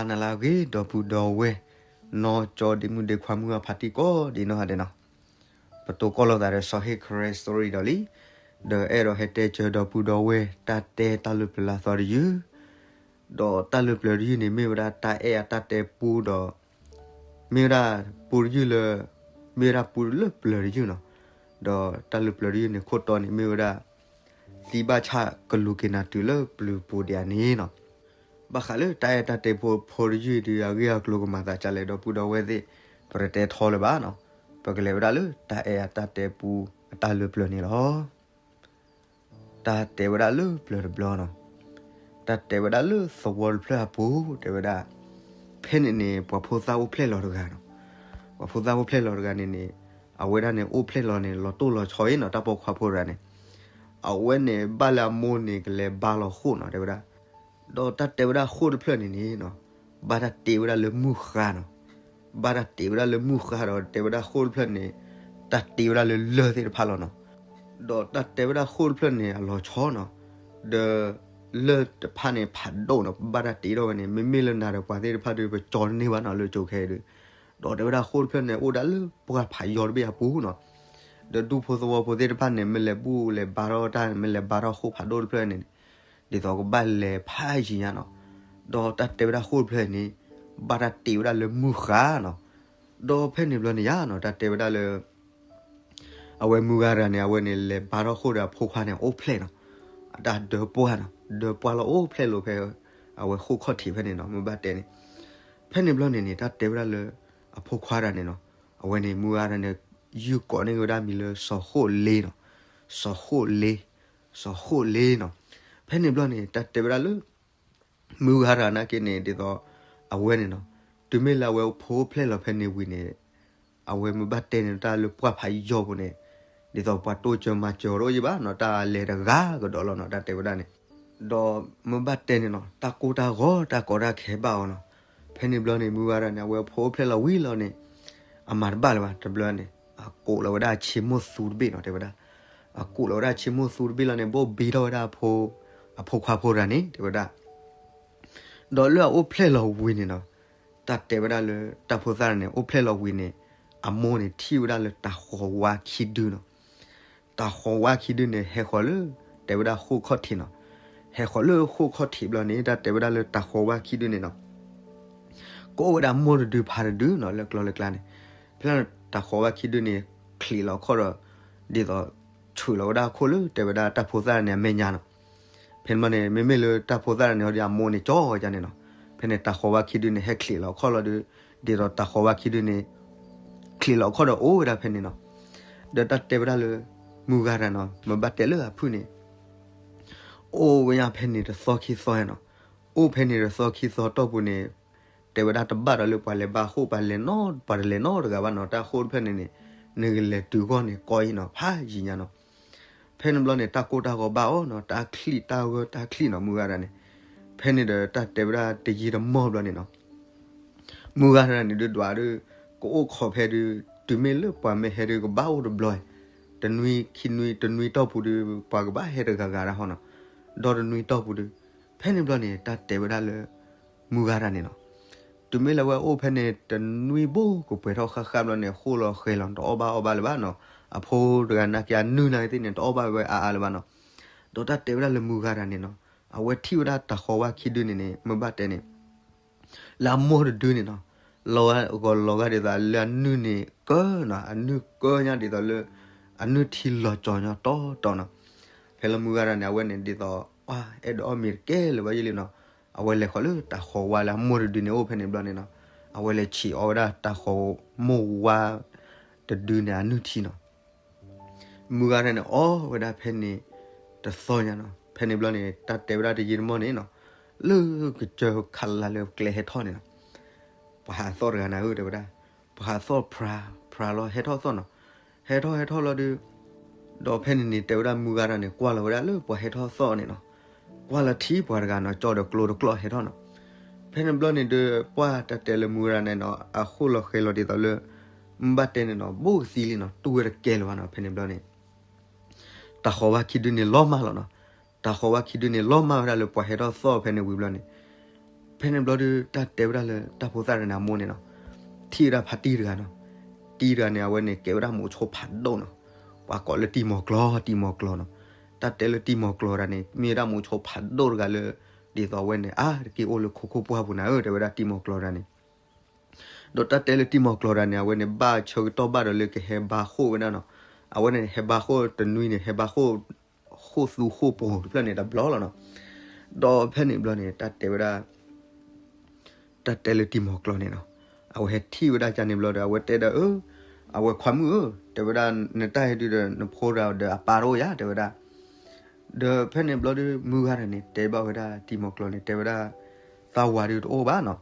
မုၢ်ဂၤနၤလၢအဂ့ၤ ဒီပုၢ်ဒီဝဲၢ် နီၢ်ကၠီဒ့မုၣ်ဒ့ခွါ မုၢ်ဂၤဖါတံၢ်ကိးဒံးနီၢ်ဂၤဒဲးနီၤ, ပတိၢ်ကီၢ်လိာ်သးဒီးစီၤဟ့ၣ် Karen Story ဒီးလံ, ဒီးအဲၣ်ဒိးဟဲတဲစၢၤဒီပုၢ်ဒီဝဲၢ် တၢ်တဲတၢ်လၢပျၢၤလၢအသီတယုၢ်, ဒီးတၢ်လၢပျၢၤတယုၢ်န့ၣ် မ့ၢ်ဝဲဒၣ်တၢ်အဲၣ်အတၢ်တဲပူဒီး မ့ၢ်ဝဲဒၣ်ပူတယုၢ်လၢ မ့ၢ်ဝဲဒၣ်ပူလၢပျၢၤတယုၢ်နီၤ, ဒီးတၢ်လၢပျၢၤတယုၢ်န့ၣ် ခိၣ်တီန့ၣ် မ့ၢ်ဝဲဒၣ် သံဘၣ်ဆၣ်ကလူၤက့ၤနၤတုၤလၢပျုၤပူၤဒံးဧါန့ၣ်နီၤ, ဘၣ်ဃးလၢတၢ်အဲၣ်တၢ်တဲဖိတယုၢ်ဒုး အဂ့ၢ်အကျိၤကမၤသးဒ်လဲၣ် ဒီပုၢ်ဒီဝဲၢ်သ့ၣ် ပတတဲထီလၢၤဘၣ်နီၤ, ပကလဲၤဝဲဒၣ်လၢတၢ်အဲၣ်အတၢ်တဲပူအတၢ်လၢပျၢၤန့ၣ်လီၤ. တၢ်တဲဝဲဒၣ်လၢပျၢၤတဘျီနီၤ, တၢ်တဲဝဲဒၣ်လၢသဝီတဖျၢၣ်အပူၤ တဲဝဲဒၣ်, ဖဲန့ၣ်န့ၣ် ပှၤဖိသၣ်အိၣ်ဖျဲၣ်လီၤတဂၤနီၤ, ပှၤဖိသၣ်အိၣ်ဖျဲၣ်လီၤတဂၤန့ၣ်န့ၣ် အဝဲဒၣ်န့ၣ် အိၣ်ဖျဲၣ်လီၤန့ၣ် လီၤတိၢ်လီၤဆီအံၤနီၤ, တၢ်ပိာ်ခွါဖိတဂၤန့ၣ် အဝဲန့ၣ် ဘၣ်လၢအမိၢ်န့ၣ် ကလဲၤဘါလီၤဃိၣ်နီၤ တဲဝဲဒၣ်, ဒီးတၢ်တဲဝဲဒၣ်ဃိၣ်တဖျၢၣ်န့ၣ်န့ၣ်နီၤ, ဘၣ်တၢ်တ့ဝဲဒၣ်လၢမုၢ်ဃါနီၤ, ဘၣ်တၢ်တ့ဝဲဒၣ်လၢမုၢ်ဃါဒီး တဲဝဲဒၣ်ဃိၣ်တဖျၢၣ်န့ၣ် တၢ်တ့ဝဲဒၣ်လၢလၢၢ်သ့ၣ်တဖၣ်လီၤနီၤ, ဒီးတၢ်တဲဝဲဒၣ်ဃိၣ်တဖျၢၣ်န့ၣ် အလီၤဆီနီၤ, ဒီး လၢၢ်တဖၣ်န့ၣ် ဖးဒိၣ်နီၤ, ဘၣ်တၢ်တ့ထီၣ်ဝဲန့ၣ် မ့မ့ၢ်လၢနၤဒီးပှၤသ့ၣ်တဖၣ်ဒီး ပကၠီတန့ၢ်ဘၣ်နီၤ လၢကၠိခဲအံၤဒီး, ဒီးတဲဝဲဒၣ်ဃိၣ်တဖျၢၣ်န့ၣ် အိၣ်ဒၣ်လၢပှၢ်ဖးယီၤတဘ့ၣ်အပူၤနီၤ, ဒီးဒူဖိသဝီဖိသ့ၣ်တဖၣ်န့ၣ် မ့ၢ်လဲၤဘူၣ်လဲၤဘါထီၣ်တၢ် မ့ၢ်လဲၤဘါထီၣ်ဃိၣ်ဖးဒိၣ်တဖျၢၣ်န့ၣ် ဒ်သိးကဘၣ်လဲၤဖးယံၤညါနီၤ, ဒီးတၢ်တဲဝဲဒၣ်ဃိၣ်တဖျၢၣ်န့ၣ် ဘၣ်တၢ်တ့ဝဲဒၣ်လၢမုၢ်ဃါနီၤ, ဒီးဖဲန့ၣ်ဘျီန့ၣ်ယါနီၤ တၢ်တဲဝဲဒၣ်လၢ အဝဲမုၢ်ဂၤတဂၤန့ၣ် အဝဲန့ၣ် လဲၤဘါထီၣ်ဃိၣ်ဒီးအဖိခွါန့ၣ် အိၣ်ဖျဲၣ်နီၤ, အတၢ်ဒၢပှၢ်နီၤ, ဒၢပှၢ်လီၤအိၣ်ဖျဲၣ်လီၤဖဲ အဝဲဃိၣ်ခီၣ်ထံးဖဲန့ၣ်နီၤ, မ့ၢ်ဘၣ်တဲန့ၣ်, ဖဲန့ၣ်ဘျီန့ၣ်န့ၣ် တၢ်တဲဝဲဒၣ်လၢ အဖိခွါတဂၤန့ၣ်နီၤ, အဝဲန့ၣ် မုၢ်ဂၤတဂၤန့ၣ် ယုၢ်ကိးန့ၢ်ဝဲဒၣ်မံၤလၢစီၤဃိၣ်လ့နီၤ, စီၤဃိၣ်လ့, စီၤဃိၣ်လ့နီၤ, ဖဲန့ၣ်ဘျီန့ၣ် တၢ်တဲဝဲဒၣ်လၢ မုၢ်ဂၤတဂၤနာ်က့န့ၣ် ဒ်သိး အဝဲန့ၣ်နီၤ, တုၤမ့ၢ်လၢအဝဲဖိအိၣ်ဖျဲၣ်လီၤဖဲန့ၣ်ဝံၤန့ၣ် အဝဲမ့ၢ်ဘၣ်တဲန့ၣ် တၢ်လၢပှၢ်ဖးယီၤပူၤန့ၣ် ဒ်သိးပှၤတိစၢၤမၤစၢၤတအိၣ်ယံၤဘၣ်နီၤ, တၢ်လဲၤတဂၤကဒီးလီၤနီၤ တၢ်တဲဝဲဒၣ်န့ၣ်, ဒီးမ့ၢ်ဘၣ်တဲန့ၣ်နီၤ တၢ်ကိၢ်တၢ်ဂီၤတၢ်ကီတၢ်ခဲဘၣ်အီၤနီၤ, ဖဲန့ၣ်ဘျီန့ၣ် မုၢ်ဂၤတဂၤန့ၣ် အဝဲဖိအိၣ်ဖျဲၣ်လီၤဝံၤလီၤန့ၣ် အမၤတဘၣ်လၢၤဘၣ် တဘျီန့ၣ် အကိးလီၤဝဲဒၣ်ဆ့မိၢ်သူတဘ့ၣ်နီၤ တဲဝဲဒၣ်, အကိးလီၤဝဲဒၣ်ဆ့မိၢ်သူတဘ့ၣ်လီၤန့ၣ် ဘိၣ်ဘံထီၣ်ဝဲဒၣ် အဖိခွါဖိတဂၤန့ၣ် တဲဝဲဒၣ် ဒီးလၢအအိၣ်ဖျဲၣ်လီၤဝံၤန့ၣ်နီၤ, တၢ်တဲဝဲဒၣ်လၢ တၢ်ဖိသၣ်န့ၣ် အိၣ်ဖျဲၣ်လီၤဝံၤန့ၣ် အမိၢ်န့ၣ်ထံၣ်ဝဲဒၣ်လၢတၤဃီၤဝါခံဒုနီၤ, တၤဃီၤဝါခံဒုန့ၣ် ဟဲဃီၤလၢ တဲဝဲဒၣ်ဃိၣ်ခီၣ်ထံးနီၤ, ဟဲဃီၤလၢဃိၣ်ခီၣ်ထံးဘျီန့ၣ် တၢ်တဲဝဲဒၣ်လၢတၤဃီၤဝါခံဒုန့ၣ်နီၤ ကိးဝဲဒၣ်မိၢ်တဒုဖါတဒုနီၤ လၢကျီလၢကျါန့ၣ်, ဖဲလၢတၤဃီၤဝါခံဒုန့ၣ် ချံးလီၤခီၣ်ဒီး ဒ်သိး ဆူးလီၤဝဲဒၣ်အခိၣ်လၢ တဲဝဲဒၣ်တၢ်ဖိသၣ်န့ၣ်အမဲာ်ညါနီၤ, ဖဲန့ၣ်ဘျီန့ၣ် မ့မ့ၢ်လၢတၢ်ဖိသၣ်န့ၣ် ဟီဒီးအမိၢ်န့ၣ်ကၠီယါန့ၣ်နီၤ, ဖဲန့ၣ်တၤဃီၤဝါခံဒုန့ၣ် ဟဲချံးလီၤခီၣ်လီၤဒီး ဒ်သိးတၤဃီၤဝါခံဒုန့ၣ် ချံးလီၤခီၣ်ဒီးအိၣ်ဝဲဒၣ်ဖဲန့ၣ်နီၤ, ဒီးတၢ်တဲဝဲဒၣ်လၢ မုၢ်ဂၤတဂၤနီၤ မ့ၢ်ဘၣ်တဲလၢအဖုၣ်န့ၣ် အိၣ်ဝဲညါဖဲန့ၣ်တသီခံသီနီၤ, အိၣ်ဖဲန့ၣ်တသီခံသီတီၢ်ပူၤန့ၣ် တဲဝဲဒၣ်တဘၣ်ဒီးလၢပှၤလဲၤဘါဃိၣ် ပှၤလဲၤနီ ပှၤတလဲၤနီတဂၤဘၣ်နီၤ, တၢ်ဃိၣ်တဖျၢၣ်န့ၣ်န့ၣ် နကလဲၤတုၤဂီၢ်န့ၣ်ကီအံၤနီၤ ဖးယံၤညါနီၤ, ဖဲန့ၣ်ဘျီန့ၣ် တၢ်ကိၢ်တၢ်ဂီၤဘၣ်အီၤနီၤ တၢ်ချံၣ်တၢ်ဂၢၢ်တၢ်ချံၣ်နီၤ မုၢ်ဂၤတဂၤန့ၣ်, ဖဲန့ၣ်ဒီးတၢ်တဲဝဲဒၣ်တယံာ်တမီၢ်ဘျီန့ၣ်နီၤ မုၢ်ဂၤတဂၤန့ၣ်ဒုးဒွးဒုး ကအိၣ်ခိးဖဲဒုး တုၤမ့ၢ်လၢပှၤမ့ၢ်ဟဲဒုးကဘၣ်အိၣ်တဘျီ, တနွံခံနွံတနွံတီၢ်ပူၤဒုး ပှၤကဘၣ်ဟဲတဂၤဂၤဒၣ်ဟီနီၤ, ဒီးတနွံတီၢ်ပူၤဒုး, ဖဲန့ၣ်ဘျီန့ၣ် တၢ်တဲဝဲဒၣ်လၢ မုၢ်ဂၤတဂၤန့ၣ်နီၤ, တုၤမ့ၢ်လၢအဝဲအိၣ်ဖဲန့ၣ် တနွံဘိကပှဲၤထီၣ်ဃၣ်ဃၣ်ဘျီန့ၣ် ဃိၣ်လီၤဃဲၤလီၤ တအီၣ်ဘၣ်အီၣ်ဘၣ်လၢၤဘၣ်နီၤ, အဖိတဂၤနာ်က့အနုၢ်နာ်က့သ့ၣ်န့ၣ် တအီၣ်ဘၣ်ဝဲအါအါလၢၤဘၣ်နီၤ, ဒီးတၢ်တဲဝဲဒၣ်လၢမုၢ်ဂၤတဂၤန့ၣ်နီၤ, အဝဲထံၣ်ဝဲဒၣ်တၤဃီၤဝါခံဒုန့ၣ်န့ၣ် မ့ၢ်ဘၣ်တဲန့ၣ် လၢအမိၢ်တဒုန့ၣ်နီၤ, လီၤဂာ်လီၤဂာ်ဒ်သိးလၢအနုၢ်န့ၣ်ကၢနီၤ, အနုၢ်ကၢညါဒ်သိးလၢ အနုၢ်ထံလီၤကၠီၤညီတီတီနီၤ, ဖဲလၢမုၢ်ဂၤတဂၤန့ၣ် အဝဲန့ၣ်ဒ်သိး အဲၣ်ဒိးအီၣ်မ့ၤတကဲလၢၤဘၣ်ယဲၢ်လံနီၤ, အဝဲလဲၤဃီၤလၢတၤဃီၤဝါလၢအမိၢ်တဒုန့ၣ်အိၣ်ဖဲန့ၣ်ဘျီန့ၣ်နီၤ, အဝဲလဲၤဆံးအီၣ်ဝဲဒၣ်တၤဃီၤမိၢ်ဝါတဒုန့ၣ်အနုၢ်ထံနီၤ မုၢ်ဂၤတဂၤန့ၣ် အီၣ်ဝဲဒၣ်ဖဲန့ၣ် တသီညါနီၤ, ဖဲန့ၣ်ဘျီန့ၣ် တၢ်တဲဝဲဒၣ်တယံာ်တမီၢ်န့ၣ်နီၤ, လၢကစၢၢ်ခးလါလၢကျဲဟဲထီၣ်န့ၣ်နီၤ, ပှၤဟးသီၣ်တဂၤနၤဧၢ တဲဝဲဒၣ်, ပှၤဟးသီၣ်ဖြါ ဖြါလီၤဟဲထီၣ်သီၣ်နီၤ, ဟဲထီၣ်ဟဲထီၣ်လီၤဒုး, ဒီးဖဲန့ၣ်န့ၣ် တဲဝဲဒၣ်မုၢ်ဂၤတဂၤန့ၣ် ကွၢ်လီၤဝဲဒၣ်လၢပှၤဟဲထီၣ်သီၣ်န့ၣ်နီၤ, ကွၢ်လီၤထံပှၤတဂၤနီၤ ကၠီဒီးကျိတကျီၢ်ဟဲထီၣ်နီၤ, ဖဲန့ၣ်ဘျီန့ၣ်ဒီး ပှၢ်တၢ်တဲလၢမုၢ်ဂၤတဂၤန့ၣ်နီၤ အဃိၣ်လီၤဃဲၤလီၤဒ်သိးလၢ မ့ၢ်ဘၣ်တဲန့ၣ်နီၤ ဘိၣ်ကသံလံနီၤ တူၢ်ဝဲတကဲလၢၤဘၣ်နီၤ, ဖဲန့ၣ်ဘျီန့ၣ် တၤဃီၤဝါခံဒုန့ၣ်လီၤမၢ်လီၤနီၤ, တၤဃီၤဝါခံဒုန့ၣ်လီၤမၢ်ဝဲဒၣ်လၢပှၤဟဲထီၣ်သီၣ်ဖဲန့ၣ်ဝံၤဘျီန့ၣ်, ဖဲန့ၣ်ဘျီဒီး တၢ်တဲဝဲဒၣ်လၢတၢ်ဖိသၣ်တဂၤန့ၣ် အမိၢ်န့ၣ်နီၤ, ထံၣ်ဝဲဒၣ်ဖါတံၢ်တဂၤနီၤ. တံၢ်တဂၤန့ၣ် အဝဲန့ၣ်ကဲဝဲဒၣ်မိးဆိဖးဒိၣ်နီၤ. ပှၤကိးလၢတံၤမီၤကျီၤ တံၤမီၤကျီၤနီၤ. တၢ်တဲလၢတံၤမီၤကျီၤတဂၤန့ၣ် မ့ၢ်ဝဲဒၣ်မိးဆိဖးဒိၣ်တဂၤလၢ ဒ်သိးအဝဲန့ၣ် အါတက့ၢ်အိၣ်လၢခိခိၣ်ပှၢ်ပူၤနၤဧၢ တဲဝဲဒၣ်တံၤမီၤကျီၤတဂၤန့ၣ်. ဒီးတၢ်တဲလၢတံၤမီၤကျီၤတဂၤန့ၣ် အဝဲန့ၣ်ဘၣ်ဆၢကတီၢ်ဘၣ်ဒီးလၢကဟဲဘါဃိၣ်ဝဲဒၣ်နီၤ. အဝဲန့ၣ်ဟဲဘါဃိၣ်တနွံန့ၣ် ဟဲဘါဃိၣ် ဃိၣ်သူဃိၣ်ပူၤတဖျၢၣ်န့ၣ်တဘျီလီၤနီၤ. ဒီးဖဲန့ၣ်ဘျီန့ၣ် တၢ်တဲဝဲဒၣ် တၢ်တဲလၢတံၤမီၤကျီၤန့ၣ်နီၤ, အဝဲဟဲထံၣ်ဝဲဒၣ်ကန့ၣ်ဘျီဒီး အဝဲတဲဒၣ်ဧၢ, အဝဲခွါမုၣ်ဧၢ, တဲဝဲဒၣ် နတၢ်ဟဲဒုးဒီးနဖိဒီး အပၢ်တအိၣ်ယၤ တဲဝဲဒၣ်. ဒီးဖဲန့ၣ်ဘျီဒီး မုၢ်ဂၤတဂၤန့ၣ် တဲဘၣ်ဝဲဒၣ်တံၤမီၤကျီၤန့ၣ် တဲဝဲဒၣ် သးဝၤဒုးတအိၣ်ဘၣ်နီၤ,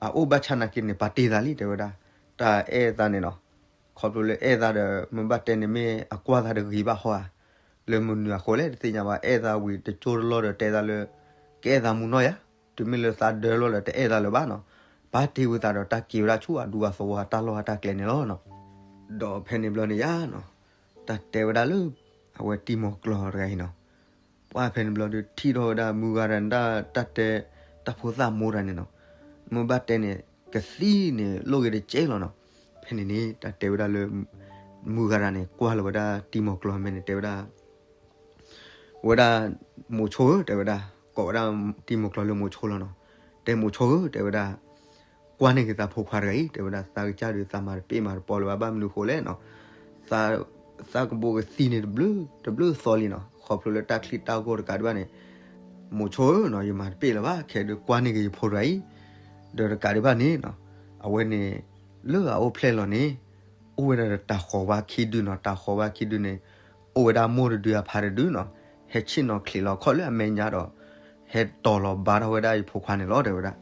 အအိၣ်ဘၣ်ဆၣ်နာ်က့န့ၣ် ပာ်တ့ၢ်သးလံ တဲဝဲဒၣ်. တၢ်အဲၣ်သးန့ၣ်နီၤ, ခီဖျိလၢအဲၣ်သးဒီး မ့ၢ်ဘၣ်တဲန့ၣ်မ့ၢ်အကွၢ်သးတဂ့ၤဘၣ်ဟီဧါ, လၢမနုၤအဃိလဲၣ် တသ့ၣ်ညါဘၣ်, အဲၣ်သးဝံၤတကၠိတလီၢ်ဒီးတဲသးလၢ ကအဲၣ်သးမူနီၢ်ယၤ, တုၤမ့ၢ်လၢသးဒၢလီၤဒီးတအဲၣ်သးလၢၤဘၣ်နီၤ, ပာ်တ့ၢ်ဝဲသးဒီးတၢ်က့ၤဝဲဒၣ်ဆူအဒူအသဝီအတၢ်လီၢ်အတၢ်ကျဲန့ၣ်လီၤနီၤ. ဒီးဖဲန့ၣ်ဘျီန့ၣ်ယၤနီၤ, တၢ်တဲဝဲဒၣ်လၢ အဝဲတံၤမီၤကျီၤတဂၤအံၤနီၤ, ပှၢ်ဖဲန့ၣ်ဘျီဒီး ထံၣ်ထီၣ်ဝဲဒၣ်မုၢ်ဂၤတဂၤန့ၣ် တၢ်တဲ တၢ်ဖိသၣ်မိၢ်တဂၤန့ၣ်နီၤ, မ့ၢ်ဘၣ်တဲန့ၣ် ကသံၣ်န့ၣ်လိၣ်ဂ့ၤတကဲလီၤနီၤ. ဖဲန့ၣ်န့ၣ် တၢ်တဲဝဲဒၣ်လၢ မုၢ်ဂၤတဂၤန့ၣ် ကွၢ်လီၤဝဲဒၣ်တံၤမီၤကျီၤမဲာ်န့ၣ် တဲဝဲဒၣ် ဝဲဒၣ် မိးဆိဧၢ တဲဝဲဒၣ်, ကိးဝဲဒၣ်တံၤမီၤကျီၤလၢမိးဆိလီၤနီၤ. တဲမိးဆိဧၢ တဲဝဲဒၣ်, ကွၢ်န့ၢ်က့ၤသးဖိခွါတဂၤအံၤ တဲဝဲဒၣ်, သးကစၢ်ဒုးသးမၤတပ့ၢ်မၤတပီလၢၤဘၣ်, ဘၣ်မနုၤဃိလဲၣ်နီၤ, သးကဘိကသံၣ်န့ၣ်တဘျုး တဘျုးသီလံနီၤ, ခီဖျိလၢတၢ်ချံတၢ်ဂီၢ်တကးဒံးဘၣ်န့ၣ်, မိးဆိဧၢနီၤ, ယမၤတပ့ၢ်လၢၤဘၣ်, ခဲဒုးကွၢ်န့ၢ်က့ၤယဖိတဂၤအံၤ, ဒီးတကးဒံးဘၣ်န့ၣ်နီၤ, အဝဲန့ၣ် လၢအအိၣ်ဖျဲၣ်လီၤန့ၣ် အိၣ်ဝဲဒၣ်ဒီးတၢ်ဃီၤဝါခံဒုနီၤ, တၢ်ဃီၤဝါခံဒုန့ၣ် အိၣ်ဝဲဒၣ်မိၢ်တဒုအဖါတဒုနီၤ, ဟဲဆ့ၣ်နီၤချံးလီၤခီၣ်လၢအမဲာ်ညါဒီး ဟဲတီၤလီၤဘါထီၣ်ဝဲဒၣ်ယဖိခွါန့ၣ်လီၤ တဲဝဲဒၣ်.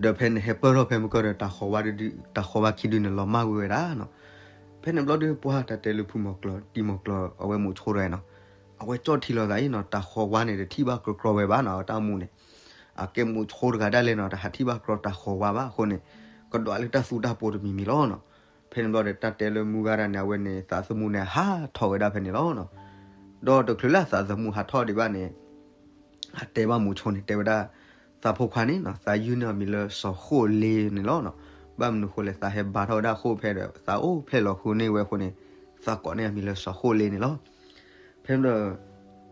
ဒီးဖဲန့ၣ်ဟဲပၢၢ်ထီၣ်ဖဲမုၢ်ကၢၢ်ဒီး တၢ်ဃီၤဝါခံဒုန့ၣ် လီၤမၢ်ကွံာ်ဝဲဒၣ်နီၤ. ဖဲန့ၣ်ဘျီဒီး ပှၢ်တၢ်တဲလၢဖုမီၤကျီၤ တံၤမီၤကျီၤအဝဲမိးဆိတဂၤနီၤ, အဝဲကၠီၣ်ထံလီၤသးအံၤနီၤ, တၢ်ဃီၤဝါန့ၣ် တထံၣ်ဘၣ်ကြီကြီဝဲဘၣ်နီၤ, အတၢ်အိၣ်မူန့ၣ် အကဲမိးဆိတဂၤဒၣ်လဲာ်နီၤ, တဟးထံၣ်ဘၣ်ကြီတၢ်ဃီၤဝါဘၣ်အဃိန့ၣ်, ကဒွးလၢတၢ်သူတၢ်ပိၤတမံၤမံၤလီၤနီၤ. ဖဲန့ၣ်ဘျီဒီး တၢ်တဲလၢမုၢ်ဂၤတဂၤန့ၣ် အဝဲန့ၣ် သးသမူန့ၣ် ဟးထီၣ်ဝဲဒၣ်ဖဲန့ၣ်လီၤနီၤ. ဒီးတချုးလၢအသးသမူဟးထီၣ်ဒံးဘၣ်န့ၣ် အတဲဘၣ်မိးဆိန့ၣ် တဲဝဲဒၣ်, သးဖိခွါန့ၣ်နီၤ, သးယုၢ်န့ၢ်အမံၤလၢစီၤဃိၣ်လ့န့ၣ်လီၤနီၤ. ဘၣ်မနုၤဃိလဲၣ် သးဟဲဘါထီၣ်ဝဲဒၣ်ဃိၣ်ဖဲဒီး သးအိၣ်ဖျဲၣ်လီၤဃုာ်န့ၢ်ဝဲအဃိန့ၣ်, သးကိးန့ၢ်အမံၤလၢစီၤဃိၣ်လ့န့ၣ်လီၤ. ဖဲန့ၣ်ဒီး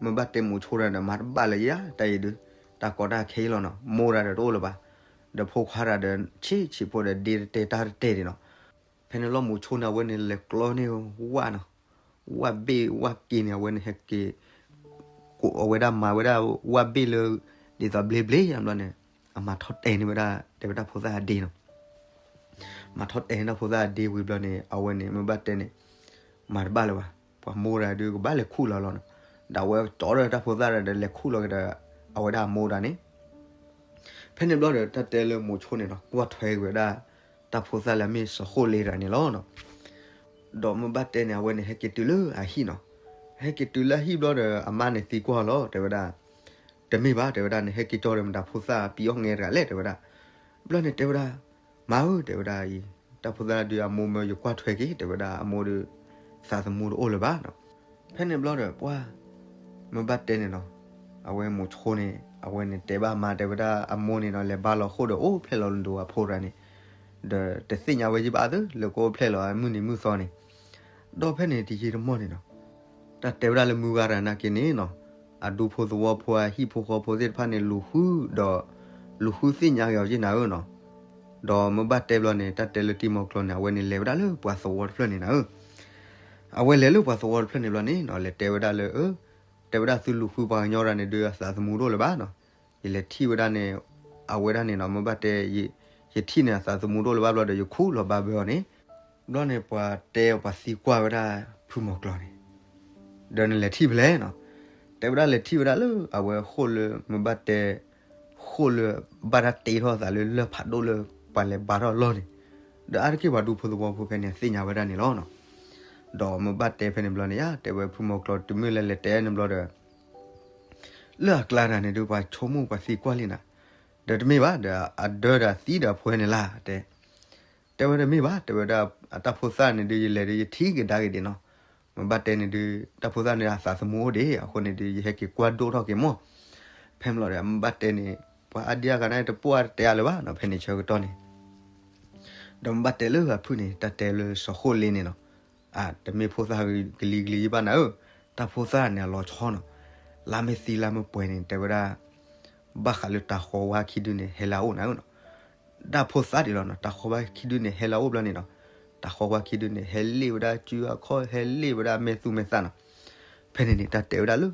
မ့ၢ်ဘၣ်တဲမိးဆိတဂၤဒီး မၤတဘၣ်လၢၤယၤ တၢ်အံၤဒုး, တၢ်ကီတၢ်ခဲအံၤလီၤနီၤ, မိၢ်တဂၤဒီးတအိၣ်လၢၤဘၣ်, ဒီးဖိခွါတဂၤဒီး ဆံးဆံးဖိဒီး ဒ့တတဲတၢ်တတဲဒံးနီၤ. ဖဲန့ၣ်လီၤမိးဆိန့ၣ် အဝဲန့ၣ်လဲၤကျီန့ၢ်ဝၣ်နီၤ, ဝၣ်ဘ့ၣ်ဝၣ်က့န့ၣ် အဝဲန့ၣ်ဟဲက့ၤ ကိးအဝဲဒၣ်မၤဝဲဒၣ်ဝၣ်ဘ့ၣ်လၢ ဒ်သိးဘျ့ဘျ့ယါဘျီန့ၣ် အမၤထီၣ်တဲာ်န့ၢ်ဝဲဒၣ် တဲဝဲဒၣ်ဖိသၣ်အဒ့နီၤ. မၤထီၣ်တဲာ်န့ၢ်တၢ်ဖိသၣ်အဒ့ဝံၤဘျီန့ၣ် အဝဲန့ၣ် မ့ၢ်ဘၣ်တဲန့ၣ် မၤတဘၣ်လၢၤဘၣ်, ပှၤမိၢ်တဂၤဒုးကဘၣ်လဲၤခူၣ်လီၤလီၤနီၤ. ဒီးအဝဲကၠီထီၣ်တၢ်ဖိသၣ်ဒီး လဲၤခူၣ်လီၤက့ၤဒီး အဝဲဒၣ်အမိၢ်တဂၤန့ၣ် ဖဲန့ၣ်ဘျီဒီး တၢ်တဲလၢမိးဆိန့ၣ်နီၤ ကွၢ်ထွဲက့ၤဝဲဒၣ် တၢ်ဖိသၣ်လၢအမ့ၢ်စီၤဃိၣ်လ့တဂၤန့ၣ်လီၤနီၤ. ဒီးမ့ၢ်ဘၣ်တဲန့ၣ် အဝဲန့ၣ်ဟဲက့ၤတုၤလၢအဟံၣ်နီၤ. ဟဲက့ၤတုၤလၢအဟံၣ်ဘျီဒီး အမါန့ၣ်သံကွၢ်လီၤ တဲဝဲဒၣ်, တမ့ၢ်ဘၣ် တဲဝဲဒၣ်, နဟဲက့ၤကၠီဒီးမတၤဖိသၣ်ပံအီၣ်ငဲတဂၤလဲၣ် တဲဝဲဒၣ်. ဘျီန့ၣ်တဲဝဲဒၣ်, မါဧၢ တဲဝဲဒၣ်အံၤ, တၢ်ဖိသၣ်ဒုးအမိၢ်မၢယကွၢ်ထွဲက့ၤ တဲဝဲဒၣ်, အမိၢ်ဒုး သးသမူတအိၣ်လၢၤဘၣ်နီၤ. ဖဲန့ၣ်ဘျီဒီး ပှၢ် မ့ၢ်ဘၣ်တဲန့ၣ်နီၤ, အဝဲမိးဆိန့ၣ် အဝဲန့ၣ်တဲဘၣ်မါ တဲဝဲဒၣ်အမိၢ်န့ၣ်နီၤ လဲၤဘါလီၤဃိၣ်ဒီးအိၣ်ဖျဲၣ်လီၤလၢဒိးအဖိတဂၤန့ၣ်, ဒီးတသ့ၣ်ညါဝဲယဘၣ်သ့ လၢကအိၣ်ဖျဲၣ်လီၤမုၢ်နံၤမုၢ်သီန့ၣ်, ဒီးဖဲန့ၣ်တယံာ်တမီၢ်န့ၣ်နီၤ, တၢ်တဲဝဲဒၣ်လၢမုၢ်ဂၤတဂၤနာ်က့န့ၣ်နီၤ, အဒူဖိသဝီဖိအဟံၣ်ဖိဃီဖိသ့ၣ်တဖၣ်န့ၣ် လူၤဃုဒီး လူၤဃုသ့ၣ်ညါက့ၤအီၤက့နၤဧၢနီၤ. ဒီးမ့ၢ်ဘၣ်တဲဘျီန့ၣ် တၢ်တဲလၢတံၤမီၤကျီၤန့ၣ် အဝဲန့ၣ်လဲၤဝဲဒၣ်လၢပှၤသဝီတဖျၢၣ်န့ၣ်နၤဧၢ. အဝဲလဲၤလၢပှၤသဝီတဖျၢၣ်န့ၣ်ဘျီန့ၣ်နီၤ လဲၤတဲဝဲဒၣ်လၢ တဲဝဲဒၣ်သုလူၤဃုပှၤကညီတဂၤန့ၣ်ဒုး အသးသမူတအိၣ်လၢၤဘၣ်နီၤ. ယလဲၤထံၣ်ဝဲဒၣ်န့ၣ် အဝဲဒၣ်န့ၣ်နီၤ မ့ၢ်ဘၣ်တဲ ယထံၣ်န့ၣ်အသးသမူတအိၣ်လၢၤဘၣ်ဘျီဒီး ယခူၣ်လီၤဘၣ်ဘၢအီၤန့ၣ်, ဘျီန့ၣ်ပှၤတဲအီၤပှၤသံကွၢ်ဝဲဒၣ်ဖုမီၤကျီၤန့ၣ် ဒီးနလဲၤထံၣ်ဖဲလဲၣ်နီၤ. တဲဝဲဒၣ်လဲၤထံၣ်ဝဲဒၣ်လၢအဝဲဃိၣ်လၢမ့ၢ်ဘၣ်တဲ ဃိၣ်လၢဘၣ်တၢ်တ့ထီၣ်အသးလၢလၢၢ်ဖးဒိၣ်လၢပှၤလဲၤဘါထီၣ်အလီၢ်န့ၣ်, ဒီးအါတက့ၢ်ပှၤဒူဖိသဝီဖိဖဲန့ၣ်သ့ၣ်ညါဝဲဒၣ်န့ၣ်လီၤနီၤ. ဒီးမ့ၢ်ဘၣ်တဲဖဲန့ၣ်ဘျီန့ၣ် ယတဲဝဲဖုမီၤကျီၤ တုၤမ့ၢ်လၢလဲၤတဲန့ၣ်ဘျီဒီး လၢအကျါတဂၤန့ၣ်ဒုး ပှၤဆိကမိၣ်ပှၤသံကွၢ်လံနၤ, ဒီးတမ့ၢ်ဘၣ် ဒီးအဒၢဒီးအသံဒီးအဖှဲန့ၣ်လၢ်တဲ တဲဝဲတမ့ၢ်ဘၣ် တဲဝဲဒၣ်အတၢ်ဖိသၣ်န့ၣ်ဒုး ယလဲၤဒုးယထံၣ်ကဒါက့ၤဒံးနီၤ. မ့ၢ်ဘၣ်တဲန့ၣ်ဒုး တၢ်ဖိသၣ်န့ၣ်အသးသမူအိၣ်ဒံး အဃိန့ၣ်ဒုး ယဟဲက့ၤကွၢ်ဒိၣ်ထီၣ်က့ၤမီၢ်. ဖဲမ့ၢ်လီၤဒီး မ့ၢ်ဘၣ်တဲန့ၣ် ပှၤအါဒံအါဂၤန့ၣ် တပိာ်အါတတဲအါလၢၤဘၣ်နီၤ ဖဲန့ၣ်ဆၢကတီၢ်န့ၣ် ဒီးမ့ၢ်ဘၣ်တဲလၢအဖုၣ်န့ၣ် တၢ်တဲလၢစီၤဃိလ့န့ၣ်နီၤ, အတမ့ၢ်ဖိသၣ်ကလံၤကလံၤယဘၣ်နၤဧၢ, တၢ်ဖိသၣ်န့ၣ်အလီၤဆီနီၤ, လါမ့ၢ်သံလါမ့ၢ်ပှဲၤန့ၣ် တဲဝဲဒၣ် ဘၣ်ဃးလၢတၤဃီၤဝါခံဒုန့ၣ် ဟဲလၢအအိၣ်နၤဧၢနီၤ, တၢ်ဖိသၣ်ဒ်လီၤနီၤ, တၤဃီၤဝါခံဒုန့ၣ် ဟဲလၢအအိၣ်ဘျီန့ၣ်နီၤ, တၤဃီၤဝါခံဒုန့ၣ် ဟဲလ့ၣ်ဝဲဒၣ်စုအခီၣ် ဟဲလ့ၣ်ဝဲဒၣ်မဲာ်သူမဲာ်သၣ်နီၤ, ဖဲန့ၣ်န့ၣ် တၢ်တဲဝဲဒၣ်လၢ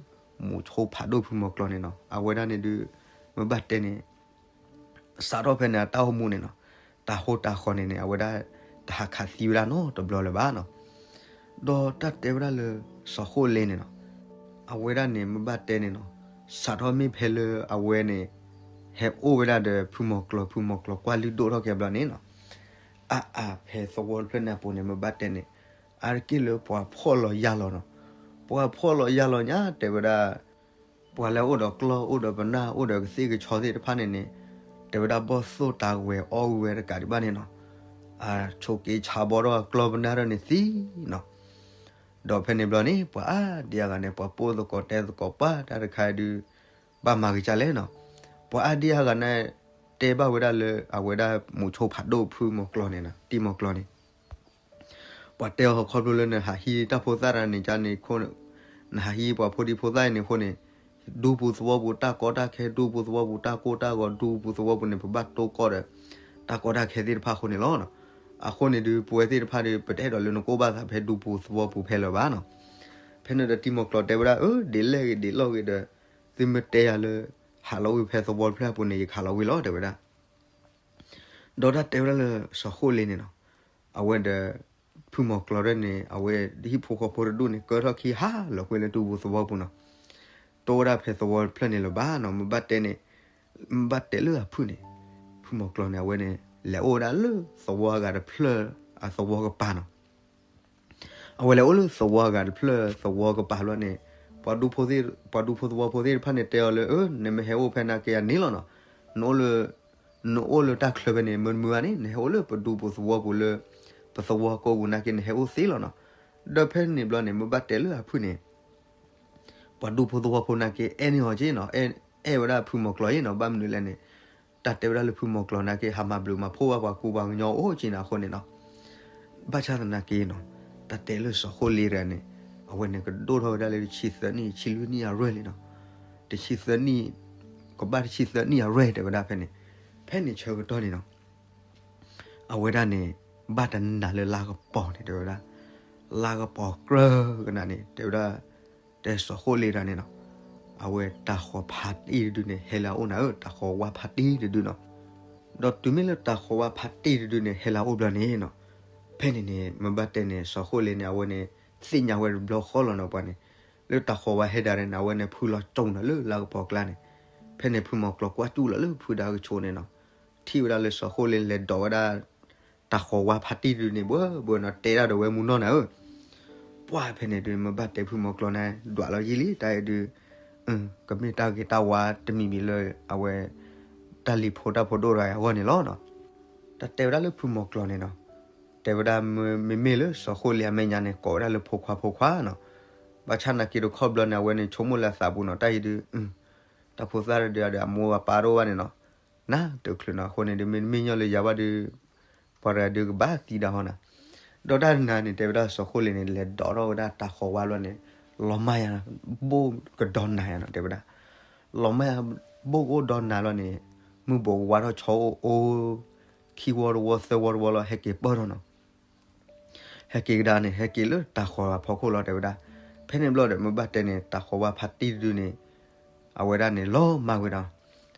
မူးဆိဖးဒိၣ်ဖုမီၤကျိၤန့ၣ်နီၤ, အဝဲဒၣ်န့ၣ်ဒုး မ့ၢ်ဘၣ်တဲန့ၣ် စးထီၣ်ဖဲန့ၣ်အတၢ်အိၣ်မူန့ၣ်နီၤ, တၤဟိတၤဃီၤန့ၣ်န့ၣ် အဝဲဒၣ် တဟးခးသံဝဲဒၣ်နီတဘျီလၢၤဘၣ်နီၤ, ဒီးတၢ်တဲဝဲဒၣ်လၢ စီၤဃိလ့န့ၣ်နီၤ, အဝဲဒၣ်န့ၣ် မ့ၢ်ဘၣ်တဲန့ၣ်နီၤ, စးထီၣ်မ့ၢ်ဖဲလၢအဝဲန့ၣ် ဟဲအိၣ်ဝဲဒၣ်ဒီးဖုမီၤကျိၤ ဖုမီၤကျိၤကွၢ်လုၢ်ဒိၣ်ထီၣ်က့ၤဘျီန့ၣ်နီၤ, အအါဖဲသဝီတဖျၢၣ်န့ၣ်အပူၤန့ၣ် မ့ၢ်ဘၣ်တဲန့ၣ် အါတက့ၢ်လၢပှၤဖှီၣ်လီၤယာ်လီၤနီၤ, ပှၤဖှီၣ်လီၤယာ်လီၤညါ တဲဝဲဒၣ် ပှၤလၢအအိၣ်ဒီးကျီၢ် အိၣ်ဒီးပနၢ် အိၣ်ဒီးကသ့ၣ်ကဆီသ့ၣ်တဖၣ်န့ၣ်န့ၣ် တဲဝဲဒၣ်ဘီၣ်သိၣ်တၢ်ဝဲၤအီၣ်ဝံၤဝဲတကးဒံးဘၣ်န့ၣ်နီၤ, အဆိးက့ဆါဘီထီၣ်ကျီၢ်ပနၢ်ထီၣ်န့ၣ်သံနီၤ, ဒီးဖဲန့ၣ်ဘျီန့ၣ် ပှၤအါဒံအါဂၤန့ၣ် ပှၤပိာ်သကိးတဲသကိးပှၤတၢ်တခါဒုး ဘၣ်မၤက့ၤကလဲၣ်နီၤ, ပှၤအါဒံအါဂၤန့ၣ် တဲဘၣ်ဝဲဒၣ်လၢအဝဲဒၣ်မူးဆိဖးဒိၣ်ဖုမီၤကျိၤန့ၣ်နီၤ တံၤမီၤကျိၤန့ၣ် ပှၤတဲအီၤခီဖျိလၢနဟးဟံးတၢ်ဖိသၣ်တၢ်န့ၣ်ကန့ၣ်အဃိ, နဟးဟံးပှၤဖိဒံဖိသၣ်အံၤန့ၣ်အဃိန့ၣ်, ဒူပူၤသဝီပူၤတၢ်ကီတၢ်ခဲ ဒူပူၤသဝီပူၤတၢ်ကိၢ်တၢ်ဂီၤ ဒူပူၤသဝီပူၤန့ၣ် ပဘၣ်တိၢ်ကီၢ်ဒီး တၢ်ကီတၢ်ခဲသ့ၣ်တဖၣ်အဃိန့ၣ်လီၤ. အဃိန့ၣ်ဒုး ပဝဲသ့ၣ်တဖၣ်ဒီး ပတအဲၣ်ဒိးလၢနကအိၣ်ဘၣ်သးဖဲဒူပူၤသဝီပူၤဖဲလၢၤဘၣ်နီၤ. ဖဲန့ၣ်ဒီးတံၤမီၤကျိၤတဲဝဲဒၣ် အၢ ဒ်လဲၣ်ဂ့ၤဒ်လဲၣ်ဂ့ၤဒီး သုမ့ၢ်တဲယၤလၢ ဟးလီၤဝံၤဖဲသဝီတဖျၢၣ်အပူၤန့ၣ် ယကဟးလီၤဝံၤလီၤ တဲဝဲဒၣ် ဒီးတၢ်တဲဝဲဒၣ်လၢစီၤဃိလ့န့ၣ်နီၤ, အဝဲဒီး ဖုမီၤကျိၤဒၣ်န့ၣ် အဝဲဟံၣ်ဖိဃီဖိတဒူၣ်န့ၣ် ကၢထီၣ်ခံဟးလီၤကွံာ်လၢဒူပူၤသဝီပူၤနီၤ. တိၢ်ဝဲဒၣ်ဖဲသဝီတဖျၢၣ်န့ၣ်လၢၤဘၣ်နီၤ, မ့ၢ်ဘၣ်တဲန့ၣ်, မ့ၢ်ဘၣ်တဲလၢအဖုၣ်န့ၣ်, ဖုမီၤကျိၤန့ၣ် အဝဲန့ၣ် လဲၤအိၣ်ဝဲဒၣ်လၢသဝီအဂၤတဖျၢၣ်အသဝီကပၤနီၤ. အဝဲလဲၤအိၣ်လၢသဝီအဂၤတဖျၢၣ်သဝီကပၤဘျီန့ၣ်, ပှၤဒူဖိသဝီဖိသ့ၣ်တဖၣ်န့ၣ်တဲအီၤလၢ အၢ နမ့ၢ်ဟဲအိၣ်ဖဲနာ်က့အန့ၣ်လီၤနီၤ, နအိၣ်လၢ နအိၣ်လၢတၢ်ချၢဖဲန့ၣ် မ့ၢ်တမုာ်ဘၣ်န့ၣ် နဟဲအိၣ်လၢပဒူပူၤသဝီပူၤလၢ ပသဝီကိးပူၤနာ်က့ နဟဲအိၣ်သ့လီၤနီၤ. ဒီးဖဲန့ၣ်ဘျီန့ၣ် မ့ၢ်ဘၣ်တဲလၢအဖုၣ်န့ၣ် ပှၤဒူဖိသဝီဖိနာ်က့ အဲၣ်န့ၢ်အီၤက့နီၤ, အဲၣ်ဝဲဒၣ်ဖုမီၤကျိၤအံၤနီၤ, ဘၣ်မနုၤလဲၣ်န့ၣ်, တၢ်တဲဝဲဒၣ်လၢဖုမီၤကျိၤနာ်က့ ဟးမၤဘျုးမၤဖှိၣ်ဘၣ်ပှၤကူပှၤကညီအိၣ်က့န့ၣ်အဃိန့ၣ်နီၤ. ဘၣ်ဆၣ်သနာ်က့နီၤ, တၢ်တဲလၢစီၤဃိလ့တဂၤန့ၣ်, အဝဲန့ၣ်ကဒိၣ်ထီၣ်ဝဲဒၣ်လၢတဆံသၢနံၣ် ဆံလွံၢ်နံၣ်အရွဲၣ်လံနီၤ, တဆံသၢနံၣ်, ကဘၣ်တဆံသၢနံၣ်အရွဲၣ်တဲဝဲဒၣ်ဖဲန့ၣ်, ဖဲန့ၣ်ဆၢကတီၢ်န့ၣ်နီၤ အဝဲဒၣ်န့ၣ် ဘၣ်တနၤလၢလါကပီၤန့ၣ် တဲဝဲဒၣ်, လါကပီၤကြၢးကနၤန့ၣ် တဲဝဲဒၣ်, တဲစီၤဃိလ့တဂၤန့ၣ်နီၤ, အဝဲတၤဃီၤဖးတံၢ်တဒုန့ၣ် ဟဲလၢအအိၣ်နၤဧၢ, တၤဃီၤဝါဖးတံၢ်တဒုနီၤ. ဒီးတုၤမ့ၢ်လၢတၤဃီၤဝါဖးတံၢ်တဒုန့ၣ် ဟဲလၢအအိၣ်ဘျီန့ၣ်နီၤ, ဖဲန့ၣ်န့ၣ် မ့ၢ်ဘၣ်တဲန့ၣ် စီၤဃိလ့န့ၣ် အဝဲန့ၣ် သ့ၣ်ညါဝဲတဘျီဃီလီၤနီၤ ပှၤန့ၣ်, လၢတၤဃီၤဝါဟဲဒၣ်န့ၣ် အဝဲန့ၣ်ဖုလီၤကၠိနၤလၢလါကပီၤကျါန့ၣ်, ဖဲန့ၣ်ဖုမီၤကျိၤကွၢ်စူၣ်လီၤလၢဖုဒါကဆိးန့ၣ်နီၤ, ထံၣ်ဝဲဒၣ်လၢစီၤဃိလ့လဲၤဒိးဝဲဒၣ် တၤဃီၤဝါဖးတံၢ်တဒုန့ၣ် ဘှၢဘှၢနီၤ တဲဒၣ်ဒီးဝဲမုၢ်နီၢ်နၤဧၢ, ပှၢ်ဖဲန့ၣ်ဒုး မ့ၢ်ဘၣ်တဲဖုမီၤကျိၤန့ၣ် ဒွးလီၤယံာ်လံ တၢ်အံၤဒုး, ကမ့ၢ်တၢ်ဂ့ၤတၢ်ဝါတမံၤမံၤလၢ အဝဲ တၢ်လံၤဖိတၢ်ဖိဒိၣ်တဂၤအံၤအဂီၢ်န့ၣ်လီၤနီၤ. တၢ်တဲဝဲဒၣ်လၢဖုမီၤကျိၤန့ၣ်နီၤ, တဲဝဲဒၣ်မ့မ့ၢ်လၢစီၤဃိလ့အမဲာ်ညါန့ၣ် ကိးဝဲဒၣ်လၢဖိခွါဖိခွါနီၤ, ဘၣ်ဆၣ်နာ်က့တခီဘျီန့ၣ် အဝဲန့ၣ်ဆိကမိၣ်လၢအသးပူၤနီၤ တၢ်အံၤဒုး, တၢ်ဖိသၣ်တဒုးဒီးအမိၢ်အပၢ်တအိၣ်ဘၣ်န့ၣ်နီၤ, နတချုးနီၤ အဃိန့ၣ်ဒုး မ့တမ့ၢ်ညီလၢယၤဘၣ်ဒုး, ပှၤတဂၤဒုးကဘၣ်သံဒၣ်ဟီနီၤ. ဒီးတၢ်တနၤန့ၣ် တဲဝဲဒၣ်စီၤဃိလ့န့ၣ် လဲၤဒိးထီၣ်ဝဲဒၣ်တၤဃီၤဝါဘျီန့ၣ်, လီၤမၢ်ယၤ, ဘိၣ်ကဒီးနၤယၤနီၤ တဲဝဲဒၣ်, လီၤမၢ်ယၤ, ဘိၣ်ကအိၣ်ဒီးနၤလီၤန့ၣ်, မုၢ်ဘိးကဝါထီၣ်ဆီအိၣ်အိၣ်, ခံဝီတဝီသၢဝီတဝီလီၤ ဟဲက့ၤပၢၢ်ထီၣ်နီၤ ဟဲက့ၤကဒါန့ၣ် ဟဲက့ၤလၢတၤဃီၤအဖီခိၣ်လီၤ တဲဝဲဒၣ်. ဖဲန့ၣ်ဘျီဒီး မ့ၢ်ဘၣ်တဲန့ၣ် တၤဃီၤဝါဖးတံၢ်တဒုန့ၣ်, အဝဲဒၣ်န့ၣ် လီၤမၢ်ဝဲဒၣ်.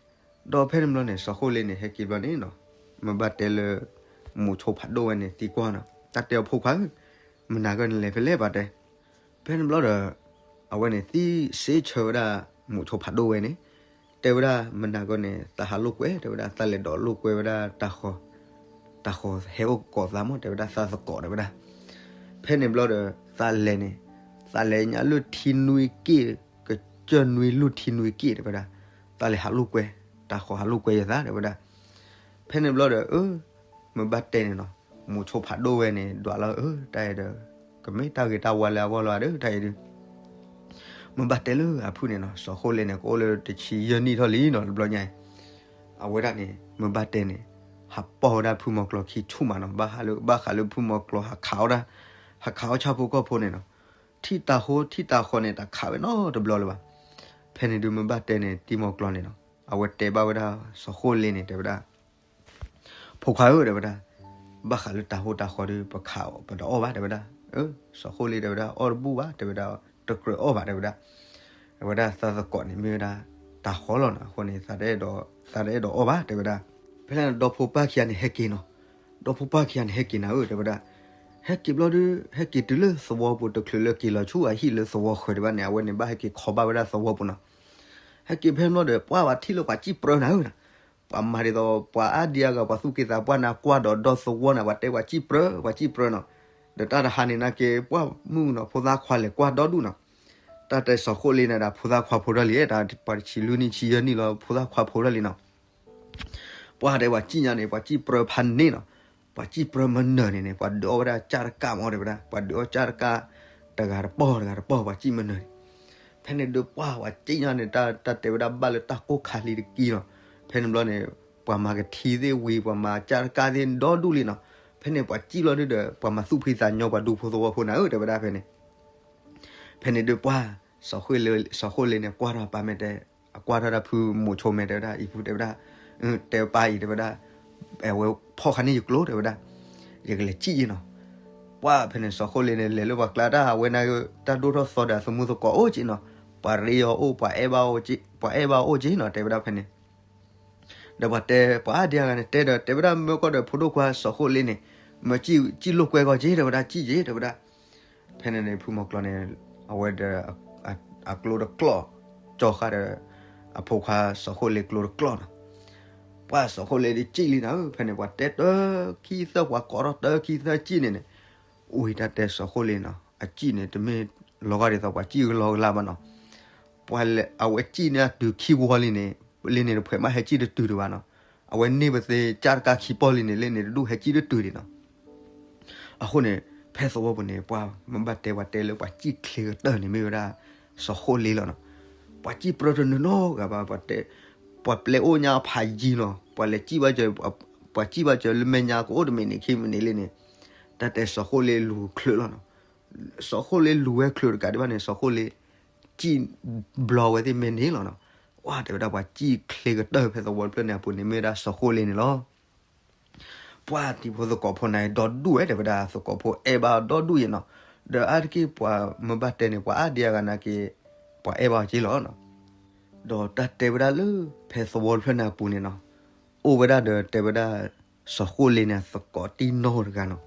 ဒီးဖဲန့ၣ်ဘျီန့ၣ် စီၤဃိလ့န့ၣ် ဟဲက့ၤဘျီန့ၣ်နီၤ, မ့ၢ်ဘၣ်တဲလၢ မူးဆိဖးဒိၣ်ဝဲန့ၣ် သံကွၢ်နီၤ, တၢ်တဲအီၤဖိခွါဧၢ, မနၤဂီၢ်နလဲၤဖဲလဲၣ်ဘၣ်တဲ ဖဲန့ၣ်ဘျီဒီး အဝဲန့ၣ်သံစ့ဆၢဝဲဒၣ် မူးဆိဖးဒိၣ်ဝဲန့ၣ်, တဲဝဲဒၣ် မနၤဂီၢ်န့ၣ် သးဟးလိာ်ကွဲ တဲဝဲဒၣ် သးလဲၤဒိးလိာ်ကွဲဝဲဒၣ်တၤဃီၤ, တၤဃီၤဟဲအိၣ်ကိးသးမး တဲဝဲဒၣ် သးသကိး တဲဝဲဒၣ်. ဖဲန့ၣ်ဘျီဒီး သးလဲၤန့ၣ်, သးလဲၤညါလၢထံနွံက့ၣ်, ကစၢၢ်နွံလူၢ်ထံနွံက့ၣ် တဲဝဲဒၣ်, သးလဲၤဟးလိာ်ကွဲ, တၤဃီၤဟးလိာ်ကွဲယသး တဲဝဲဒၣ်. ဖဲန့ၣ်ဘျီဒီး အၢ မ့ၢ်ဘၣ်တဲန့ၣ်နီၤ, မူးဆိဖးဒိၣ်ဝဲန့ၣ် ဒွးလီၤအၢ တၢ်အံၤဒီး ကမ့ၢ်တၢ်ဂ့ၤတၢ်ဝါလၢအဂီၢ်လီၤဒီး တၢ်အံၤဒုး မ့ၢ်ဘၣ်တဲလၢအဖုၣ်န့ၣ်နီၤ, စီၤဃိလ့န့ၣ် ကအိၣ်လၢတဆံယဲၢ်နံၣ်ထီၣ်လံနီၤ တဘျီညါအံၤ. အဝဲဒၣ်န့ၣ် မ့ၢ်ဘၣ်တဲန့ၣ် ဟးပိာ်ဝဲဒၣ်ဖုမီၤကျိၤခံဆူၣ်မးနီၤ, ဘၣ်ဃးလၢ ဘၣ်ဃးလၢဖုမီၤကျိၤဟးခးအီၣ်ဒၣ်, ဟးခးအီၣ်ဆၣ်ဖိကီၢ်ဖိန့ၣ်နီၤ, ထံၣ်တၢ်ဟိထံၣ်တၢ်ဃီန့ၣ် တခးဝဲနီတဘျီလၢၤဘၣ်. ဖဲန့ၣ်ဒုးမ့ၢ်ဘၣ်တဲန့ၣ် တံၤမီၤကျိၤန့ၣ်နီၤ အဝဲတဲဘၣ်ဝဲဒၣ်စီၤဃိလ့န့ၣ် တဲဝဲဒၣ် ဖိခွါဧၢ တဲဝဲဒၣ်, ဘၣ်ဃးလၢတၢ်ဟိတၢ်ဃီဒီး ပခးပတအီၣ်ဘၣ် တဲဝဲဒၣ်. စီၤဃိလ့တဲဝဲဒၣ် အီၣ်တဘူၣ်ဘၣ် တဲဝဲဒၣ်, တကြၢးအီၣ်ဘၣ် တဲဝဲဒၣ်. အဝဲဒၣ်သးသကိးန့ၣ်မ့ၢ်ဝဲဒၣ်တၢ်ဃီလီၤနီၤ, အဃိန့ၣ် သးတအဲၣ်ဒိးအီၣ်ဘၣ် တဲဝဲဒၣ်. ဖဲန့ၣ်ဒီဖိပၢ်ခံဂၤန့ၣ်ဟဲက့ၤနီၤ, ဒီဖိပၢ်ခံဂၤန့ၣ်ဟဲက့ၤနၤဧၢ တဲဝဲဒၣ်. ဟဲက့ၤဘျီဒီး ဟဲက့ၤတုၤလၢသဝီပူၤတချုးလၢက့ၤလီၤဆူအဟံၣ်လၢသဝီဃၢၤဒံးဘၣ်န့ၣ် အဝဲန့ၣ်ဘၣ်ဟဲက့ၤခီဘၣ်ဝဲဒၣ်သဝီပူၤနီၤ. ဟဲက့ၤဖဲဘျီဒီး ပှၢ်ဝဲထံၣ်လၢပှၤစံၣ်ပြၢနၤဧၢနီၤ, ပှၤမၤဒ်သိး ပှၤအါဒံအါဂၤ ပှၤသူၣ်က့သးပှၢ်န့ၣ် ကွၢ်ဒီးဒီသဝီန့ၣ် ပှၤတဲပှၤစံၣ်ပြၢ ပှၤစံၣ်ပြၢနီၤ. ဒီးတၢ်တဟါန့ၣ်နာ်က့ ပှၢ်မုၣ်ကနီၤ ဖိသၣ်ခွါလဲၤကွၢ်ဒီဒူၣ်နီၤ. တၢ်တဲစီၤဃိလ့န့ၣ်ဒၣ် ဖိသၣ်ခွါဖိထီၣ်လံ, တၢ်ပှၤတဆံလွံၢ်နံၣ်ဆံယဲၢ်နံၣ်လီၤ ဖိသၣ်ခွါဖိထီၣ်လံနီၤ. ပှၢ်တဲပှၤစံၣ်ညါန့ၣ် ပှၤစံၣ်ပြၢဖးန့ၣ်နီၤ, ပှၤစံၣ်ပြၢမနၢၤန့ၣ်န့ၣ် ပှၤဒုးအီၣ်ဝဲဒၣ်ကၢ်တကၢ်မး တဲဝဲဒၣ်, ပှၤဒုးအီၣ်ကၢ်တကၢ် တဂၤတပီၢ်တဂၤတပီၢ် ပှၤစံၣ်မနၢၤန့ၣ်. ဖဲန့ၣ်ဒုးပှၢ်ပှၤစံၣ်ညါန့ၣ် တၢ် တၢ်တဲဝဲဒၣ်ဘၣ်လၢတၢ်ကိၢ်ခါလံတက့ၢ်နီၤ. ဖဲန့ၣ်ဘျီန့ၣ် ပှၤမၤကထံသ့ၣ်ဝံၤ ပှၤမၤကၢ်တကၢ်သ့ၣ်ဒီဒူၣ်လံနီၤ. ဖဲန့ၣ်ပှၤစံၣ်လီၤဒုးဒီး ပှၤမၤသူၣ်ဖှံသးညီ ပှၤဒူဖိသဝီဖိနၤဧၢ တဲဝဲဒၣ်ဖဲန့ၣ်. ဖဲန့ၣ်ဒုးပှၢ် စီၤဃိလ့န့ၣ် ကွၢ်ထီၣ်ပၢ်မဲာ်တဲ, အကွၢ်ထီၣ်ဒၣ်ဖုမိၤဆိမဲာ်တဲဝဲဒၣ် အံၤဖုတဲဝဲဒၣ်, တဲပၢ်အံၤတဲဝဲဒၣ်, အဝဲဖီၣ်ဃာ်န့ၢ်ယကျိၤတဲဝဲဒၣ်, ယကလဲၤစံၣ်ယ့နီၤ. ပှၢ်ဖဲန့ၣ် စီၤဃိလ့န့ၣ် လဲၤလၢပှၤကျါတၢ် အဝဲန့ၣ် တၢ်ဒိၣ်ထီၣ်သီဒီးအသမူသကိးအိၣ်က့နီၤ, ပှၤရ့အီၤအိၣ် ပှၤအဲၣ်ဘၣ်အီၤအိၣ်က့နီၤ တဲဝဲဒၣ်ဖဲန့ၣ်. ဒီးပှၤတဲ ပှၤအါဒံအါဂၤန့ၣ် တဲဒီး တဲဝဲဒၣ်မၢကီၢ်ဒီးဖိဒိၣ်ခွါစီၤဃိလ့န့ၣ်, မၢစံၣ်လိာ်ကွဲကီၢ်က့ တဲဝဲဒၣ် စံၣ်က့ တဲဝဲဒၣ်. ဖဲန့ၣ်န့ၣ် ဖုမီၤကျိၤန့ၣ် အဝဲဒီး အကျိတကျီၢ်, ကၠီဃာ်ဒီး အဖိခွါစီၤဃိလ့ကျိတကျီၢ်နီၤ. ပှၢ်စီၤဃိလ့ဒုးစံၣ်လံနၤဧၢ, ဖဲန့ၣ် ပှၤတဲတၢ်ခံသၢ ပှၤကိးထီၣ်တၢ်ခံသၢစံၣ်န့ၣ်န့ၣ်, ဝံၤတၢ်တဲစီၤဃိလ့နီၤ အစံၣ်န့ၣ် တမ့ၢ်လီၤဂာ်ဒ်သိးပှၤစံၣ်အလီၢ်အလၤဘၣ်နီၤ. ပှၤလဲၤ အဝဲစံၣ်န့ၢ်အတုၤခံဝီလံန့ၣ်, လံန့ၣ်တဖှဲးမးဟဲစံၣ်တတုၤဒံးဘၣ်နီၤ. အဝဲန့ၢ်ပသ့ကၢ်တကၢ်ခံပီၢ်လံန့ၣ် လံန့ၣ်တဒူၣ်ဟဲစံၣ်တတုၤဒံးနီၤ. အဃိန့ၣ် ဖဲသဝီပူၤန့ၣ် ပှၤမ့ၢ်ဘၣ်တဲ ပှၤတဲလၢပှၤစံၣ်ချ့ကတၢၢ်န့ၣ် မ့ၢ်ဝဲဒၣ်စီၤဃိလ့လီၤနီၤ. ပှၤစံၣ်ပြၢတနုာ်နီတဂၤဘၣ်, ပှၤတဲ ပှၤပျဲအိၣ်ညါဖးယံၤနီၤ, ပှၤလဲၤစံၣ်ဘၣ်စၢၤ, ပှၤစံၣ်ဘၣ်စၢၤလၢမဲာ်ညါကအိၣ်တမံၤန့ၣ် ခံမံၤန့ၣ်လံန့ၣ်, တၢ်တဲစီၤဃိလ့လူၤချုးလီၤနီၤ. စီၤဃိလ့လူၤဝဲချုးတကးဒံးဘၣ်န့ၣ် စီၤဃိလ့ စံၣ်ဘျီဝဲသ့ၣ်မဲာ်န့ၣ်လီၤနီၤ. ပှၢ်တဲဝဲဒၣ်ပှၤစံၣ်ချ့ကတၢၢ်ဖဲသဝီတဖျၢၣ်န့ၣ်အပူၤန့ၣ် မ့ၢ်ဝဲဒၣ်စီၤဃိလ့န့ၣ်လီၤ. ပှၢ်တံၤဖိသကိးဖိန့ၣ်ဒီဒူၣ်ဝဲတဲဝဲဒၣ် သကိးဖိအဲၣ်ဘၣ်ဒီဒူၣ်ယ့နီၤ. ဒီးအါတက့ၢ်ပှၤမ့ၢ်ဘၣ်တဲန့ၣ် ပှၤအါဒံအါဂၤနာ်က့ ပှၤအဲၣ်ဘၣ်အီၤက့လီၤနီၤ. ဒီးတၢ်တဲဝဲဒၣ်လၢ ဖဲသဝီတဖျၢၣ်န့ၣ်အပူၤန့ၣ်နီၤ, အိၣ်ဝဲဒၣ်ဒီးတဲဝဲဒၣ် စီၤဃိလ့န့ၣ် အသကိးတံၢ်နီတဂၤနီၤ.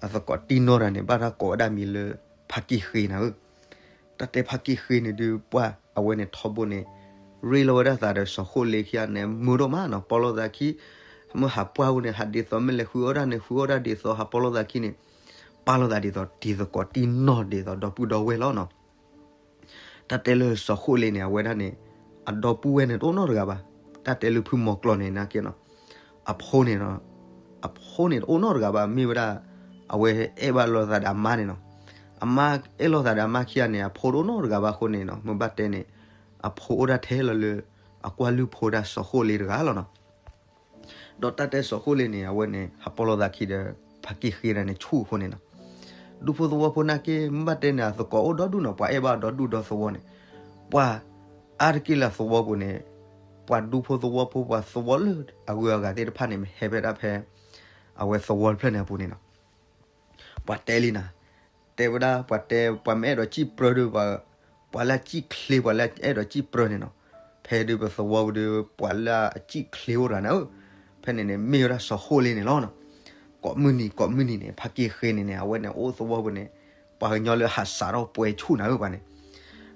အသကိးတံၢ်နီတဂၤန့ၣ် ဘၣ်တၢ်ကိးဝဲဒၣ်မံၤလၢ ဖါကံၢ်ဃ့နၤဧၢ. တၢ်တဲဖါကံၢ်ဃ့န့ၣ်ဒုး ပှၢ်အဝဲန့ၣ်ထီဘိန့ၣ် ရ့လိာ်ဝဲဒၣ်သးဒီးစီၤဃိလ့ခံဂၤန့ၣ် မုာ်ဒိၣ်မးနီၤ. ပီလိာ်သးခံ, မ့ၢ်ဟးပှၢ်ဝဲန့ၣ် ဟးဒ်သိးမ့ၢ်လဲၤဃုအီၣ်တၢ်န့ၣ် ဃုအီၣ်တၢ်ဒ်သိး ဟးပီလိာ်သးခံန့ၣ် ပာ်လိာ်သးဒ်သိး တံၤသကိးတံၢ်နီၢ်ဒ်သိး ဒီပုၢ်ဒီဝဲၢ်လီၤနီၤ. တၢ်တဲလၢစီၤဃိလ့န့ၣ် အဝဲဒၣ်န့ၣ် အဒီပုၢ်ဝဲၢ်န့ၣ်တအိၣ်နီတဂၤဘၣ်. တၢ်တဲလၢဖုမီၤကျိၤန့ၣ်နာ်က့နီၤ, အဖိန့ၣ်, အဖိန့ၣ်တအိၣ်နီတဂၤဘၣ်. မ့ၢ်ဝဲဒၣ် အဝဲအဲၣ်ဘၣ်လိာ်သးဒီးအမါန့ၣ်နီၤ. အမါအဲၣ်လိာ်သးဒီးအမါခံဂၤန့ၣ် အဖိတအိၣ်နီတဂၤဘၣ်အဃိန့ၣ်နီၤ, မ့ၢ်ဘၣ်တဲန့ၣ် အဖိအိၣ်ဒၣ်ထဲလီၤလၢ အကွၢ်လုၢ်ဖိဒၣ်စီၤဃိလ့တဂၤလီၤနီၤ. ဒီးတၢ်တဲစီၤဃိလ့န့ၣ် အဝဲန့ၣ် ဟးပီလိာ်သးခံဒီး ဖါကံၢ်ဃ့န့ၣ်ဆူၣ်အဃိန့ၣ်နီၤ, ဒူဖိသဝီဖိနာ်က့ မ့ၢ်ဘၣ်တဲန့ၣ် အသကိးအိၣ်ဒီဒူၣ်နီၤ, ပှၤအဲၣ်ဘၣ်ဒီဒူၣ်ဒီသဝီန့ၣ်, ပှၤအါတက့ၢ်လၢအသဝီပူၤန့ၣ်, ပှၤဒူဖိသဝီဖိ ပှၤသဝီလၢအဂုၤအဂၤသ့ၣ်တဖၣ်န့ၣ် မ့ၢ်ဟဲဖဲဒၣ်ဖဲ အဝဲသဝီတဖျၢၣ်န့ၣ်အပူၤန့ၣ်နီၤ. ပှၤတဲလံနၤ, တဲဝဲဒၣ် ပှၤတဲ ပှၤမ့ၢ်အဲၣ်ဒိးစံၣ်ပြၢဒီး ပှၤလၢအစံၣ်ချ့ ပှၤလၢအအဲၣ်ဒိးစံၣ်ပြၢန့ၣ်နီၤ, ဖဲဒုးပသဝီပူၤဒီး ပှၤလၢအစံၣ်ချ့အိၣ်တဂၤန့ၣ်ဧၢ, ဖဲန့ၣ်န့ၣ် မ့ၢ်ဝဲဒၣ်စီၤဃိလ့န့ၣ်လီၤနီၤ. ကိးမုၢ်နံၤ ကိးမုၢ်နံၤန့ၣ် ဖါကံၢ်ဃ့န့ၣ်န့ၣ် အဝဲန့ၣ်အိၣ်သဝီပူၤန့ၣ် ပှၤကညီလၢဟးစးထီၣ်ပှဲၤဆူၣ်နၤဧၢ ပှၤန့ၣ်,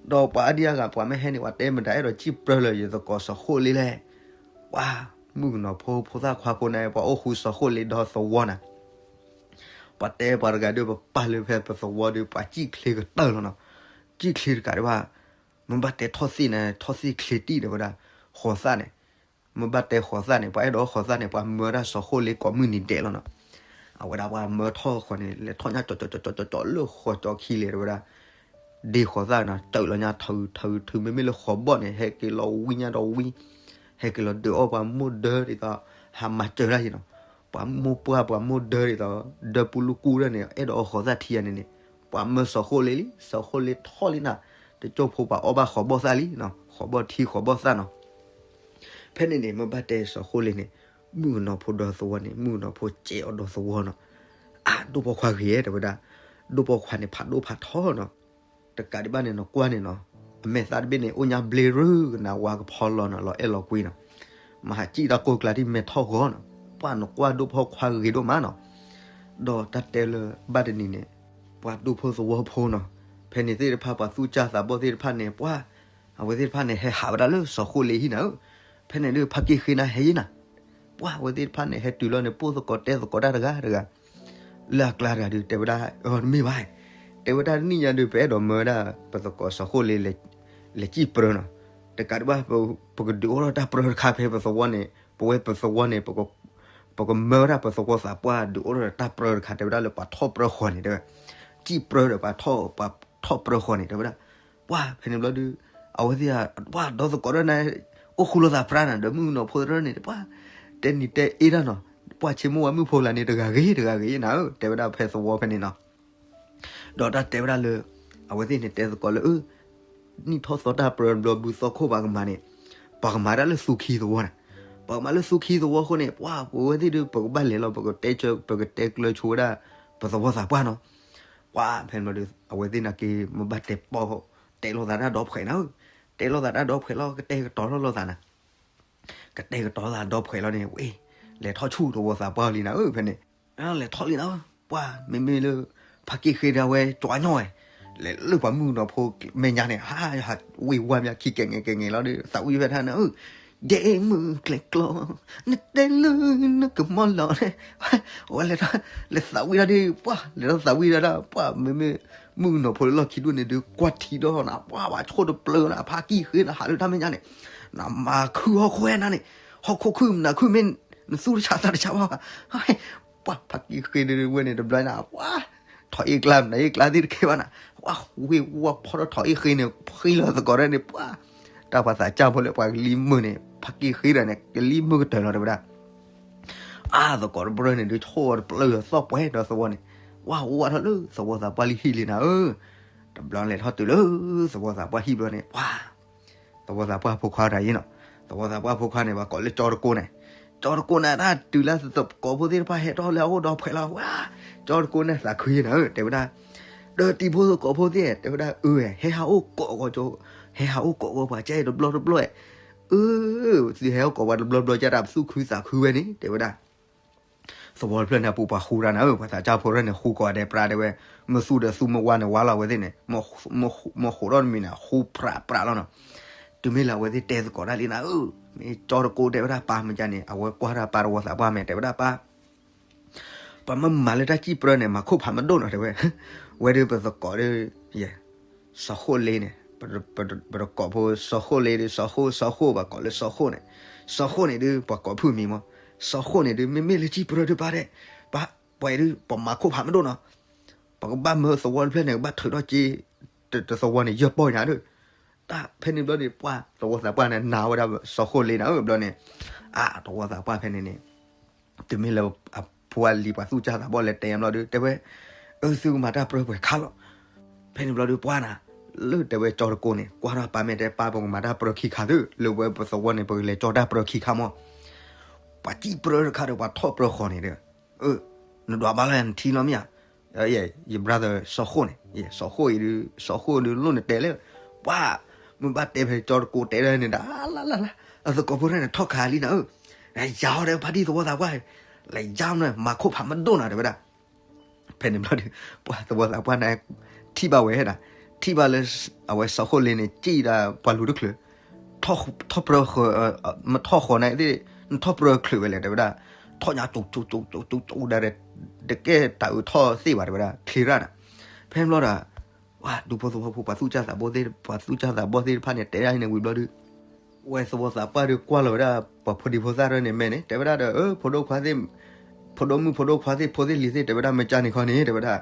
ဒီးပှၤအါဒံအါဂၤ ပှၤမ့ၢ်ဟဲန့ၣ် ပှၤတဲမတၤအဲၣ်ဒိးစံၣ်ပြၢလၢယသကိးစီၤဃိလ့လဲၣ်, ပှၤမုၣ်ကနီၤဖိ ဖိသၣ်ခွါဖိန့ၣ် ပှၤအိၣ်ဃူစီၤဃိလ့ဒီသဝီနၤ ပှၤတဲပှၤတဂၤဒီး ပပာ်လၢဖဲပသဝီဒီး ပှၤစံၣ်ချ့ကတၢၢ်လီၤနီၤ. စံၣ်ချ့တကးဒံးဘၣ်, မ့ၢ်ဘၣ်တဲထီၣ်သ့ၣ်န့ၣ် ထီၣ်သ့ၣ်ချ့တံၢ်တဲဝဲဒၣ်, ဃိးသၣ်န့ၣ်, မ့ၢ်ဘၣ်တဲဃိးသၣ်န့ၣ် ပှၤအဲၣ်ဒိးဃိးသၣ်န့ၣ် ပှၤမၢဝဲဒၣ်စီၤဃိလ့ကိးမုၢ်နံၤဒဲးလီၤနီၤ. အဝဲဒၣ်ပှၤမၢထီၣ်ဃိးန့ၣ် လဲၤထီၣ်ညါကၠီကၠီကၠီကၠီကၠီလၢဃိးကၠီခံလဲၣ်တဲဝဲဒၣ်, ဒ့ဃိးသၣ်နီၤ တုးလီၤညါထုးထုးထုး မ့မ့ၢ်လၢဃိးဘီၣ်န့ၣ် ဟဲက့ၤလီၤဝံညါဒီးဝံ ဟဲက့ၤလီၤဒုးအီၣ်ပှၤမိၢ်ဒၢဒ်သိး ဟးမၤစၢၤတၢ်ယံၤနီၤ. ပှၤမိၢ်ပှၢ်ပှၤမိၢ်ဒၢဒ်သိး ဒၢပူလူကူၣ်ဒၢန့ၣ် အဲၣ်ဒိးအီၣ်ဃီၤသၣ်ထံယၤန့ၣ်န့ၣ်, ပှၤမၢစီၤဃိလ့လံ, စီၤဃိလ့ထီၣ်လံနၤ, တကၠိဖိပှၤအီၣ်ဘၣ်ဃီၤဘီၣ်သၣ်လံ, ဃီၤဘီၣ်ထံဃီၤဘီၣ်သၣ်နီၤ. ဖဲန့ၣ်န့ၣ် မ့ၢ်ဘၣ်တဲစီၤဃိလ့န့ၣ်, မုၣ်ကနီၤဖိဒီသဝီန့ၣ် မုၣ်ကနီၤဖိစဲးအီၤဒီသဝီနီၤ. အါ ဒိၣ်ပိာ်ခွါဂ့ၤတဲဝဲဒၣ်, ဒိၣ်ပိာ်ခွါန့ၣ်ဖးဒိၣ်ဖးထီနီၤ. တကးဒံးဘၣ်န့ၣ် နကွၢ်န့ၣ်နီၤ, အမဲာ်သၣ်တဘ့ၣ်န့ၣ် အိၣ်ညါဘျ့ရူၢ်ကနၣ်ဝါကဖီလီၤနီၤ, လီၤအဲၣ်လီၤကွံနီၤ. မၤဟးစံၣ်တၢ်ကိၢ်ကျါဒ်မဲာ်ထီၣ်ဂီၤနီၤ. ပှၤနကွၢ်ဒိၣ်ပိာ်ခွါဂ့ၤဒိၣ်မးနီၤ. ဒီးတၢ်တဲလၢဘၣ်တနံၤန့ၣ်, ပှၤဒူဖိသဝီဖိနီၤ, ဖဲန့ၣ်သ့ၣ်တဖၣ်ပှၤသူၣ်စၢ်သးဘီၣ်သ့ၣ်တဖၣ်န့ၣ် ပှၤ အဝဲသ့ၣ်တဖၣ်န့ၣ် ဟဲဟးဝဲဒၣ်လၢစီၤဃိလ့ဟံၣ်နၤဧၢ. ဖဲန့ၣ်ဒုး ဖါကံၣ်ဃ့နၤဟဲယံၤနၤ, ပှၤအဝဲသ့ၣ်တဖၣ်န့ၣ် ဟဲတုၤလီၤန့ၣ် ပိၢ်သကိးတဲသကိးတၢ်တဂၤတဂၤ လၢအကျါတဂၤဒုး တဲဝဲဒၣ် အတမ့ၢ်ဘၣ်, တဲဝဲဒၣ်တနံၣ်ညါဒုး ပအဲၣ်ဒိးမၢဝဲဒၣ် ပသကိးစီၤဃိလ့ လဲၤစံၣ်ပြၢနီၤ. တကးဒံးဘၣ် ပကဒုးအိၣ်ထီၣ်တၢ်ပြၢတခါဖဲပသဝီန့ၣ်, ပဝဲပသဝီန့ၣ် ပကမၢဝဲဒၣ်ပသဝီသးပှၢ်ဒုးအိၣ်ထီၣ်တၢ်ပြၢတခါ တဲဝဲဒၣ်လၢပှၤထီၣ်ပြၢဃီၤန့ၣ် တဲဝဲ, စံၣ်ပြၢဒီး ပှၤထီၣ်ပြၢဃီၤန့ၣ် တဲဝဲဒၣ်. ပှၤဖဲန့ၣ်ဘျီဒုး အဝဲသ့ၣ် ပှၤဒီသကိးဒၣ်န့ၣ် အိၣ်ဃူလိာ်သးပြၢနၤ ဒီးမုၣ်ကနီၤဖိသရၢန့ၣ် ပှၤ တဲနံၤတဲအ့တၢ်နီၤ, ပှၤဆ့မိၢ်ဝါမုၣ်ဖိလၢန့ၣ် တဂၤဂ့ၤတဂၤဂ့ၤနၤဧၢ တဲဝဲဒၣ်ဖဲသဝီဖဲန့ၣ်နီၤ. ဒီးတၢ်တဲဝဲဒၣ်လၢ အဝဲသ့ၣ်န့ၣ်တဲသကိးလၢ အၢ နံၣ်ထီၣ်သီတၢ်ပြၢဘျီဘုသီခိၣ်ပှၤကမၤန့ၣ်, ပှၤကမၤဒၣ်လၢသူခံသဝီန့ၣ်, ပှၤကမၤလၢသူခံသဝီအဃိန့ၣ် ပှၤပဝဲသ့ၣ်ဒုး ပကဘၣ်လဲၤလီၤ ပကတဲဆၢ ပကတဲကျၢဆိဝဲဒၣ် ပသဝီသးပှၢ်နီၤ. ပှၤဖဲန့ၣ်ဘျီဒုး အဝဲသ့ၣ်နာ်က့ မ့ၢ်ဘၣ်တဲပီၣ် တဲလိာ်သးတၢ်ဒီဖှဲးနၤဧၢ, တဲလိာ်သးတၢ်ဒီဖှဲးလီၤ ကတဲာ်ကတီၤထီၣ်လိာ်သးနၤ ကတဲာ်ကတီၤသးဒီဖှဲးလီၤန့ၣ် ဝဲ လဲၤထီၣ်ဆူၣ်သဝီသးပှၢ်လံနၤဧၢ ဖဲန့ၣ်, လဲၤထီၣ်လံနၤဧၢ, ပှၤမ့မ့ၢ်လၢ ဖါက့ၣ်ဃ့ဒၣ်ဝဲ ကၠီညီဝဲ, လဲၤလၢပှၤမုၣ်ကနီၤဖိမဲာ်ညါန့ၣ် ဟး ဝ့ၢ်ဝါမးခံကဲးငဲးကဲးငဲးလီၤဒီး သးဝံၣ်ဖဲထါနၤဧၢ, ဒဲမုၢ်ကျဲကျီ နတဲလၢနကမီလီၤန့ၣ်, ဝဲလဲၤထီၣ် လဲၤသးဝံၣ်ဒၣ်ဒီး ပှၤ လဲၤထီၣ်သးဝံၣ်ဒၣ်ဒၣ် ပှၤမ့မ့ၢ် မုၣ်ကနီၤဖိလၢလီၢ်ခံဒိၣ်န့ၣ်ဒုး ကွၢ်ထံဒီးနၤ ပှၤဘၣ်ဆိၣ်တပျၢၤနၤ ဖါကံၢ်ဃ့နၤ ဟးလၢတၢ်မဲာ်ညါန့ၣ်, နမၤခုဟီၣ်ခိၣ်ဝဲနၤန့ၣ်, ဟီၣ်ခိၣ်ခုၣ်မနၤခုၣ်မ့ၢ် နသူၣ်တဆးသးတဆးဘၣ်ဘၣ်, ပှၤဖါကံၢ်ဃ့ဒုးဝဲန့ၣ်တဘျီနၤ ပှၤ ထီၣ်အ့ၣ်ကျါ မနၤအ့ၣ်ကျါသ့ၣ်တကဲဘၣ်နၤ, ပှၤဝ့ၢ်ဝါဖီထီၣ်ထီၣ်အ့ၣ်ဃ့န့ၣ် ဃ့လီၤသကိးဒၣ်န့ၣ် ပှၤ တၢ်ပှၤသးစၢ်ဖိလၢပှၤကလံၤမုာ်န့ၣ် ဖါကံၢ်ဃ့ဒီးန့ၣ် ကလံၤမုာ်ကတၢၢ်လီၤတဲဝဲဒၣ် အါ သကိးတပြၢန့ၣ်ဒုး ဆိၣ်အီၤတပျၢၤသီၣ်ပှဲၤဒီးသဝီန့ၣ်, ဝါဝါထီၣ်လၢသဝီသးပှၢ်လံဟံၣ်လံနၤဧၢ, တဘျီလဲၤထီၣ်တုၤလၢသဝီသးပှၢ်ဟံၣ်ဘျီန့ၣ် ပှၤ သဝီသးပှၢ်ဖိခွါတဂၤအံၤနီၤ, သဝီသးပှၢ်ဖိခွါန့ၣ် ပှၤကိးလၢကၠီတကိးန့ၣ်, ကၠီတကိးန့ၣ် တၢ်တုၤလၢသကိးဖိသ့ၣ်တဖၣ်ဟဲထီၣ်လၢအအိၣ်ဒီဖှဲးလီၤ ဝါ, ကၠီတကိးန့ၣ်သးခုယဲနၤဧၢ တဲဝဲဒၣ်, ဒီးတံၤဖိသကိးဖိသ့ၣ် တဲဝဲဒၣ် အၢ ဟဲဟးအိၣ်ကိးဂီၤကၠီ, ဟဲဟးအိၣ်ကိးဂီၤပှၤကဲတဘျီတဘျီ, အၢ သုဟဲအိၣ်ကိးပှၤတဘျီတဘျီ ကဲတၢ်ပသူၣ်ခုသးခုဝဲန့ၣ် တဲဝဲဒၣ် သဝီတဖျၢၣ်န့ၣ် အပူၤပှၤဃူတၢ်နၤဧၢ, ပှၤသးစၢ်ဖိတဖျၢၣ်န့ၣ် ဃူကိးဂၤဒဲးပြးတဲဝဲ, မ့ၢ်သူၣ်ဒီးသူၣ် မ့ၢ်ဝါန့ၣ်ဝါလီၤဝဲသ့ၣ်န့ၣ်, မ့ၢ်ဃိးထီၣ်တမံၤန့ၣ် ဃူပြးပြးလီၤနီၤ, တုၤမ့ၢ်လၢအဝဲသ့ၣ်တဲသကိးတၢ်လံနၤဧၢ, မ့ၢ်ကၠီတကိးတဲဝဲဒၣ်ပၢ်မ့ၢ်ကန့ၣ် အဝဲကွၢ်တၢ်ပၢ်သဝီသးပှၢ်မ့ၢ် တဲဝဲဒၣ်ပၢ် ပှၤမ့ၢ်မၤလၢတၢ်စံၣ်ပြၢန့ၣ် မၤခိၣ်ဖးမဒိၣ်နီၤ တဲဝဲ, ဝဲဒုးပသကိးဒီး စီၤဃိၣ်လ့န့ၣ်, ပတကိးဖိစီၤဃိၣ်လ့ဒီး စီၤဃိၣ် စီၤဃိၣ် ပှၤကိးလၢစီၤဃိၣ်န့ၣ်, စီၤဃိၣ်န့ၣ်ဒုး ပှၤကိးဖုၣ်မံၤမး, စီၤဃိၣ်န့ၣ်ဒုး မ့မ့ၢ်လၢစံၣ်ပြၢဒုးပၢ်ဒဲး, ပှၤပှဲၤဒုး ပမၤခိၣ်ဖးမဒိၣ်နီၤ, ပကဘၣ်မၢသဝီတဖျၢၣ်န့ၣ် ကဘၣ်ထုးထီၣ်က့ၤ တသဝီန့ၣ် ယဲၢ်ပီၢ်ညါဒီး, တၢ်ဖဲန့ၣ်ဘျီန့ၣ် ပှၤသဝီသးပှၢ်န့ၣ် နာ်ဝဲဒၣ်စီၤဃိၣ်လ့နၤဧၢ ဘျီန့ၣ်, အါ သဝီသးပှၢ်ဖဲန့ၣ်န့ၣ် တုၤမ့ၢ်လၢအဖိအလံၤပှၤသူၣ်စၢ်သးဘီၣ်လဲၤတဲဘျီဒုး တဲဝဲ, အၢ သုကမၤတၢ်ပြၢပှဲၤခါလီၤ, ဖဲန့ၣ်ဘျီဒုးပှၤနၤ, လၢတဲဝဲကၠီတကိးန့ၣ် ကွၢ်ထီၣ်ပၢ်မ့ၢ်တဲပၢ် ပကမၤတၢ်ပြၢခံခါသု, လၢဝဲပသဝီန့ၣ် ပကလဲၤကၠီတၢ်ပြၢခံခါမး, ပှၤစံၣ်ပြၢတခါဒီး ပှၤထီၣ်ပြၢဃီၤန့ၣ်ဒီး, အၢ နဒွးဘၣ်လၢနထံလီၤမ့ၢ်ဧါ, ယ brother စီၤဃိၣ်န့ၣ်, စီၤဃိၣ်အံၤဒုး စီၤဃိၣ်ဒုးလိၣ်နတဲလၢ, ပှၤ မ့ၢ်ဘၣ်တဲဖဲကၠီတကိးတဲဒၣ်န့ၣ်ဒီး လၢလၢလၢ အသကိးဖိတဖၣ်န့ၣ် ထီၣ်ခးလံနၤဧၢ, ယၤဟီဒီးဖါတံၢ်သဝီသးပှၢ်, လဲၤယါမး မၤခိၣ်ဖးမဒိၣ်နၤ တဲဝဲဒၣ် ဖဲန့ၣ်ဘျီဒီး ပှၤသဝီသးပှၢ်န့ၣ် ထံၣ်ဘၣ်ဝဲဒၣ်, ထံၣ်ဘၣ်လၢ အဝဲစီၤဃိၣ်လ့န့ၣ် စံၣ်ဒၣ်ပှၤလူၤတချုး, ထီၣ်ပြၢဃီၤ, မ့ၢ်ထီၣ်ဃီၤန့ၣ်သ့ၣ်, နထီၣ်ပြၢချုးဝဲလဲၣ် တဲဝဲဒၣ်, ထီၣ်ညါကၠူကၠူကၠူကၠူကၠူဒၣ်ဒီး, တကဲတၢ်အုးထီၣ်သ့ၣ်ဘၣ် တဲဝဲဒၣ် ချ့ရၣ်နၤ, ဖဲန့ၣ်ဘျီဒီး ပှၤဒူဖိသဝီဖိ ပှၤသူၣ်စၢ်သးဘီၣ်သ့ၣ်, ပှၤသူၣ်စၢ်သးဘီၣ်သ့ၣ်တဖၣ်န့ၣ် တဲဒၣ်အံၤန့ၣ်ဝံၤဘျီဒီး ဝဲသဝီသးပှၢ်ဒီးကွၢ်လီၤဝဲဒၣ် ပှၤဖိဒံဖိသၣ်တဖၣ်န့ၣ်မဲာ်န့ၣ် တဲဝဲဒၣ်ဒီး အၢ ဖိဒိၣ်ခွါသ့ၣ်, ဖိဒိၣ်မုၣ် ဖိဒိၣ်ခွါသ့ၣ် ဖိသ့ၣ်လံၤသ့ၣ် တဲဝဲဒၣ် မ့ၢ်ကန့ၣ်ခီန့ၣ် တဲဝဲဒၣ်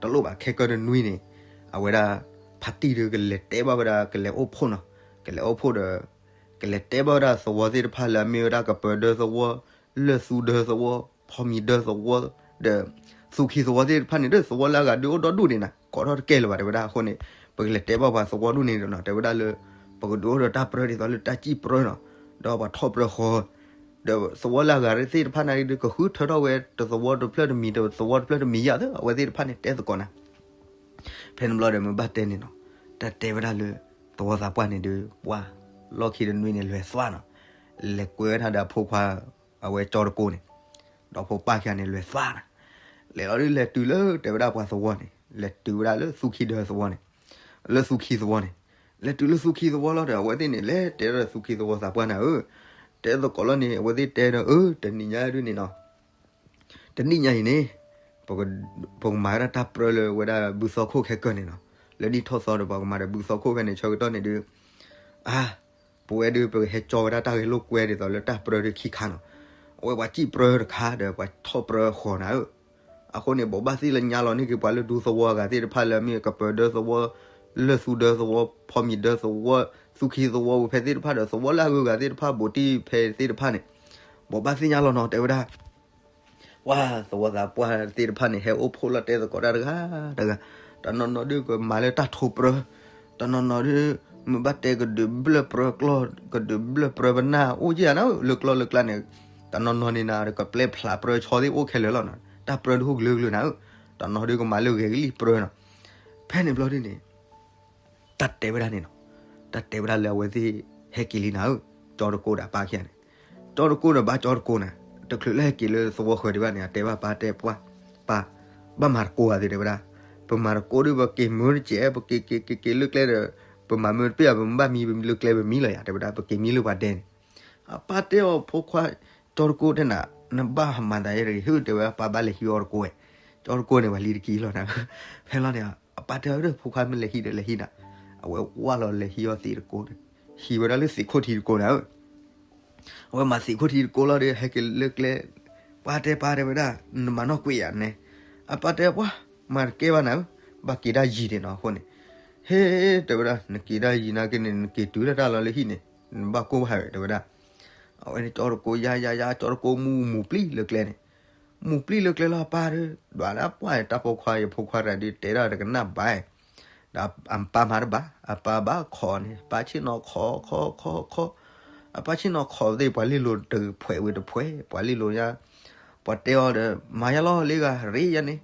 တလိၣ်ဘၣ် ခဲကၢတနွံန့ၣ် အဝဲဒၣ် ဖါတံၢ်ဒီးကလဲၤတဲဘၣ်ဝဲဒၣ် ကလဲၤအိၣ်ဖှိၣ်နီၤ, ကလဲၤအိၣ်ဖှိၣ်ဒီး ကလဲၤတဲဘၣ်ဝဲဒၣ်သဝီသ့ၣ်တဖၣ်လၢအမ့ၢ်ဝဲဒၣ်ကပၢၤဒၢသဝီ, လၢၢ်သူဒၢသဝီ, ဖီမံၤဒၢသဝီ, ဒီး သူခံသဝီသ့ၣ်တဖၣ်န့ၣ်ဒီး သဝီလၢအဂၤဒုးအိၣ်ဒီဒူၣ်န့ၣ်နၤ ကိးထီၣ်တကဲလၢၤဘၣ် တဲဝဲဒၣ်အဃိန့ၣ်, ပကလဲၤတဲဘၣ်ပှၤသဝီဒူၣ်န့ၣ်ဒီးနီၤ တဲဝဲဒၣ်လၢ ပကဒုးအိၣ်ဒီးတၢ်ပြၢဒ်သိးလၢတၢ်စံၣ်ပြၢနီၤ, ဒီးပှၤထီၣ်ပြၢဃီ ဒီးသဝီလၢအဂၤသ့ၣ်တဖၣ်န့ၣ်ဒီး ကဃုထၢထီၣ်ဝဲတသဝီတဖျၢၣ်တမံၤ တသဝီတဖျၢၣ်တမံၤယါသ့ အဝဲသ့ၣ်တဖၣ်န့ၣ်တဲသကိးနၤ ဖဲန့ၣ်ဘျီဒီးမ့ၢ်ဘၣ်တဲန့ၣ်နီၤ, တၢ်တဲဝဲဒၣ်လၢ သဝီသးပှၢ်န့ၣ်ဒီး ပှၢ် လီၢ်ခံတနွံန့ၣ် လဲၤသွါနီၤ, လဲၤကွဲဝဲဒၣ်ဒီးအဖိခွါ အဝဲကၠီတကိန့ၣ်, ဒီးဖိပၢ်ခံဂၤန့ၣ် လဲၤသွါနီၤ, လဲၤလီၤဒုးလဲၤတုၤလၢတဲဝဲဒၣ်ပှၤသဝီန့ၣ် လဲၤတုၤဝဲဒၣ်လၢသူခံဒၢသဝီန့ၣ်, လၢသူခံသဝီန့ၣ်, လဲၤတုၤလၢသူခံသဝီလီၤဒီး အဝဲသ့ၣ်န့ၣ် လဲၤတဲဒီးသူခံသဝီသးပှၢ်န့ၣ်ဧၢ, တဲသကိးလီၤန့ၣ် အဝဲသ့ၣ်တဲဒီး အၢ တနံၤညါဒုးန့ၣ်နီၤ တနံၤညါအံၤန့ၣ် ပကမၤဝဲဒၣ်တၢ်ပြၢလၢဝဲဒၣ်ဘုသီခိၣ်ခဲကၢၢ်န့ၣ်နီၤ, လၢနံၣ်ထီၣ်သီဒီး ပှၤကမၤဒီးဘုသီခိၣ်ဖဲန့ၣ် ဆၢကတီၢ်န့ၣ်ဒုး အါ ပဝဲဒုး ပကဟဲကၠီဝဲဒၣ်တၢ်ဂဲၤလိာ်ကွဲဒ်သိးလၢတၢ်ပြၢဒုးခံခါနီၤ, အဝဲပှၤစံၣ်ပြၢတခါဒီးပှၤထီၣ်ပြၢဃီၤနၤဧၢ, အဃိန့ၣ် ဘိးဘၣ်သ့ၣ်လၢညါလီၤန့ၢ်က့ၤပှၤလၢဒူသဝီအဂၤသ့ၣ်တဖၣ်လၢ မ့ၢ်ကပၢၤဒၢသဝီ, လၢၢ်သူဒၢသဝီ, ဖီမံၤဒၢသဝီ, သူခံသဝီပူၤဖဲသ့ၣ်တဖၣ်ဒီး သဝီလၢအဂုၤအဂၤသ့ၣ်တဖၣ် ဘူးတံၢ်ဖဲသ့ၣ်တဖၣ်န့ၣ်, ဘိးဘၣ်သ့ၣ်ညါလီၤနီၤ တဲဝဲဒၣ် ပှၤသဝီသးပှၢ်သ့ၣ်တဖၣ်န့ၣ် ဟဲအိၣ်ဖှိၣ်လီၤတဲသကိးတၢ်တဂၤတဂၤ, တနီၤနီၤဒုးကမၤလၢတၢ်ထိပြၢ, တနီၤနီၤဒုး မ့ၢ်ဘၣ်တဲကဒုးဘျၢၣ်ပြၢကျီၢ်, ကဒုးဘျၢၣ်ပြၢပနၢ်အိၣ်က့ၤဧါနၤဧၢ, လၢကျီၢ်လၢကျါန့ၣ်, တနီၤနီၤန့ၣ်နၤ ကပျဲဖျးပြၢဆီသ့ၣ်အိၣ်ခဲလၢာ်လီၤနီၤ, တၢ်ပြၢဒုးအိၣ်ကလုာ်ကလုာ်နၤဧၢ, တနီၤဒုးကမၤလၢဂဲၤကလံၣ်ပြၢနီၤ, ဖဲန့ၣ်ဘျီဒုးန့ၣ် တၢ်တဲဝဲဒၣ်န့ၣ်နီၤ, တၢ်တဲဝဲဒၣ်လၢအဝဲသ့ၣ်ဟဲက့ၤလံနၤဧၢ, ကၠီတကိဒီးအပၢ်ခံဂၤန့ၣ်, ကၠီတကိဒီးဘၣ်ကၠီတကိနၤ, တချုးလၢဟဲက့ၤလၢသဝီဃၢၤဒံးဘၣ်န့ၣ် အတဲဘၣ်ပၢ်တဲ ပှၢ်, ပၢ်, ဘၣ်မၤတကိဧါသ့တဲဝဲဒၣ်, ပမၤတကိဒီး ပက့ၤမၢတစဲး ပက့ၤက့ၤက့ၤက့ၤလၢကျဲဒီး ပမၤမၢတပ့ၢ်ဧါ ပမ့ၢ်ဘၣ်မံ ပမံလၢကျဲပမံလီၤယၤ တဲဝဲဒၣ် ပက့ၤမံလၢပှၤဒဲန့ၣ်, အပၢ်တဲအီၤဖိခွါ ကၠီတကိတဲနၤ, နဘၣ်မၤသးယဲတဂ့ၤ ဟ့ၣ်တဲဝဲ ပၢ်ဘၣ်လဲၤဟံးအီၣ်တကိဝဲ, ကၠီတကိန့ၣ် ပှၤလံတကံလီၤနၤ, ဖဲလီၤန့ၣ် အပၢ်တဲအီၤ ဖိခွါမ့ၢ်လဲၤဟံးဒီးလဲၤဟံးနၤ, အဝဲဝၢ်လီၤလဲၤဟံးအီၣ်သံးတကိန့ၣ်, ဟံးဝဲဒၣ်လၢသံးခိၣ်ထံးတကိနၤဧၢ အဝဲမၤသံးခိၣ်ထံးတကိလီၤဒီး ဟဲက့ၤလၢကျဲ, ပၢ်တဲပၢ်တဲဝဲဒၣ် နမၤနီၣ်ကွံာ်ယၤန့ၣ်, အပၢ်တဲပှၢ် မၤတကဲဘၣ်နၤဧၢ, ဘၣ်က့ၤတၢ်ယံၤန့ၣ်နီၤအဃိန့ၣ်, ဟ့ၣ် တဲဝဲဒၣ် နက့ၤတၢ်ယံၤနာ်က့န့ၣ် နက့ၤတုၤလၢတၢ်လီၢ်လၢဟံၣ်န့ၣ်, နဘၣ်ကိၢ်ဘၣ်ဝဲ တဲဝဲဒၣ်, အဝဲန့ၣ်ကၠီတကိယါယါယါ ကၠီတကိမူမူပျံၤလၢကျဲန့ၣ်, မူပျံၤလၢကျဲလီၤအပၢ်ဒီး ဒွးဒၣ်ပှၢ်တၢ်ပိာ်ခွါ ယဖိခွါတဂၤဒုး တဲဒၣ်တကနၣ်ဘၣ် ဒီးအပၢ်မၤတဘၣ် အပၢ်ဘၣ်ခိးန့ၣ် အပၢ်ဆ့ၣ်နီၤခိးခိးခိးခိး, အပၢ်ဆ့ၣ်နီၤခိးသ့ၣ် ပှၤလ့လိာ်တဖှဲးဝံၤတဖှဲး ပှၤလ့လိာ်ညါ, ပှၤတဲအီၤဒီး မၤယါလီၤလ့ဂၤ ရ့ယါန့ၣ်,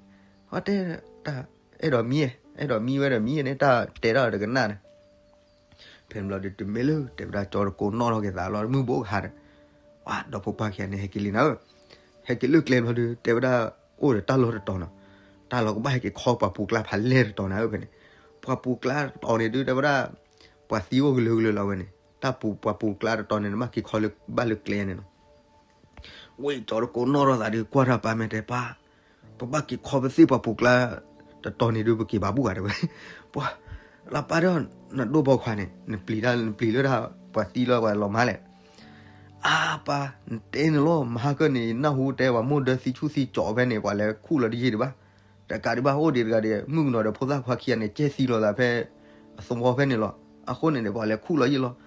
ပှၤတဲတၢ် အဲၣ်ဒိးမံ အဲၣ်ဒိးမံဝဲဒီးမံန့ၣ် တၢ်တဲဒၣ်တကနၣ်န့ၣ် ဖဲန့ၣ်ဘျီဒီး တမ့ၢ်လၢ တဲဝဲဒၣ်ကၠီတကိနီၣ်ထီၣ်က့ၤသးလီၤ မုၢ်ဘိကဟါဒီး, ဝါ ဒီဖိပၢ်ခံဂၤန့ၣ် ဟဲက့ၤလံနၤဧၢ, ဟဲက့ၤလၢကျဲဘျီဒီး တဲဝဲဒၣ် အိၣ်ဒီးတၢ်လီၢ်တတီၤနီၤ, တၢ်လီၢ်ကဘၣ်ဟဲက့ၤခီပှၤပူၤကျါဖးလဲၢ်တတီၤနၤဧၢ ဖဲန့ၣ်, ပှၤပူၤကျါတတီၤန့ၣ်ဒုး တဲဝဲဒၣ် ပှၤသံအိၣ်ကလုာ်ကလုာ်လီၤဝဲန့ၣ်, တၢ်ပူၤ ပှၤပူၤကျါတတီၤန့ၣ် နဘၣ်က့ၤခီလၢဘၣ်လၢကျဲန့ၣ်နီၤ ဝဲကၠီတကိနီၣ်ထီၣ်သးဒီး ကွၢ်ထီၣ်ပၢ်မဲာ်တဲပၢ်, ပဘၣ်က့ၤခီပသ့ၣ်ပှၤပူၤကျါ တတီၤန့ၣ်ဒုး ပက့ၤဘၣ်ဘူၣ်ဂၤတဲဝဲ, ပှၤ လၢပၢ်ဒီး နဒိၣ်ပိာ်ခွါန့ၣ် နပျံၤတၢ် နပျံၤလၢတၢ် ပှၤသံလီၤပှၤလီၤမါလဲၣ်, အါပၢ် နတဲန့ၣ်လီၤ မဟါကၢၢ်န့ၣ် နၢ်ဟူတဲပှၤမိၢ်ဒၢသံဆူၣ်သံကၠီဖဲန့ၣ် ပှၤလဲၤခူၣ်လီၤတယံာ်ဒံးဘၣ်, တကးဒံးဘၣ် အိၣ်ဒံးတဂၤဒံး မုၣ်ကနီၤဒီးဖိသၣ်ခွါခံဂၤန့ၣ် ကဲသံလီၤသးဖဲ အသဝီဖဲန့ၣ်လီၤ, အဃိန့ၣ်န့ၣ် ပှၤလဲၤခူၣ်လီၤယံာ်လီၤ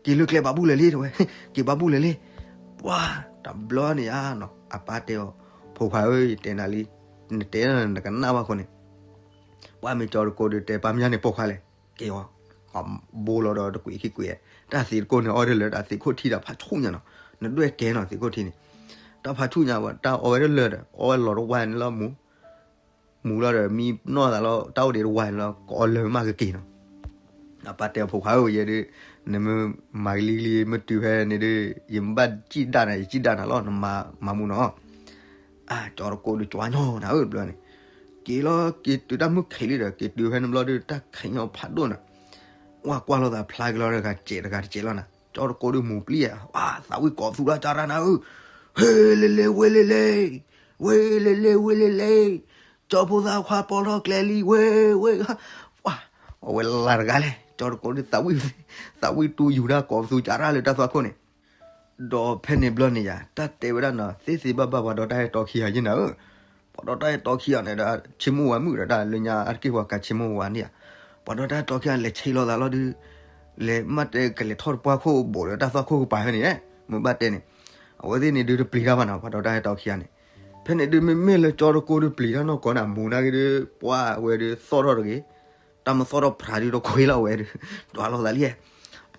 က့ၤလၢကျဲဘၣ်ဘူၣ်လၢာ်လံ တဲဝဲ, က့ၤဘၣ်ဘူၣ်လၢာ်လံ, ပှၤ တဘျီန့ၣ်ဧါနီၤ အပၢ်တဲအီၤ, ဖိခွါဧၢ ယတဲနၤလံ, နတဲနကနၣ်ဘၣ်အဃိန့ၣ်, ပှၤမ့ၢ်ကၠီတကိဒီး တဲပၢ်မညါန့ၣ်ပိာ်ခွါလဲၣ်, က့ၤအီၤ, ဘိလီၤဒီးတကွံာ်ခံကွံာ်, တၢ်သံးတကိန့ၣ် အီၣ်တလၢာ် တၢ်သံးခိၣ်ထံတၢ်ဖးဆူၣ်ညါနီၤ, နဒွဲၣ်ကဲနီၤသံးခိၣ်ထံန့ၣ်, တၢ်ဖးဆူၣ်ညါ တၢ်အီၣ်ဝဲတလၢာ်ဒီး အီၣ်ဝဲလီၤတဝါန့ၣ်လီၤမူ မူလီၤဒီး မံနီၢ်သးလီၤ တၢ်အိၣ်ဒံးတဝါန့ၣ်လီၤ ကအီၣ်လၢာ်မးကက့ၤနီၤ, အပၢ်တဲအီၤဖိခွါဧၢ ယဲဒုး, နမ့ၢ်မၤကလံၤကလံၤ မ့ၢ်တုၤဖဲန့ၣ်ဒုး ယမ့ၢ်ဘၣ်စံၣ်ဒၣ်နၤ ယစံၣ်ဒၣ်နၤလီၤ နမၤမူနီၤ, အကၠီတကိဒီး ကၠွါညီနၤဧၢ တဘျီန့ၣ်, က့ၤလီၤ က့ၤတုၤတၢ်မုၢ်ခံးလံဒီး က့ၤတုၤဖဲန့ၣ်ဘျီဒုး တၢ်ခံးညီဖးဒိၣ်နၤ, ဝဲကွၢ်လိာ်သးဖျါက့ၤလီၤ တဂၤတစဲး တဂၤတစဲးလီၤနၤ, ကၠီတကိဒီးမူပျံၤဧါ ဝဲ သးဝံၣ်ကိးသူၣ်လၢကၠီရၢ်နၤဧၢ, ဟ့လ့လ့ ဝ့လ့လ့, ဝ့လ့လ့ ဝ့လ့လ့, ကၠီဖိသၣ်ခွါပိာ်ထီၣ်ကျဲလံ ဝ့ ဝ့, ဝဲ အဝဲလၢတဂၤလဲၣ် ကၠီတကိဒီး သးဝံၣ်တူၢ်ယူၤတၢ်ကိးသူၣ်ကၠီရၢ်လၢတၢ်သွၣ်ခိၣ်န့ၣ်, ဒီးဖဲန့ၣ်ဘျီန့ၣ်ယါ တၢ်တဲဝဲဒၣ်နီၤ သ့သ့ဘၣ်ဘၣ်ပှၤဒီးတၢ်အဲၣ်တီခံဂၤယဲနၤဧၢ, ပှၤဒီးတၢ်အဲၣ်တီခံဂၤန့ၣ်ဒီး ဆ့မိၣ်ဝဲမုၣ်ဒီးတၢ်လၢညါအါတက့ၢ်ပှၤကးဆ့မိၣ်ဝဲန့ၣ်ဧါ, ပှၤဒီးတၢ်အဲၣ်တီခံဂၤလဲၤဆ့လီၤသးလီၤဒုး, လဲၤမ့ၢ်တဲကလဲၤထီၣ်တပှၢ်ခိၣ်ဘူးဒီးတၢ်သွၣ်ခိၣ်ကပၤဖဲန့ၣ်, မ့ၢ်ဘၣ်တဲန့ၣ်, အဝဲသ့ၣ်န့ၣ်ဒုးတပျံၤတၢ်ဘၣ်နီၤ, ပှၤဒီးတၢ်ဟဲတီခံဂၤန့ၣ်, ဖဲန့ၣ်ဒုးမ့မ့ၢ်လၢကၠီတကိးဒုးပျံၤတၢ်နီၢ်ကီၢ်န့ၣ် အမူၤနာ်က့ဒုး ပှၢ်ဝဲဒုးသီၣ်ထီၣ်တဂ့ၤ, တၢ်မၤသီၣ်ထီၣ်ဖြးဒုးတခွ့လီၤဝဲဒုး, ဒွးလိာ်သးလံ,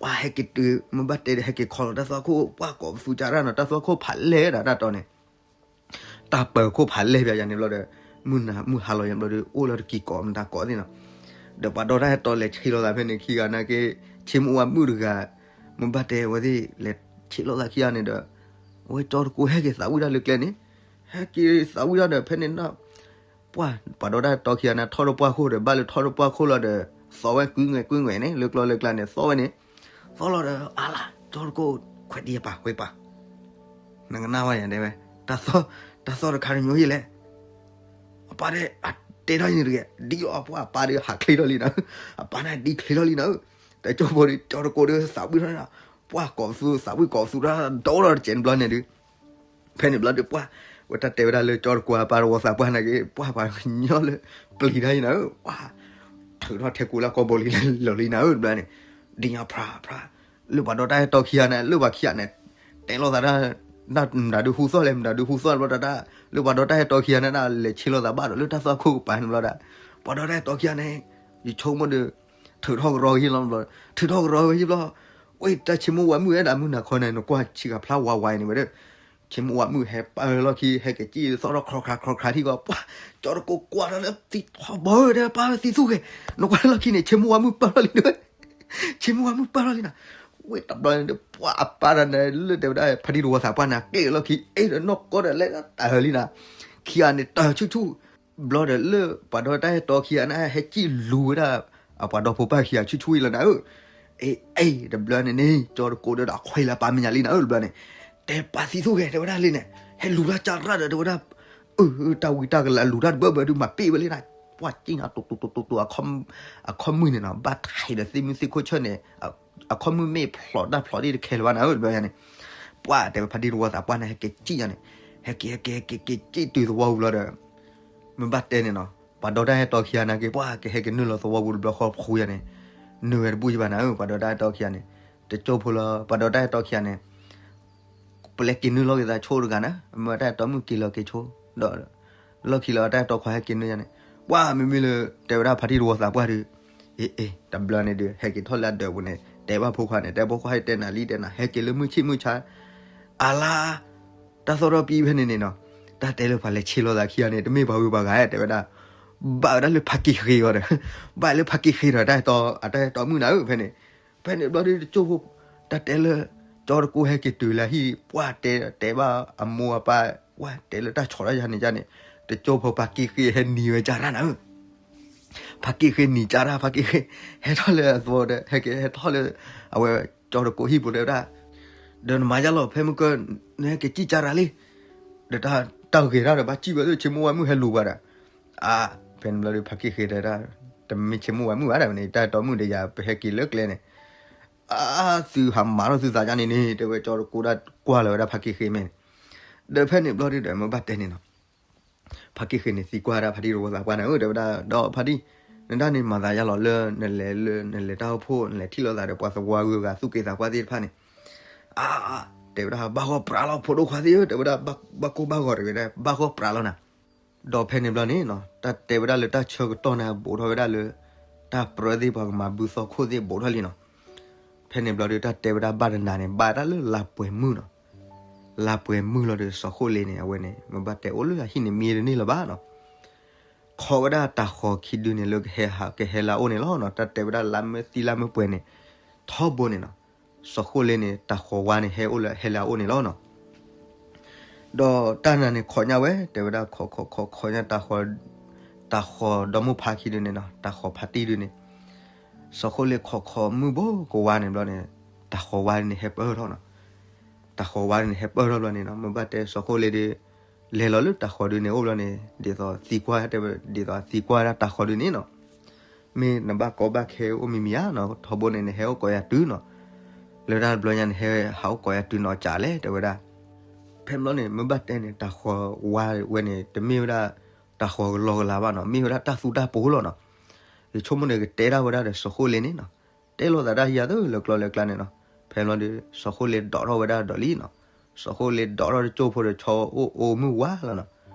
ပှၢ်ဟဲက့ၤတုၤ မ့ၢ်ဘၣ်တဲဒုးဟဲက့ၤခီလီၤတၢ်သွၣ်ခိၣ် ပှၢ်ကိးပသူကၢ်ရၣ်နီၤ, တၢ်သွၣ်ခိၣ်ဖးလဲၢ်ဒၣ်တၢ်တီန့ၣ် တၢ်ပၢၤခိၣ်ဖးလဲၢ်ပၠးယၤန့ၣ်ဘျီဒီး, မုၢ်နၤမုၢ်ဟါလီၤယၤဘျီဒီး အိၣ်လၢတကံၤကိးမတၤကိးသ့ၣ်နီၤ, ဒီးပှၤဒီးတၢ်ဟဲတီလဲၤဆ့လိာ်သးဖဲန့ၣ်ခံဂၤနာ်က့, ဆ့မုၢ်ဝါမုၣ်တဂၤ, မ့ၢ်ဘၣ်တဲဝဲသ့ၣ်လဲၤဆ့လိာ်သးခံဂၤန့ၣ်ဒီး, အဝဲကၠီတကိးဟဲက့ၤသးဝံၣ်တၢ်လၢကျဲန့ၣ်, ဟဲက့ၤသးဝံၣ်တၢ်ဒီးဖဲန့ၣ်နီၤ ပှၢ် ပှၤဒီးတၢ်တီခံဂၤန့ၣ် ထီၣ်တပှၢ်ခိၣ်ဒီး ဘၣ်လၢထီၣ်တပှၢ်ခိၣ်လီၤဒီး, သီဝဲကွံငဲၤကွံငဲၤန့ၣ် လၢကျီလၢကျါန့ၣ် သီဝဲန့ၣ်, သီလီၤဒီး အါလါ ကၠီတကိး ခွဲးတံၢ်ယပၤ ဝဲပၤ, နကနၣ်ဝဲယၤတဲဝဲ, တၢ်သီၣ်တခါတညိယလဲၣ်, အပၢ်တဲ အတဲထီၣ်ယၤတဂ့ၤ ဒ်အီၤပှၢ်အပၢ်ဒီးဟးချ့ထီၣ်လံနၤ, အပၢ်န့ၣ်ဒ်ချ့ထီၣ်လံနၤ, တကၠိဖိဒီး ကၠီတကိးဒီး သးဝံၣ်ထီၣ်န့ၣ်, ပှၢ်ကိးပသူ သးဝံၣ်ကိးပသူတၢ်ဒိၣ်ထီၣ်တစဲးန့ၣ်ဘျီန့ၣ်ဒုး ဖဲန့ၣ်ဘျီဒီးပှၢ်, ဝဲတၢ်တဲဝဲဒၣ်လၢကၠီတကိးအပၢ်တဝီသးပှၢ်နာ်က့ ပှၢ်ပှၤကညီလၢပျံၤတၢ်အံၤနၤဧၢ, ပှၢ်ထုးထီၣ်ထဲကူလၢကီၢ်ဘိလံလၢလီၤလံနၤဧၢ တဘျီန့ၣ်, ဒ်ညါဖျါဖျါ, လၢပှၤဒီးတၢ်ဟဲတီခံဂၤန့ၣ် လၢပှၤခံဂၤန့ၣ်, တဲလိာ်သးတၢ်, တၢ်မတၤဒုးဟူသီၣ်လဲၣ် မတၤဒုးဟူသီၣ်ဘျီတၢ်, လၢပှၤဒီးတၢ်ဟဲတီခံဂၤန့ၣ်ဒၣ် လဲၤဆ့လိာ်သးဘၣ်ဒီးလၢတၢ်သွၣ်ခိၣ်ကပၤန့ၣ်ဘျီဒၣ်, ပှၤဒီးတၢ်ဟဲတီခံဂၤန့ၣ်, ယဆိကမိၣ်ဒီး, ထုးထီၣ်ကရီကဟံၣ်လီၤဘျီ, ထုးထီၣ်ကရီဝဲဟံၣ်ဘျီ, ဝဲတၢ်ဆ့မိၢ်ဝါမုၣ်ဝဲဒၣ်မုၢ်နၤခီန့ၣ် နကွၢ်ဆံးဂၤဖျါဝါဝါအံၤန့ၣ်ဝဲဒီး, ဆ့မိၢ်ဝါမုၣ်ဟဲပာ်လီၢ်ခံ ဟဲက့ၤစံၣ်သီၣ်ထီၣ်ခရီခါခရီခါထံၣ်ကီး ပှၢ်, ကၠီတကိးကွၢ်ထီၣ်လၢသံထီၣ်ဘီဒီး ပၢ်သံသူၣ်ဂဲၤ, နကွၢ်လၢလီၢ်ခံန့ၣ် ဆ့မိၢ်ဝါမုၣ်ပၢၢ်လီၤလံနၤ, ဆ့မိၢ်ဝါမုၣ်ပၢၢ်လီၤလံနၤ, ဝဲတဘျီန့ၣ်ဒီး ပှၢ်အပၢ်တၢ်န့ၣ် လၢတဲဝဲဒၣ် ဖါတံၢ်တဝီသးပှၢ်န့ၣ် ကျ့ၣ်လီၢ်ခံ အ့ၣ်ဒီးနီၢ်ကီၢ်ဒီးလဲၤတၢ်လံနၤ, ခံဂၤန့ၣ်တၢ်ဆူၣ်ဆူၣ် ဘျီဒီးလၢပှၤဒီးတၢ်ဟဲတီခံဂၤန့ၣ် ဟဲစံၣ်လူၤဝဲဒၣ် အပှၤဒီဖိပၢ်ခံဂၤဆူၣ်ဆူၣ်အံၤလီၤနၤဧၢ, အ့ၣ်အ့ၣ် တဘျီန့ၣ်န့ၣ် ကၠီတကိးဒီးအခွဲးလၢပၢ်မဲာ်ညါလံနၤဧၢ တဘျီန့ၣ်, တဲပၢ်သံသူၣ်ဂဲၤ တဲဝဲဒၣ်လံန့ၣ်, ဟဲလူၤတၢ်ကၢ်ရၣ်ဒီး တဲဝဲဒၣ်, အၢ တၢ်ဝံတၢ်ကလၤလူၤတၢ်တဘၢဘၢဒုး မၤပ့ၢ်ဝဲလံနၤ, ပှၢ်ကံၣ်နၤ တိၤတိၤတိၤတိၤတိၤ အခီၣ်မုၢ်န့ၣ်နီၤ ဘၣ်ထဲးဒီးသ့ၣ်မုၢ်သ့ၣ်ခိၣ်ဆၢၣ်န့ၣ်, အခီၣ်မုၢ်မ့ၢ်ဖျိးတၢ်ဖျိးဒ်တခဲလၢာ်ဘၣ်နၤဧၢ တဘျီညါန့ၣ်, ပှၢ်တဲဝဲဖါတံၢ်တဝီသးပှၢ်န့ၣ် ဟဲက့ၤစံၣ်ယၤန့ၣ်, ဟဲက့ၤဟဲက့ၤဟဲက့ၤက့ၤစံၣ်တုၤသဝီပူၤဘျီဒီး မ့ၢ်ဘၣ်တဲန့ၣ်နီၤ ပှၤဒီးတၢ်ဟဲတီခံဂၤနာ်က့ ပှၢ်ကဟဲက့ၤနုာ်လီၤသဝီပူၤတဘျီဃီဖှူယၤန့ၣ်, နုာ်ဝဲတဘူၣ်ယဘၣ်နၤဧၢ ပှၤဒီးတၢ်ဟဲတီခံဂၤန့ၣ်, တကၠိဖိလီၤ ပှၤဒီးတၢ်ဟဲတီခံဂၤန့ၣ်, ပလဲၤက့ၤနုာ်လီၤက့ၤသးဆိတဂၤနၤ မ့ၢ်တၢ်ဟဲတီမုၣ်က့ၤလီၤက့ၤဆိ, ဒီး လီၢ်ခံလီၤတၢ်ဟဲတီခွါဟဲက့ၤနုာ်ယၤန့ၣ်, ပှၢ်မ့မ့ၢ်လၢ တဲဝဲဒၣ်ဖါတံၢ်တဝီသးပှၢ်ဒီး, အ့ၣ်အ့ၣ် တဘျီန့ၣ်ဒီး ဟဲက့ၤထီၣ်လၢအဒၢးပူၤန့ၣ် တဲဘၣ်ဖိခွါန့ၣ် တဲဖိခွါဟဲတဲနၤလံတဲနၤ ဟဲက့ၤလၢမုၢ်ဆ့ၣ်မုၢ်ဆါ အလါ တၢ်သီၣ်ထီၣ်ပံဖဲန့ၣ်န့ၣ်နီၤ, တၢ်တဲလၢပှၤလဲၤဆ့လိာ်သးခံဂၤန့ၣ် တမ့ၢ်ပှၤဂုၤပှၤဂၤ တဲဝဲဒၣ်, ဘၣ်ဝဲဒၣ်လၢဖါက့ၤဃ့အီၤဒီး, ဘၣ်လၢဖါက့ၤဃ့ဒီး တၢ်ဟဲတီ အတၢ်ဟဲတီမုၣ်နၤဧၢ ဖဲန့ၣ်, ဖဲန့ၣ်ဘျီဒီးတကၠိဖိ, တၢ်တဲလၢ ကၠီတကိးဟဲက့ၤတုၤလၢဟံၣ် ပှၢ်တဲတဲဘၣ်အမိၢ်အပၢ်, ပှၢ်တဲလၢတၢ်ဆီၣ်တၢ်ယၤန့ၣ်ယၤန့ၣ်, တကၠိဖိဖါက့ၤဃ့ဟဲနံၤဝဲကၢ်ရၣ်နၤဧၢ ဖါက့ၤဃ့နံၤကၢ်ရၣ် ဖါက့ၤဃ့ ဟဲထီၣ်လၢအသဝီဒီး ဟဲက့ၤဟဲထီၣ်လၢ အဝဲကၠီတကိးဟံၣ်ပူၤတဲဝဲဒၣ်, ဒီးနမၤယါလီၤ ဖဲမုၢ်ကၢၢ် နဟဲက့ၤစံၣ်ကၢ်ရၣ်လံ, ဒီးတၢ်ဂဲၤတၢ်ဒီးဘၣ်စံၣ်ဝဲသ့ၣ် ဆ့မိၢ်ဝါမုၣ်ဟဲလူၤပှၤဒီး, အါ, ဖဲန့ၣ်ဘျီဒီးဖါက့ၤဃ့တဲဒၣ်, တမ့ၢ်ဆ့မိၢ်ဝါမုၣ်ဘၣ်ဒီးန့ၣ် တၢ်တီမုၣ်ဒီးယၤ ပဟဲက့ၤလၢကျဲန့ၣ်, အါ, သုဟးမၤထီၣ်သုသးယါန့ၣ်န့ၣ် တဲဝဲကၠီတကိးဒၣ်ကွၢ်လီၤဝဲဒၣ်ဖါက့ၤဃ့မဲာ်န့ၣ်, ဒီးဖဲန့ၣ်ဘျီဒီး မ့ၢ်ဘၣ်တဲန့ၣ်နီၤ ဖါက့ၤဃ့န့ၣ်သံကွၢ်ဒၣ်ဖါတံၢ်တဝီသးပှၢ်နၤဧၢ တဲဝဲဒၣ် ဒီးဖါတံၢ်, နဒၣ်န့ၣ်မၤသးယါလီၤလၢ နလဲၤလၢ နလဲၤတၢ်အိၣ်ဖှိၣ် နလဲၤထံၣ်လိာ်သးဒီးပှၤသဝီဂုၤဂၤသူၣ်က့သးပှၢ်သ့ၣ်တဖၣ်န့ၣ်, အါ, တဲဝဲဒၣ် ဘၣ်ဂီၢ်ပြးလီၤ ဖိဒိၣ်ခွါသ့ၣ်ဧၢ တဲဝဲဒၣ် ဘၣ်ကိၢ်ဘၣ်ဂီၤ တဲဝဲဒၣ် ဘၣ်ဂီၢ်ပြးလီၤနၤ ဒီးဖဲန့ၣ်ဘျီန့ၣ်နီၤ တၢ်တဲဝဲဒၣ်လၢတၢ်ဆၢကတီၢ်န့ၣ် ဘူးထီၣ်ဝဲဒၣ်လၢ တၢ်ပြၢသ့ၣ်ပှၤကမၤဘုသီခိၣ်သ့ၣ်ဘူးထီၣ်လံနီၤ. ဖဲန့ၣ်ဘျီဒီး တၢ်တဲဝဲဒၣ်ဘၣ်တနၤန့ၣ် ဘၣ်တၢ်လၢလါပှဲၤမုၢ်နီၤ. လါပှဲၤမုၢ်လီၤဒီး စီၤဃိလ့န့ၣ် အဝဲန့ၣ် မ့ၢ်ဘၣ်တဲအိၣ်လၢအဟံၣ်န့ၣ်မံတန့ၢ်လၢၤဘၣ်နီၤ. ခိးဝဲဒၣ်တၤဃီၤခံဒုန့ၣ်လၢကဟဲလၢအအိၣ်န့ၣ်လီၤနီၤ. တၢ်တဲဝဲဒၣ်လါမ့ၢ်သံလါမ့ၢ်ပှဲၤန့ၣ် ထီဘိန့ၣ်နီၤ. စီၤဃိလ့န့ၣ် တၤဃီၤဝါန့ၣ် ဟဲအိၣ်လၢဟဲလၢအအိၣ်န့ၣ်လီၤနီၤ. ဒီးတၢ်နၤန့ၣ်ခိးညါဝဲ တဲဝဲဒၣ်ခိးခိးခိးခိးညါ တၤဃီၤဒီမိၢ်ဖါခံဒုန့ၣ်နီၤ တၤဃီၤဖါတံၢ်ဒုန့ၣ် စီၤဃိလ့ခိးခိးမုၢ်ဘိကဝါန့ၣ်ဘျီန့ၣ် တၤဃီၤဝါန့ၣ်ဟဲပၢၢ်ထီၣ်နီၤ. တၤဃီၤဝါန့ၣ်ဟဲပၢၢ်ထီၣ်ဘျီန့ၣ်နီၤ မ့ၢ်ဘၣ်တဲစီၤဃိလ့ဒီး လဲၤလီၤလၢတၤဃီၤဒုန့ၣ်အိၣ်ဘျီန့ၣ် ဒ်သိးသံကွၢ်တဲဝဲ ဒ်သိးသံကွၢ်ဒၣ်တၤဃီၤဒုန့ၣ်နီၤ မ့ၢ်နဘၣ်ကီဘၣ်ခဲအိၣ်မံၤမံၤဧါနီၤ ထီဘိန့ၣ် နဟဲအိၣ်ကိးယၤတုၤနီၤ လၢတၢ်တဘျီညါန့ၣ် ဟဲဟးအိၣ်ကိးယၤတုၤနီၤကလဲၣ် တဲဝဲဒၣ်. ဖဲဘျီန့ၣ် မ့ၢ်ဘၣ်တဲန့ၣ် တၤဃီၤဝါဝဲန့ၣ် တမ့ၢ်ဝဲဒၣ် တၤဃီၤကလီကလီဘၣ်နီၤ မ့ၢ်ဝဲဒၣ်တၢ်သူတၢ်ပှီၤလီၤနီၤ. ယဆိကမိၣ်န့ၣ် ကတဲဒၣ်ဝဲဒၣ်ဒီးစီၤဃိလ့န့ၣ်နီၤ တဲလိာ်သးတၢ်ယၤသၢလၢကျီလၢကျါန့ၣ်နီၤ. ဖဲလီၤဒီး စီၤဃိလ့ဒိးထီၣ်ဝဲဒၣ်ဒီးလံနီၤ. စီၤဃိလ့ဒိးထီၣ်တကၠိဖိဒီးဆီအိၣ်အိၣ်မုၢ်ဝါလီၤနီၤ.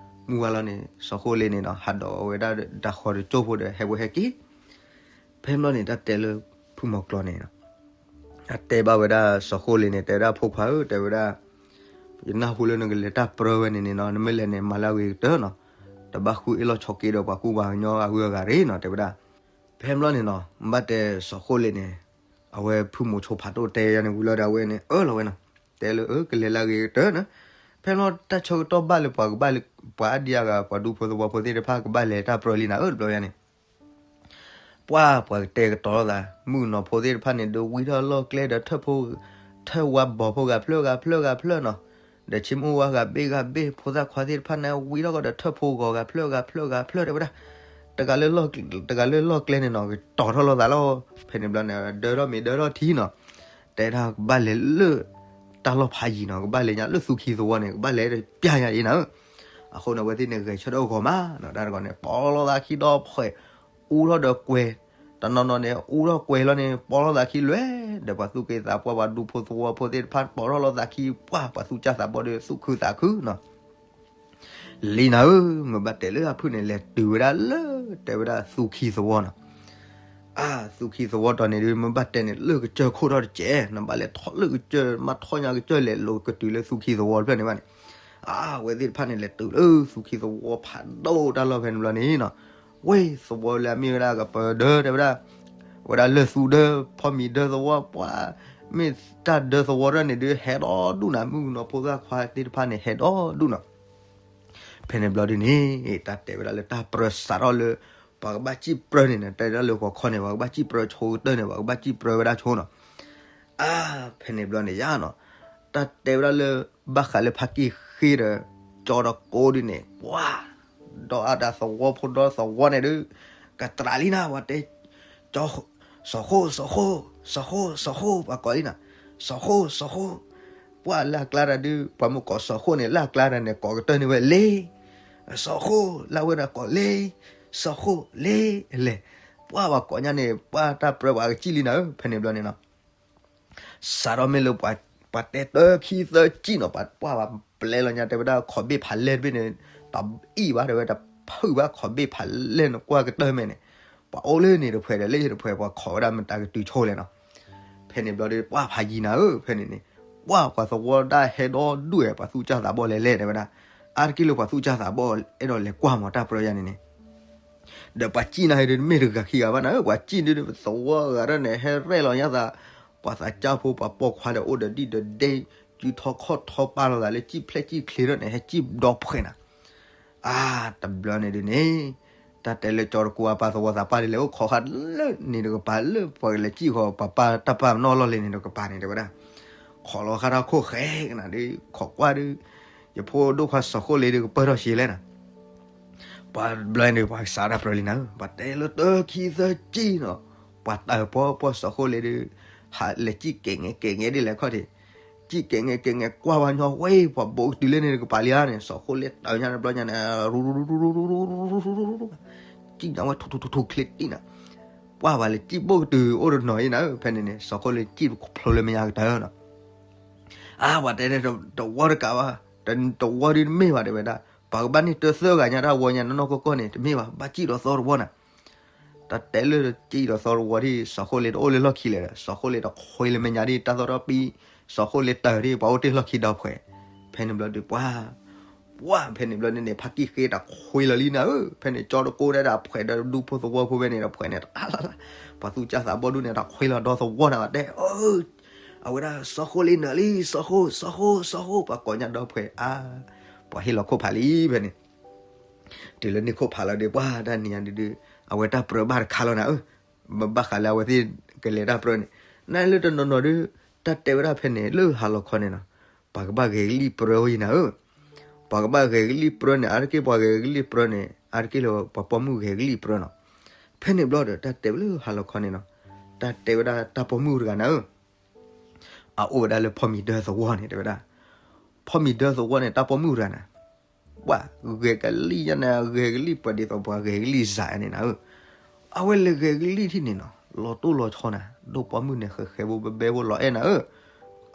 မုၢ်ဝါလီၤန့ၣ် စီၤဃိလ့န့ၣ်နီၤ ဟးဒိးဝဲဒၣ်တၢ်ဃီတကၠိဖိဒီးဟဲဝဲဟဲက့ၤ. ဖဲလီၤန့ၣ် တၢ်တဲလၢဖုမီၤကျိၤန့ၣ်နီၤ အတဲဘၣ်ဝဲဒၣ်စီၤဃိလ့န့ၣ် တဲဝဲဒၣ်ဖိခွါဧၢ တဲဝဲဒၣ် ယနၢ်ဟူလၢနကလဲၤတၢ်ပြၢဝဲန့ၣ်န့ၣ်နီၤ နမ့ၢ်လဲၤန့ၣ် မၤလၢအဂ့ၤကတၢၢ်နီၤ. တဘၣ်ဃုအ့ၣ်လိာ်ဆိးက့ဒီးပှၤကူပှၤကညီအဂုၤအဂၤရ့ၣ်နီၤ တဲဝဲဒၣ်. ဖဲဘျီန့ၣ်နီၤ ဘၣ်တဲစီၤဃိလ့န့ၣ် အဝဲဖုမီၤဆိဖးဒိၣ်တဲယၤန့ၣ်ဝံၤလီၤဒီး အဝဲန့ၣ်အၢၣ်လီၤဝဲနီၤ တဲလၢအၢ ကလဲၤလၢအဂ့ၤကတၢၢ်နီၤ. ဖဲဘျီတၢ်ဆၢကတီၢ်ဘၣ်လၢပှၤကဘၣ်လၢ ပှၤအါဒံအါဂၤ ပှၤဒူဖိသဝီဖိသ့ၣ်တဖၣ် ကဘၣ်လဲၤတၢ်ပြၢလံနၤဧၢ တဘျီယၤန့ၣ် ပှၤ ပှၤကတဲာ်ကတီၤလိာ်သး မုၣ်ကနီၤဖိသ့ၣ်တဖၣ်န့ၣ် ဒုးဝံထီၣ်လီၢ်ကျဲဒီးထၢၣ်ဖိ ထၢၣ်ဝါဘီဖိဂၤဖျၢၣ်ဂၤဖျၢၣ်ဂၤဖျၢၣ်နီၤ. ဒီးဆ့မိၣ်ဝါဂၤဘ့ၣ်ဂၤဘ့ၣ် ဖိသၣ်ခွါသ့ၣ်တဖၣ်န့ၣ် ဝံထီၣ်ကဒီးထၢၣ်ဖိဂီၤဂၤဖျၢၣ်ဂၤဖျၢၣ်ဂၤဖျၢၣ်တဲဝဲဒၣ်. တဂၤလၢ တဂၤလၢလီၢ်ကျဲန့ၣ်နီၤ ကတီၤထီၣ်လိာ်သးလီၤ. ဖဲန့ၣ်ဘျီန့ၣ် ဒၢထီၣ်မ့ၤဒၢထီၣ်ထံနီၤ တဲဒၣ်ကဘၣ်လဲၤလၢ တၢ်လီၢ်ဖးယံၤနီၤ ကဘၣ်လဲၤညါလၢသူခံသဝီန့ၣ် ကဘၣ်လဲၤပျၢ်ညါအံၤနၤဧၢ. အဃိန့ၣ် အဝဲသ့ၣ်န့ၣ် ဂဲၤဆၢထၢၣ်ဂီၤမးနီၤ တၢ်တဂီၤန့ၣ် ပိာ်လိာ်သးခံဒီဖှဲး အူထီၣ်ဒီးကွဲၤ တနီၤနီၤန့ၣ် အူထီၣ်ကွဲၤလီၤန့ၣ် ပိာ်လိာ်သးခံလွဲၢ် ဒီးပှၤသူၣ်က့သးပှၢ် ပှၤဒူဖိသဝီဖိသ့ၣ်တဖၣ် ပိာ်ထီၣ်လိာ်သးခံ ပှၢ် ပှၤသူၣ်စၢ်သးဘီၣ်ဒီးသူၣ်ခုသးခုနီၤ လံနၤဧၢ, မ့ၢ်ဘၣ်တဲလၢအဖုၣ်န့ၣ် လဲၤတုၤဝဲဒၣ်လၢ တဲဝဲဒၣ်သူခံသဝီနီၤ. အါ သူခံသဝီတီၤန့ၣ်ဒုး မ့ၢ်ဘၣ်တဲန့ၣ် လၢကစၢၢ်ခိၣ်ထီၣ်တစဲး နဘၣ်လဲၤထီၣ်လၢကစၢၢ် မ့ၢ်ထီၣ်ညါကစၢၢ်လဲၤလိၤကတုၤလၢသူခံသဝီတဖျၢၣ်န့ၣ်ဘၣ်န့ၣ်. အါ အဝဲသ့ၣ်တဖၣ်န့ၣ် လဲၤတုၤလၢသူခံသဝီဖးဒိၣ်တၢ်လီၢ်ဖဲန့ၣ်ဘျီန့ၣ်နီၤ. ဝဲသဝီလၢအမ့ၢ်ဝဲဒၣ်ကပၢၤဒၢ တဲဝဲဒၣ် ဝဲဒၣ်လၢၢ်သူဒၢ ဖီမံၤဒၢသဝီ ပှၤ မ့ၢ်တၢ်ဒၢသဝီတဖျၢၣ်န့ၣ်ဒုး ဟဲဒီဒူၣ်နၤ မုၣ်ကနီၤဖိသၣ်ခွါသ့ၣ်တဖၣ်န့ၣ် ဟဲဒီဒူၣ်နီၤ. ဖဲန့ၣ်ဘျီဒုးန့ၣ် တၢ်တဲဝဲဒၣ်လၢတၢ်ပြၢစးထီၣ်လၢ ပှၤကဘၣ်စံၣ်ပြၢန့ၣ်နီၤ တဲဒၣ်လၢဂီၤခီန့ၣ် ပှၤကဘၣ်စံၣ်ပြၢဆိကတၢၢ်န့ၣ် ပှၤကဘၣ်စံၣ်ပြၢဝဲဒၣ်ဆိနီၤ. အါ ဖဲန့ၣ်ဘျီန့ၣ်ယါနီၤ တၢ်တဲဝဲဒၣ်လၢ ဘၣ်ဃးလၢဖးကံၢ်ဃ့ဒီး ကၠီတကိးဒုးန့ၣ် ပှၤ ဒီးအတၢ်သဝီဖိဒီသဝီန့ၣ်ဒုး ကတြးလံနၤ ပှၤတဲ စီၤဃိၣ် စီၤဃိၣ် စီၤဃိၣ် စီၤဃိၣ် ပှၤကိးလံနၤ စီၤဃိၣ် စီၤဃိၣ်. ပှၤလၢအကျါတၢ်ဒုး ပှၤမ့ၢ်ကိးစီၤဃိၣ်န့ၣ် လၢအကျါတၢ်န့ၣ် ကိးကတၢၢ်န့ၢ်ဝဲလ့ စီၤဃိၣ် လၢအဝဲဒၣ်ကိးလ့ စီၤဃိၣ်လ့လဲၣ်. ပှၤဘၣ်ကိးညါန့ၣ် ပှၤတၢ်ပြၢပှၤကစံၣ်လံနၤဧၢ ဖဲန့ၣ်ဘျီန့ၣ်နီၤ. စးထီၣ်မ့ၢ်လၢ ပှၤတဲတၢ်ခံသၢကံၣ်နီၤ ပှၤပှၢ်ဘၣ်ပျဲလီၤညါ တဲဝဲဒၣ် ခိးဘ့ၣ်ဖးလဲၢ်တဘ့ၣ်န့ၣ် တအံၣ်ဘၣ် တဲဝဲ တဖုၣ်ဘၣ် ခိးဘ့ၣ်ဖးလဲၢ်န့ၣ် ကွၢ်ကတၢၢ်မဲာ်န့ၣ် ပှၤအိၣ်လၢန့ၣ်တဖှဲးဒီးလၢတဖှဲး ပှၤခိးဝဲဒၣ်မတၤကတုၤဆိလဲၣ်နီၤ. ဖဲန့ၣ်ဘျီဒီး ပှၢ်ဖးယံၤနၤဧၢ ဖဲန့ၣ်န့ၣ် ပှၢ်ပှၤသဝီဒၣ်ဟဲဒီဒူၣ်ဝဲ ပှၤသူၣ်စၢ်သးဘီၣ်လဲၤလဲၣ် တဲဝဲဒၣ်. အါတက့ၢ်လၢပှၤသူၣ်စၢ်သးဘီၣ် အဲၣ်ဒိးလဲၤကွၢ်မီၤတၢ်ပြၢယါန့ၣ်န့ၣ် ဒီးပှၤစံၣ်နၤဟဲဒုး တမ့ၢ်တဂၤခံဂၤဘၣ်နၤဧၢ ပှၤစံၣ်ဒုး သဝီဂၤဒၣ်န့ၣ် ဟဲရဲၣ်လီၤညါသး ပှၤသးစၢ်ဖိ ပှၤပိာ်ခွါဒီး အိၣ်ဒီးဒံၣ်ဒီးဒဲ စုထီခီၣ်ထီပာ်လိာ်သးလၢ စံၣ်ဖျဲၣ်စံၣ်ချ့ထီၣ်န့ၣ် ဟဲစံၣ်ဒီဖှဲးနၤ. အါ တဘျီန့ၣ်ဒုးန့ၣ် တၢ်တဲလၢကၠီတကိးအပၢ်သဝီသးပၢ်ဒ်လဲၣ် အိၣ်ခိးဃာ်လၢန့ၣ်တကပၤ လၢပှၤကလဲၤစံၣ်ဃီၤ ပှၤပၢ်တၢ်ပၢ်နီၣ်လီၢ်လံၤန့ၣ်တကပၤန့ၣ် တဲဝဲဒၣ် ခိးလီၤဃာ်တၢ်ခိၣ်ဃဲကနၤဒီး ခိးကွၢ်ဒုး ယဖိဒိၣ်ခွါစီၤဃိၣ်လ့ဒုး ကပၢၢ်ထီၣ်ရှဲလဲၣ်နၤ. ပှၤဘျီန့ၣ် ပှၤစးတၢ်ပြၢလံနၤဧၢ, ပှၤတဲလၢတၢ်ခံသၢကံၣ်နီၤ, ပှၤတၢၢ်ပီပီၢ်စီၤဃိၣ်လ့ဒုး, ဟးလဲၤစံၣ်ကဲးငဲကဲးငဲဒ်လဲၣ်ခီၣ်ထံး, စံၣ်ကဲးငဲကဲးငဲ ကွၢ်ဝဲညီဝဲ ပှၤဘိးကတုၤလၢန့ၣ်တကပၤလံဧါန့ၣ်, စီၤဃိၣ်လ့တၢၢ်ညါတဘျီညါန့ၣ် စံၣ်ညါဝဲထူထူထူထူချ့တံၢ်နၤ, ပှၢ်ပှၤလဲၤစံၣ်ဘိၣ်ကတုၤအိၣ်တနီၤအံၤနၤဧၢ, ဖဲန့ၣ်န့ၣ် စီၤဃိၣ်လ့စံၣ်ဖျိလၢမဲာ်ညါကတၢၢ်နီၤ. အါ ပှၤတဲန့ၣ် တဝီတကးဘၣ်, တဝီဒုးတမ့ၢ်ဘၣ်တဲဝဲဒၣ်, ပှၤကဘၣ်န့ၢ်တၢ်သၢဂၤညါတၢ်ဝီညါနီၢ်နီၢ်ကီၢ်ကီၢ်န့ၣ် တမ့ၢ်ဘၣ်, ဘၣ်စံၣ်ဒီးသီတဝီနၤ. တၢ်တဲလၢစံၣ်ဒီးသီတဝီဒ် စီၤဃိၣ်လ့တအိၣ်လၢလီၢ်ခံလဲၣ်ဒီး စီၤဃိၣ်လ့တခွ့လၢမဲာ်ညါဒ် တၢ်သီတပံၤ, စီၤဃိၣ်လ့တၢၢ်ဒ် ပှၤအိၣ်တ့ၢ်လီၢ်ခံဒီဖှဲး, ဖဲန့ၣ်ဘျီဒုးပှၢ် ပှၢ် ဖဲန့ၣ်ဘျီန့ၣ်န့ၣ် ဖါကံၢ်ဃ့တခွ့လီၤလံနၤဧၢ, ဖဲန့ၣ်ကၠီတကိးဒၣ်ဒီးဖှဲးဒီးဒူဖိသဝီဖိဖဲန့ၣ်ဒီးဖှဲးန့ၣ် တအါလၢ်လၢ်, ပှၤသူၣ်စၢ်သးဘီၣ်ဒူၣ်န့ၣ် တခွ့လီၤဒီသဝီနၤတဲ အဝဲဒၣ် စီၤဃိၣ်လ့နၢၤလံ, စီၤဃိၣ် စီၤဃိၣ် စီၤဃိၣ် ပှၤကိးညါဒီဖှဲး အါ ပှၤဟ့ၣ်လီၤခိၣ်ဖးလံဖဲန့ၣ်, တုၤလၢန့ၢ်ခိၣ်ဖးလီၤဒီး ပှၢ်တၢ်နံၤညါဒုးဒုး အဝဲတၢ်ပြၢဘၣ်တခါလီၤနၤဧၢ, ဘၣ်ဃးလၢအဝဲသ့ၣ်ကလဲၤတၢ်ပြၢန့ၣ်, နလၢတနီၤနီၤဒုး တၢ်တဲဝဲဒၣ်ဖဲန့ၣ် လၢဟါလီၤခီန့ၣ်နီၤ, ပှၤကဘၣ်ဂဲၤကလံၣ်ပြၢဝဲအံၤနၤဧၢ, ပှၤကဘၣ်ဂဲၤကလံၣ်ပြၢန့ၣ် အါတက့ၢ်ပှၤဂဲၤကလံၣ်ပြၢန့ၣ် အါတက့ၢ်လၢပှၤပိာ်မုၣ်ဂဲၤကလံၣ်ပြၢနီၤ. ဖဲန့ၣ်ဘျီဒီး တၢ်တဲဝဲလၢဟါလီၤခီန့ၣ်နီၤ, တၢ်တဲဝဲဒၣ်တၢ်ပိာ်မုၣ်တဂၤနၤဧၢ အအိၣ်ဝဲဒၣ်လၢဖီမံၤဒၢသဝီန့ၣ်တဲဝဲဒၣ်, ဖီမံၤဒၢသဝီန့ၣ် တၢ်ပိာ်မုၣ်တဂၤနၤ, ပှၤဂဲၤကလံၣ်ယါန့ၣ် ဂဲၤကလံၣ်ပှၤဒ်သိးပှၤဂဲၤကလံၣ်စးန့ၣ်နၤဧၢ, အဝဲလဲၤဂဲၤကလံၣ်ထံၣ်န့ၣ်နီၤ လီၤတိၢ်လီၤဆီနၤ, ဒိၣ်ပိာ်မုၣ်န့ၣ် ဃဲးဃဲးဖိဘဲဘဲဖိလီၤအဲၣ်နၤဧၢ,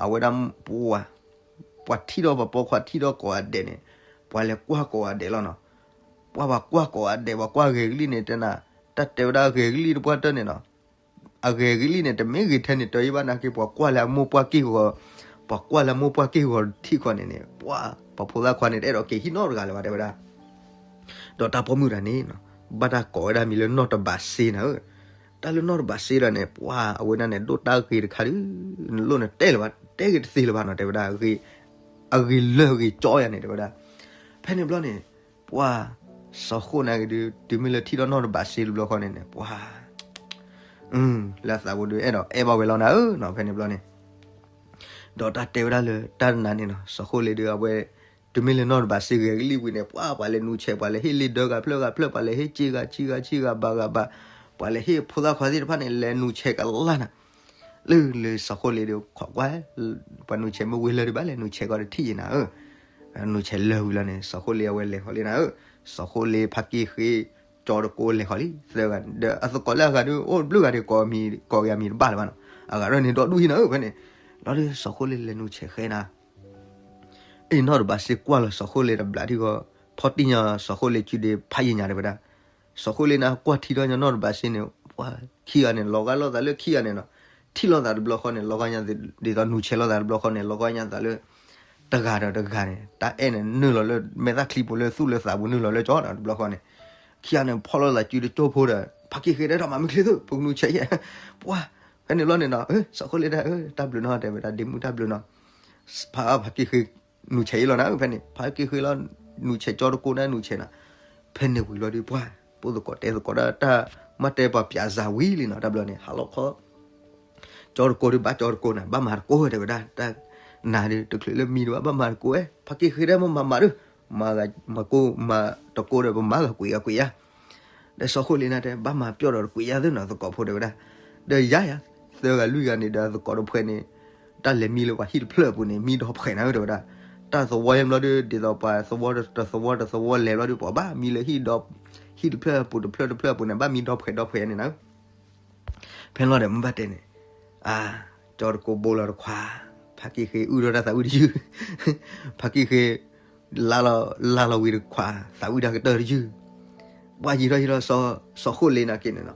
အဝဲဒၣ်ပှၤ ပှၤထံၣ်ထီၣ်ပှၤပိာ်ခွါထံၣ်ထီၣ်ကိးဂၤဒဲးန့ၣ်, ပှၤလဲၤကွၢ်ကိးဂၤဒဲးလီၤနီၤ. ပှၤဘၣ်ကွၢ်ကိးဂၤဒဲး ပှၤကွၢ်ဂဲၤကလံၣ်န့ၣ် တဲနၤ, တၢ်တဲဝဲဒၣ်ဂဲၤကလံၣ်တပှၢ်တၢၢ်န့ၣ်နီၤ, အဂဲၤကလံၣ်န့ၣ် တမ့ၢ်ဂ့ၤထဲန့ၣ်တၢ်ယံၤဘၣ်နာ်က့ ပှၤကွၢ်လၢအမိၢ်ပှၢ်က့ၢ်ဂီၤ, ပှၤကွၢ်လၢအမိၢ်ပှၢ်က့ၢ်ဂီၤထံၣ်ဃီန့ၣ်န့ၣ် ပှၤ ပှၤဖိသၣ်ခွါန့ၣ် တအဲၣ်ဒိးက့ၤဟံၣ်နီတဂၤလၢၤဘၣ် တဲဝဲဒၣ်. ဒီးတၢ်ပိာ်မုၣ်တဂၤန့ၣ်နီၤ, ဘၣ်တၢ်ကိးဝဲဒၣ်မံၤလၢနီၢ်တဘးစ့နၤဧၢ. တၢ်လၢနီၢ်တဘးစ့ဒီးန့ၣ် ပှၤအဝဲဒၣ်န့ၣ် ဒိၣ်တၢ်ဂ့ၤတခါဒုး နလိၣ်နတဲလၢၤဘၣ်, တဲဂ့ၤတသ့လၢၤဘၣ်နီၤ တဲဝဲဒၣ်, အဂ့ၤလၢာ်ဂ့ၤကၠီယၤန့ၣ် တဲဝဲဒၣ်. ဖဲန့ၣ်ဘျီန့ၣ် ပှၤ စီၤဃိၣ်န့ၣ်က့ၤဒုး တုၤမ့ၢ်လၢထံၣ်ဒီးနီၢ်တဘးစ့တဘျီဃီန့ၣ်န့ၣ် ပှၤ လၢအသးပူၤဒုး အဲၣ်ဒိးအဲၣ်ဘၣ်ဝဲလီၤနၤဧၢနီၤ ဖဲန့ၣ်ဘျီန့ၣ် ဒီးတၢ်တဲဝဲဒၣ်လၢတၢ်တနၤန့ၣ်နီၤ, စီၤဃိၣ်လ့ၤဒုး အဝဲ တုၤမ့ၢ်လၢနီၢ်တဘးစ့ဂဲၤကလံၣ်ဝံၤန့ၣ် ပှၤ ပှၤလဲၤနူၤဆဲး ပှၤလဲၤဟ့ၣ်လ့ဒၢဂၤဖျၢၣ်ဂၤဖျၢၣ် ပှၤလဲၤဟ့ၣ်စ့ဂၤဆံဂၤဆံဂၤဘၣ်ဂၤဘၣ်, ပှၤလဲၤဟ့ၣ်ဖိသၣ်ခွါသ့ၣ်တဖၣ်န့ၣ် လဲၤနူၤဆဲးကလၢ်နၤ လၢ လၢစီၤဃိၣ်လ့ၤဒုး ခိးကွၢ် ပှၤနူၤဆဲးမ့ၢ်ဝံၤလၢဒုးဘၣ်လဲၤနူၤဆဲးကီးတထံၣ်ယံၤနၤဧၢ. နူၤဆဲးလၢာ်ဝံၤလီၤန့ၣ် စီၤဃိၣ်လ့ၤအဝဲလဲၤဃီၤလံနၤဧၢ. စီၤဃိၣ်လ့ၤဖါက့ၢ်ဃ့ ကၠီတကိးလဲၤဃီၤလံ သၢဂၤ ဒီးအသကိးလၢအဂၤဒုး အိၣ်တဘျုးဂၤဒုး ကိးမံၤ ကိးက့ၤအမံၤတဘၣ်လၢၤဘၣ်နီၤ, အဂၤဒီးန့ၣ်ဒီဒူၣ်ဟံၣ်နၤဧၢ ဖဲန့ၣ်, လီၤဒုး စီၤဃိၣ်လ့ၤလဲၤနူၤဆဲးဃဲနၤ အ့ၣ် နီၢ်တဘးစ့ကွၢ်လီၤစီၤဃိၣ်လ့ၤတဘျီဒုးဂီၤ, ဖီၣ်တံၢ်ညီစီၤဃိၣ်လ့ၤစုဒ့ဖးယံၤညါတဲဝဲဒၣ်. စီၤဃိၣ်လ့ၤန့ၣ်ကွၢ်ထံထီၣ်ညီနီၢ်တဘးစ့န့ၣ် ပှၤခံဂၤန့ၣ် လီၤဂာ်လိာ်သးလၢခံဂၤန့ၣ်နီၤ, ထံၣ်လိာ်သးတဘျီဃီန့ၣ် လီၤဂာ်ညါ ဒ်သိးနူၤဆဲးလိာ်သးတဘျီဃီန့ၣ် လီၤဂာ်ညါသးလၢ တဂၤဒီးတဂၤန့ၣ် တၢ်အဲၣ်န့ၣ်နုာ်လီၤလၢမဲာ်သၣ်ချံပူၤလၢသူၣ်လၢသးပူၤ နုာ်လီၤလၢကၠီတဘျီဃီန့ၣ်, ခံဂၤန့ၣ် ဖီၣ်လိာ်သးစုတကၠိဖိဒီး ဖါက့ၢ်ဃ့တဲတၢ်မၤမုၢ်ချ့သု ပကနူၤဆဲးယဲ, ပှၤ ဖဲန့ၣ်ဘျီန့ၣ်နီၤ စီၤဃိၣ်လ့ၤတဲ တၢ်ဘျုးနီၤ တဲဝဲဒၣ် ဒ့မုၣ်တၢ်ဘျုးနီၤ ဖါဖါက့ၢ်ဃ့ နူၤဆဲးယံၤလီၤနၤ ဖဲန့ၣ် ဖါက့ၢ်ဃ့လီၤ နူၤဆဲးကၠီတကိးနၤ နူၤဆဲးနၤ, ဖဲန့ၣ်ဝံၤလီၤဒုး ပှၤ ပိာ်သကိးတဲသကိးဒၣ်တၢ် မ့ၢ်တဲပှၤပၠးစၤဝံၤလံနီၤ တၢ်ဘျီန့ၣ် ဟးလီၤခီ ကၠီတကိးဒုး ဘၣ်ကၠီတကိးနၤ ဘၣ်မၤတကိးတဲဝဲဒၣ် တၢ်နၤဒုး တချုးလၢမံဒံးဘၣ် ဘၣ်မၤတကိးဝဲ ဖါက့ၢ်ဃ့တဲမ့ၢ်မၤမၤဒုး မၤမၤကိးမၤတကိးဒီး ပမၤဂၤကွံာ်ဂၤကွံာ်ယါ ဒီးစီၤဃိၣ်လ့ၤနၤတဲ ဘၣ်မၤပျီၢ်ဒီးတကွံာ်ယါသုနီၤ သကိးဖိတဲဝဲဒၣ်, ဒီးယါယါ သၢဂၤလွံၢ်ဂၤန့ၣ်ဒီးသကိးတဖှဲးန့ၣ် တၢ်လဲၤမံလၢပှၤဟံၣ်တဖျၢၣ်အပူၤန့ၣ် မံဒီဖှဲးနၤဧၢတဲဝဲဒၣ်, တၢ်သဝီယဲၢ်ဘျီဒုး ဒ်သိးပှၤသဝီတသဝီတသဝီလဲၤဘျီဒုး ပှၤဘၣ်မံလၢဟံၣ်ဒီ ဟံၣ်တဖျၢၣ်အပူၤတဖျၢၣ်တဖျၢၣ်အပူၤန့ၣ် ဘၣ်မံဒီဖှဲးဒီဖှဲးန့ၣ်နၤဧၢ ဖဲလီၤဒီးမ့ၢ်ဘၣ်တဲန့ၣ်, အါ, ကၠီတကိးဘိလီၤတခွါ, ဖါက့ၢ်ဃ့အုၣ်ထီၣ်တၢ်သးဝံၣ်တယုၢ်, ဖါက့ၢ်ဃ့ လါလီၤ လါလီၤဝံၤတခွါ, သးဝံၣ်တၢ်ကတၢၢ်တယုၢ်, ပှၤယံၤထီၣ်ယံၤထီၣ် စီၤဃိၣ်လ့ၤနၤက့ၤန့ၣ်နီၤ,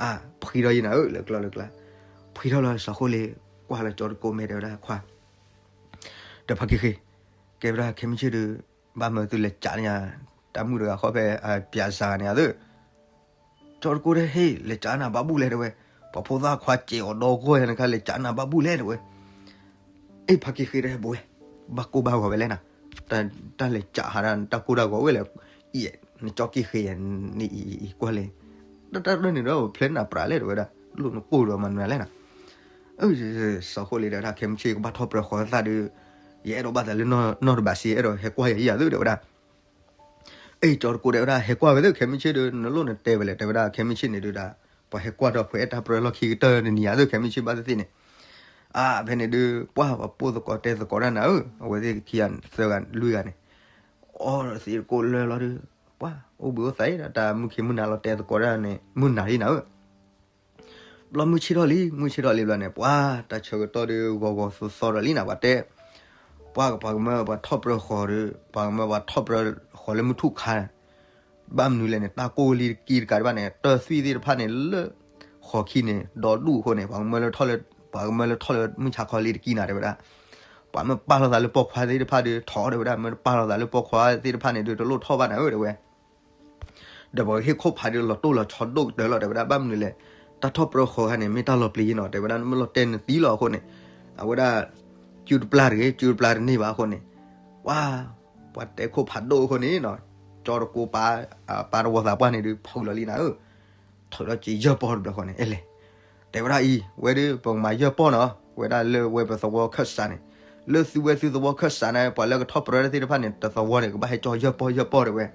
အါ, ဖှံထီၣ်ယံၤနၤဧၢ လၢကျီလၢကျါ, ဖှံထီၣ်လီၤစီၤဃိၣ်လ့ၤ ကွၢ်လီၤကၠီတကိးမဲာ်တဲဝဲဒၣ်ခွါ ဒီးဖါက့ၢ်ဃ့, ကဲဝဲဒၣ်ခဲမုၢ်ဆ့ၣ်ဒီး ဘၣ်မၢသုလဲၤကးန့ၢ်ယၤ တၢ်မုၣ်တဂၤဃီဖဲ ပၠးစၤဂၤန့ၣ်ဧါသၢ, ကၠီတကိးတဲ ဟ့ၣ် လဲၤကးနၤဘၣ်ဘူၣ်လဲၣ်တဲဝဲ, ပှၤဖိသၣ်ခွါစဲးအီၤဒီဂီၢ်ယၤနခါ လဲၤကးနၤဘၣ်ဘူၣ်လဲၣ်တဲဝဲ, အ့ၣ် ဖါက့ၢ်ဃ့တဲဘဝဲ, ဘၣ်ကိၢ်ဘၣ်ဂီၤဝဲလဲၣ်နၤ, တၢ်လဲၤကးဟးဒၣ် တၢ်ကိၢ်တၢ်ဂီၤဝဲလဲၣ်, အံၤ နကၠီက့ၢ်ဃ့ယၤ နအံၤအံၤကွၢ်လဲၣ်, တၢ်တၢ်တၢ်န့ၣ်ဒီး ဖျဲနၢ်ပြးလဲၣ်တဲဝဲဒၣ်, လိၣ်နကိၢ်ဒီးမၤနုၤလဲၣ်နၤ စီၤဃိၣ်လ့ၤဒီးတၢ်ခဲမုၢ်ဆ့ၣ်ကဘၣ်ထီၣ်ပြၢၤဃီၤသးဒီး, ယအဲၣ်ဒိးဘၣ်သးလၢနီၢ်တဘးစ့ အဲၣ်ဒိးဟဲကွၢ်ယၤယၤသုတဲဝဲဒၣ်, အ့ၣ် ကၠီတကိးတဲဝဲဒၣ် ဟဲကွၢ်ဝဲသုခဲမုၢ်ဆ့ၣ်ဒီး နလိၣ်နတဲဝဲလဲၣ်တဲဝဲဒၣ် ခဲမုၢ်ဆ့ၣ်န့ၣ်ဒုးဒၣ်, ပှၤဟဲကွၢ်ဒီးပှၤအဲၣ်တၢ်ပြၢလီၢ်ခံကတၢၢ်တနံၤယၤသုခဲမုၢ်ဆ့ၣ်ဘၣ်သ့ၣ်သ့ၣ်န့ၣ်, အါ ဖဲန့ၣ်ဒုး ပှၤပှၤပိာ်သကိးတဲသကိးတၢ်နၤဧၢ, အဝဲသ့ၣ်ခံဂၤသၢဂၤလွံၢ်ဂၤန့ၣ် အီသံးတကိးလၢလီၤဒုး, ပှၤ အိၣ်ဘှံးအိၣ်သါဒီးတၢ်မုၢ်ခံမုၢ်နၤလီၤတဲသကိးတၢ်န့ၣ် မုၢ်နၤလံနၤဧၢ, ဘျီမုၢ်ဆ့ၣ်ထီၣ်လံ မုၢ်ဆ့ၣ်ထီၣ်လံဘျီန့ၣ် ပှၤတၢ်ဆၢကတီၢ်ဒုးဂီၤဂီၤသီသီဒီးလံနၤ ပှၤတဲ, ပှၤကပှၤကမၢပှၤထီၣ်ပြၢဃီၤဒီး ပှၤကမၢပှၤထီၣ်ပြၢဃီၤလၢမုၢ်ထူၣ်ခါ ဘၣ်မနုၤလဲၣ်န့ၣ် တၢ်ကိၢ်လံတကံတကးတဘၣ်န့ၣ် တၢ်သွံၣ်သ့ၣ်တဖၣ်န့ၣ်လၢ ဃီၤခံန့ၣ် ဒီဒူၣ်အဃိန့ၣ် ပှၤကမၢလၢထီၣ်လၢ ပှၤကမၢလၢထီၣ်လၢမုၢ်ဆါခီလံတကံနၤတဲဝဲဒၣ်, ပှၤမ့ၢ်ပာ်လီၤသးလၢပိာ်ခွါသ့ၣ်တဖၣ်ဒီးထီၣ်တဲဝဲဒၣ် မ့ၢ်တပာ်လီၤသးလၢပိာ်ခွါသ့ၣ်တဖၣ်န့ၣ်ဒီးတလိၣ်ထီၣ်ဘၣ်နၤဧၢတဲဝဲ ဒီးပှၤဟ့ၣ်ခိၣ်ဖးဒီးလီၤတိၢ်လီၤဆီဒိၣ်ကတၢၢ်လီၤတဲဝဲဒၣ် ဘၣ်မနုၤလဲၣ်, တၢ်ထီၣ်ပြၢဃီၤခါန့ၣ် မ့ၢ်တၢ်လီၤပျံၤယ့ၢ်နီၤ တဲဝဲဒၣ် မ့ၢ်လီၤတဲာ်နသံလီၤအဃိန့ၣ်, အဝဲဒၣ် စုတပျၢ်တဂ့ၤ စုတပျၢ်တန့ၢ်ဘၣ်အဃိန့ၣ်, ပှၤ ပှၤတဲခိၣ်ဖးဒိၣ်အဃိန့ၣ်နီၤ, ကၠီတကိးပာ် ပာ်တဝီသးပှၢ်န့ၣ်ဒုး ဖုးလီၤလံနၤဧၢ ထုးထီၣ်က့ၤယဲၢ်ပီၢ်တဘျီဃီန့ၣ် အဲလဲၣ်, တဲဝဲဒၣ်အံၤ ဝဲဒုး ပကမၤယဲၢ်ပီၢ်နီၤ ဝဲဒၣ်လၢဝဲပသဝီခၢၣ်စးန့ၣ်, လၢသုဝဲသုသဝီခၢၣ်စးန့ၣ် ပှၤလၢကထီၣ်ပြၢသ့ၣ်တဖၣ်န့ၣ် တသဝီန့ၣ် ကဘၣ်ဟဲကၠီယဲၢ်ပီၢ်ယဲၢ်ပီၢ်တဲဝဲ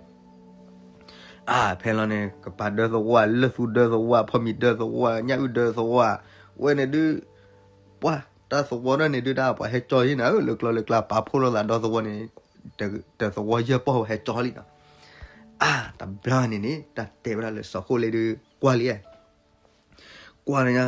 အါ ဖဲလီၤန့ၣ် ကပၤဒၢသဝီ လၢသူဒၢသဝီ ဖီမံၤဒၢသဝီ ညၣ်အုၣ်ဒၢသဝီ ဝဲန့ၣ်ဒုး ပှၤ တၢ်သဝီဒၢန့ၣ်ဒုးဒၣ် ပှၤဟဲကၠီယ့ၢ်နၤဧၢ လၢကျီလၢကျါ ပာ်ဖှိၣ်လိာ်သးဒီသဝီန့ၣ် တသဝီယဲၢ်ပီၢ်ဟဲကၠီလံနီၤ, အါ တဘျီန့ၣ်န့ၣ် တၢ်တဲဝဲဒၣ်လၢစီၤဃိၣ်လ့ၤဒုး ကွၢ်လံ ကွၢ်န့ၣ်ညါ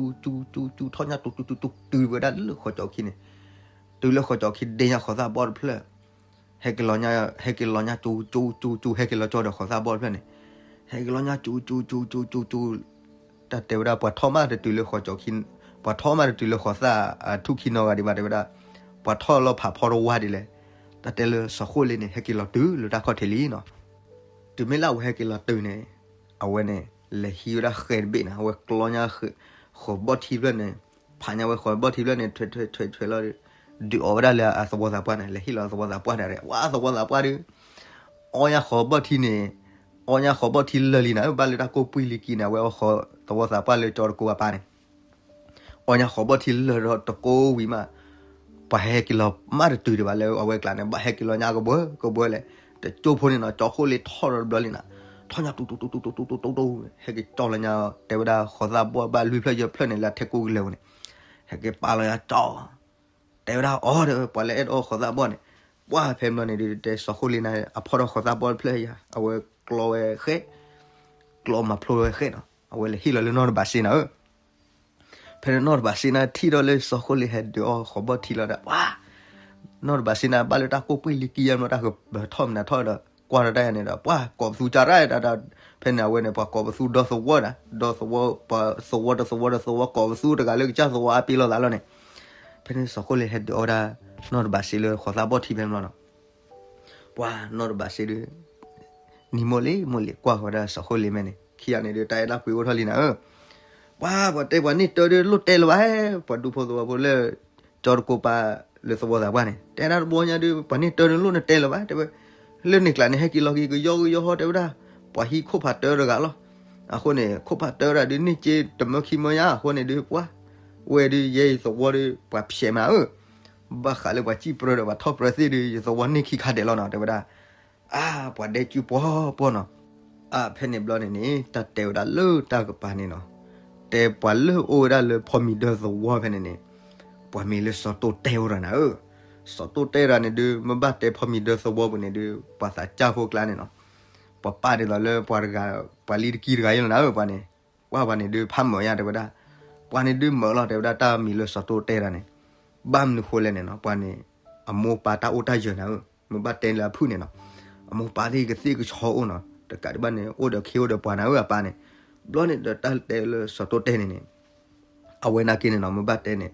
စူၤစူၤစူၤစူၤ ထီၣ်ညၣ်စူၤစူၤစူၤစူၤ တုၤဝဲဒၣ်လၢဃီၤကၠီခံန့ၣ်, တုၤလၢဃီၤကၠီခံ ဒ့ညါဃီၤသၣ်ဘီၣ်တဖျၢၣ်, ဟဲက့ၤလီၤညၣ် ဟဲက့ၤလီၤညၣ်စူၤစူၤစူၤစူၤ ဟဲက့ၤလီၤကၠီဒီးဃီၤသၣ်ဘီၣ်တဖျၢၣ်န့ၣ်, ဟဲက့ၤလီၤညၣ်စူၤစူၤစူၤစူၤစူၤ တၢ်တဲဝဲဒၣ် ပှၤထီၣ်မးတတုၤလၢဃီၤကၠီခံ, ပှၤထီၣ်မးတတုၤလၢဃီၤသၣ်ထူၣ်ခံနီဂၤဒံးဘၣ် တဲဝဲဒၣ်, ပှၤထီၣ်လီၤဖးဖီတဝါဒ်လဲၣ်, တၢ်တဲလၢစီၤဃိလ့န့ၣ် ဟဲက့ၤလီၤတုၤလၢတၢ်ခီၣ်ထံးလံနီၤ. တုၤမ့ၢ်လၢအဝဲဟဲက့ၤလီၤတုၤန့ၣ်, အဝဲန့ၣ် လဲၤဟံးဝဲဒၣ်ဃဲတဘ့ၣ်န့ၣ်, အဝဲကျီညါ ဃီၤဘီၣ်ထံဖျၢၣ်န့ၣ်, ဖးညါဝဲဃီၤဘီၣ်ထံဖျၢၣ်န့ၣ် ထွဲထွဲထွဲထွဲလီၤ, ဒုးအီၣ်ဝဲဒၣ်လၢအသဝီသးပှၢ်န့ၣ်, လဲၤဟ့ၣ်လီၤအသဝီသးပှၢ်ဒၣ်ရဲၣ်, ဝဲသဝီသးပှၢ်ဒုး အီၣ်ညါဃီၤဘီၣ်ထံန့ၣ်, အီၣ်ညါဃီၤဘီၣ်ထံလၢာ်လံနၤ, ဘၣ်လၢတၢ်ကိၢ်ပှံၢ်လံကံန့ၣ်, အဝဲအီၣ်ဃီၤသဝီသးပှၢ်လၢကၠီတကိးအပၢ်န့ၣ် အီၣ်ညါဃီၤဘီၣ်ထံလၢာ်ဒီးတကိးဝံၤမး, ပှၤဟဲက့ၤလီၤမးတတုၤဒံးဘၣ်လၢအဝဲကျါန့ၣ်, ဘၣ်ဟဲက့ၤလီၤညါကဘှၢကဘှၢလဲၣ်, တကၠိဖိန့ၣ်နီၤ, စီၤဃိလ့ထီၣ်ဒီးတဘျီလံနၤ, ထီၣ်ညါတူတူတူတူတူတူတူတူ, ဟဲက့ၤကၠီလီၤညါ, တဲဝဲဒၣ် ဃီၤသၣ်ဘီၣ်ဘၣ်လွံၢ်ဖျၢၣ်ယဲၢ်ဖျၢၣ်န့ၣ် လၢအထဲကိးကလၢာ်န့ၣ်, ဟဲက့ၤပာ်လီၤညါကၠီ တဲဝဲဒၣ်အီၤဒီး ပှၤလၢအဲၣ်ဒိးအီၣ်ဃီၤသၣ်ဘီၣ်န့ၣ်, ပှၢ်ဖဲမနီၤန့ၣ်ဒုး တဲစီၤဃိလ့နၤ, အဖီၣ်ထီၣ်ဃီၤသၣ်ဘီၣ်တဖျၢၣ်ယၤ, အဝဲကျီဝဲဃဲ, ကျီမၤဖျိဝဲဃဲနီၤ, အဝဲလဲၤဟ့ၣ်လီၤလၢနီၢ်တဘးစ့နၤဧၢ ဖဲန့ၣ်နီၢ်တဘးစ့နၤထံၣ်ထီၣ်လၢစီၤဃိလ့ဟဲဒုးအီၣ်ဃီၤဘီၣ်ထံလီၤဒီး ပှၤ နီၢ်တဘးစ့နၤဘၣ်လၢတၢ်ကိၢ်ပှံၢ်လံကံယဲၢ်မနီၤ, တၢ်ကထီၣ်မနုၤထီၣ်ဒီး ကွၢ်ထီၣ်တၢ်ယၤန့ၣ်ဒီး ပှၤကိးပသူကၢ်ရၣ်ဒၣ်, ဖဲန့ၣ်အဝဲန့ၣ် ပှၤကိးပသူဒီသဝီဒၣ်, ဒီသဝီ, ပှၤသဝီတသဝီဒီသဝီ ကိးပသူတဂၤလၢကစၢ်သဝီအါပ့ၤလိာ်သးလီၤန့ၣ်, ဖဲန့ၣ်စီၤဃိလ့ဟဲဒုးအီၣ်ဒၣ် နီၢ်တဘးစ့လၢဃီၤသၣ်ဘီၣ်ထံဖဲန့ၣ်လီၤနီၤ ပှၤနီၢ်တဘးစ့ဒီး နံၤမိၢ်လံမိၢ်လံကွၢ်ဃီၤဒၣ်စီၤဃိလ့မဲန့ၣ်, ခံဂၤန့ၣ်ဒုး တၢ်အဲၣ်တၢ်ကွံအိၣ်ထီၣ်လံနၤဧၢ, ပှၤ ပှၤတဲပှၤန့ၢ်တၢ်ဒုးလိၣ်တဲလၢၤဘၣ်, ပှၤဒူဖိသဝီဖိလၢ ကၠီတကိးပၤလၢသဝီသးပှၢ်န့ၣ် တဲဒၣ်တဘျီညါဒုး ပှၤန့ၢ်တၢ်ဒုးလိၣ်နတဲလၢၤဘၣ် တဲဝဲ, လၢန့ၣ်ကျါန့ၣ် ဟဲက့ၤလီၤက့ၤကယီကယီဟီတဲဝဲဒၣ်, ပှၤဟံးခိၣ်ဖးတၢတဂၤလီၤ, အဃိန့ၣ် ခိၣ်ဖးတၢတဂၤဒုး န့ၢ်က့တမၢခံမၢညါအဃိန့ၣ်ဒုး ပှၤ ဝဲဒုး ယဲယသဝီဒုး ပှၤဖျဲးမးဧၢ, ဘၣ်ဃးလၢပှၤစံၣ်ပြၢဒီးပှၤထီၣ်ပြၢသ့ၣ်ဒုး ယသဝီန့ၢ်ခံခါဒဲးလီၤနီၤ တဲဝဲဒၣ်, အါ ပှၤဒဲကၠူပှီၤပှီၤနီၤ, အါ ဖဲန့ၣ်ဘျီန့ၣ်န့ၣ် တၢ်တဲဝဲဒၣ်လၢတၢ်ကပၤန့ၣ်နီၤ, တဲပှၤလၢအိၣ်ဝဲဒၣ်လၢဖီမံၤဒၢသဝီဖဲန့ၣ်န့ၣ်, ပှၤမံၤလၢစီၤတိတဲအိၣ်ဒီးနၤဧၢ, စီၤတိတဲတဂၤန့ၣ်ဒုး မ့ၢ်ဘၣ်တဲဖီမံၤဒၢသဝီပူၤန့ၣ်ဒုး ပှၤသးစၢ်ဖိကျါန့ၣ်နီၤ, ပှၤပာ်ဒ်သိးလၢပှၤတဂၤ ပှၤလံတကံတဂၤအံၤလီၤနၤဧၢ ပှၤန့ၣ်, ပှၤပှၤန့ၣ်ဒုး ဖးမၢာ်ညါတဲဝဲဒၣ်, ပှၤန့ၣ်ဒုးမၢာ်လီၤ တဲဝဲဒၣ်တၢ်မံၤလၢစီၤတိတဲတဂၤန့ၣ်, ဘၣ်မနုၤဃိလဲၣ်န့ၣ်နီၤ ပှၤန့ၣ် အမိၢ်ပၢ်တၢ်အိၣ်တၢ်ယၢၤနၤဧၢ, မ့ၢ်ဘၣ်တဲလၢအဖုၣ်န့ၣ်နီၤ, အမိၢ်ပၢ်သ့ၣ်ကသ့ၣ်ကဆီအိၣ်နီၤ, တကးဒံးဘၣ်န့ၣ် အိၣ်ဒီးခ့အိၣ်ဒီးပှၤနၤဧၢအပၢ်န့ၣ်, ဘျီန့ၣ်ဒီးတၢ်တဲလၢစီၤတိတဲန့ၣ်န့ၣ် အဝဲနာ်က့န့ၣ်နီၤ မ့ၢ်ဘၣ်တဲန့ၣ်,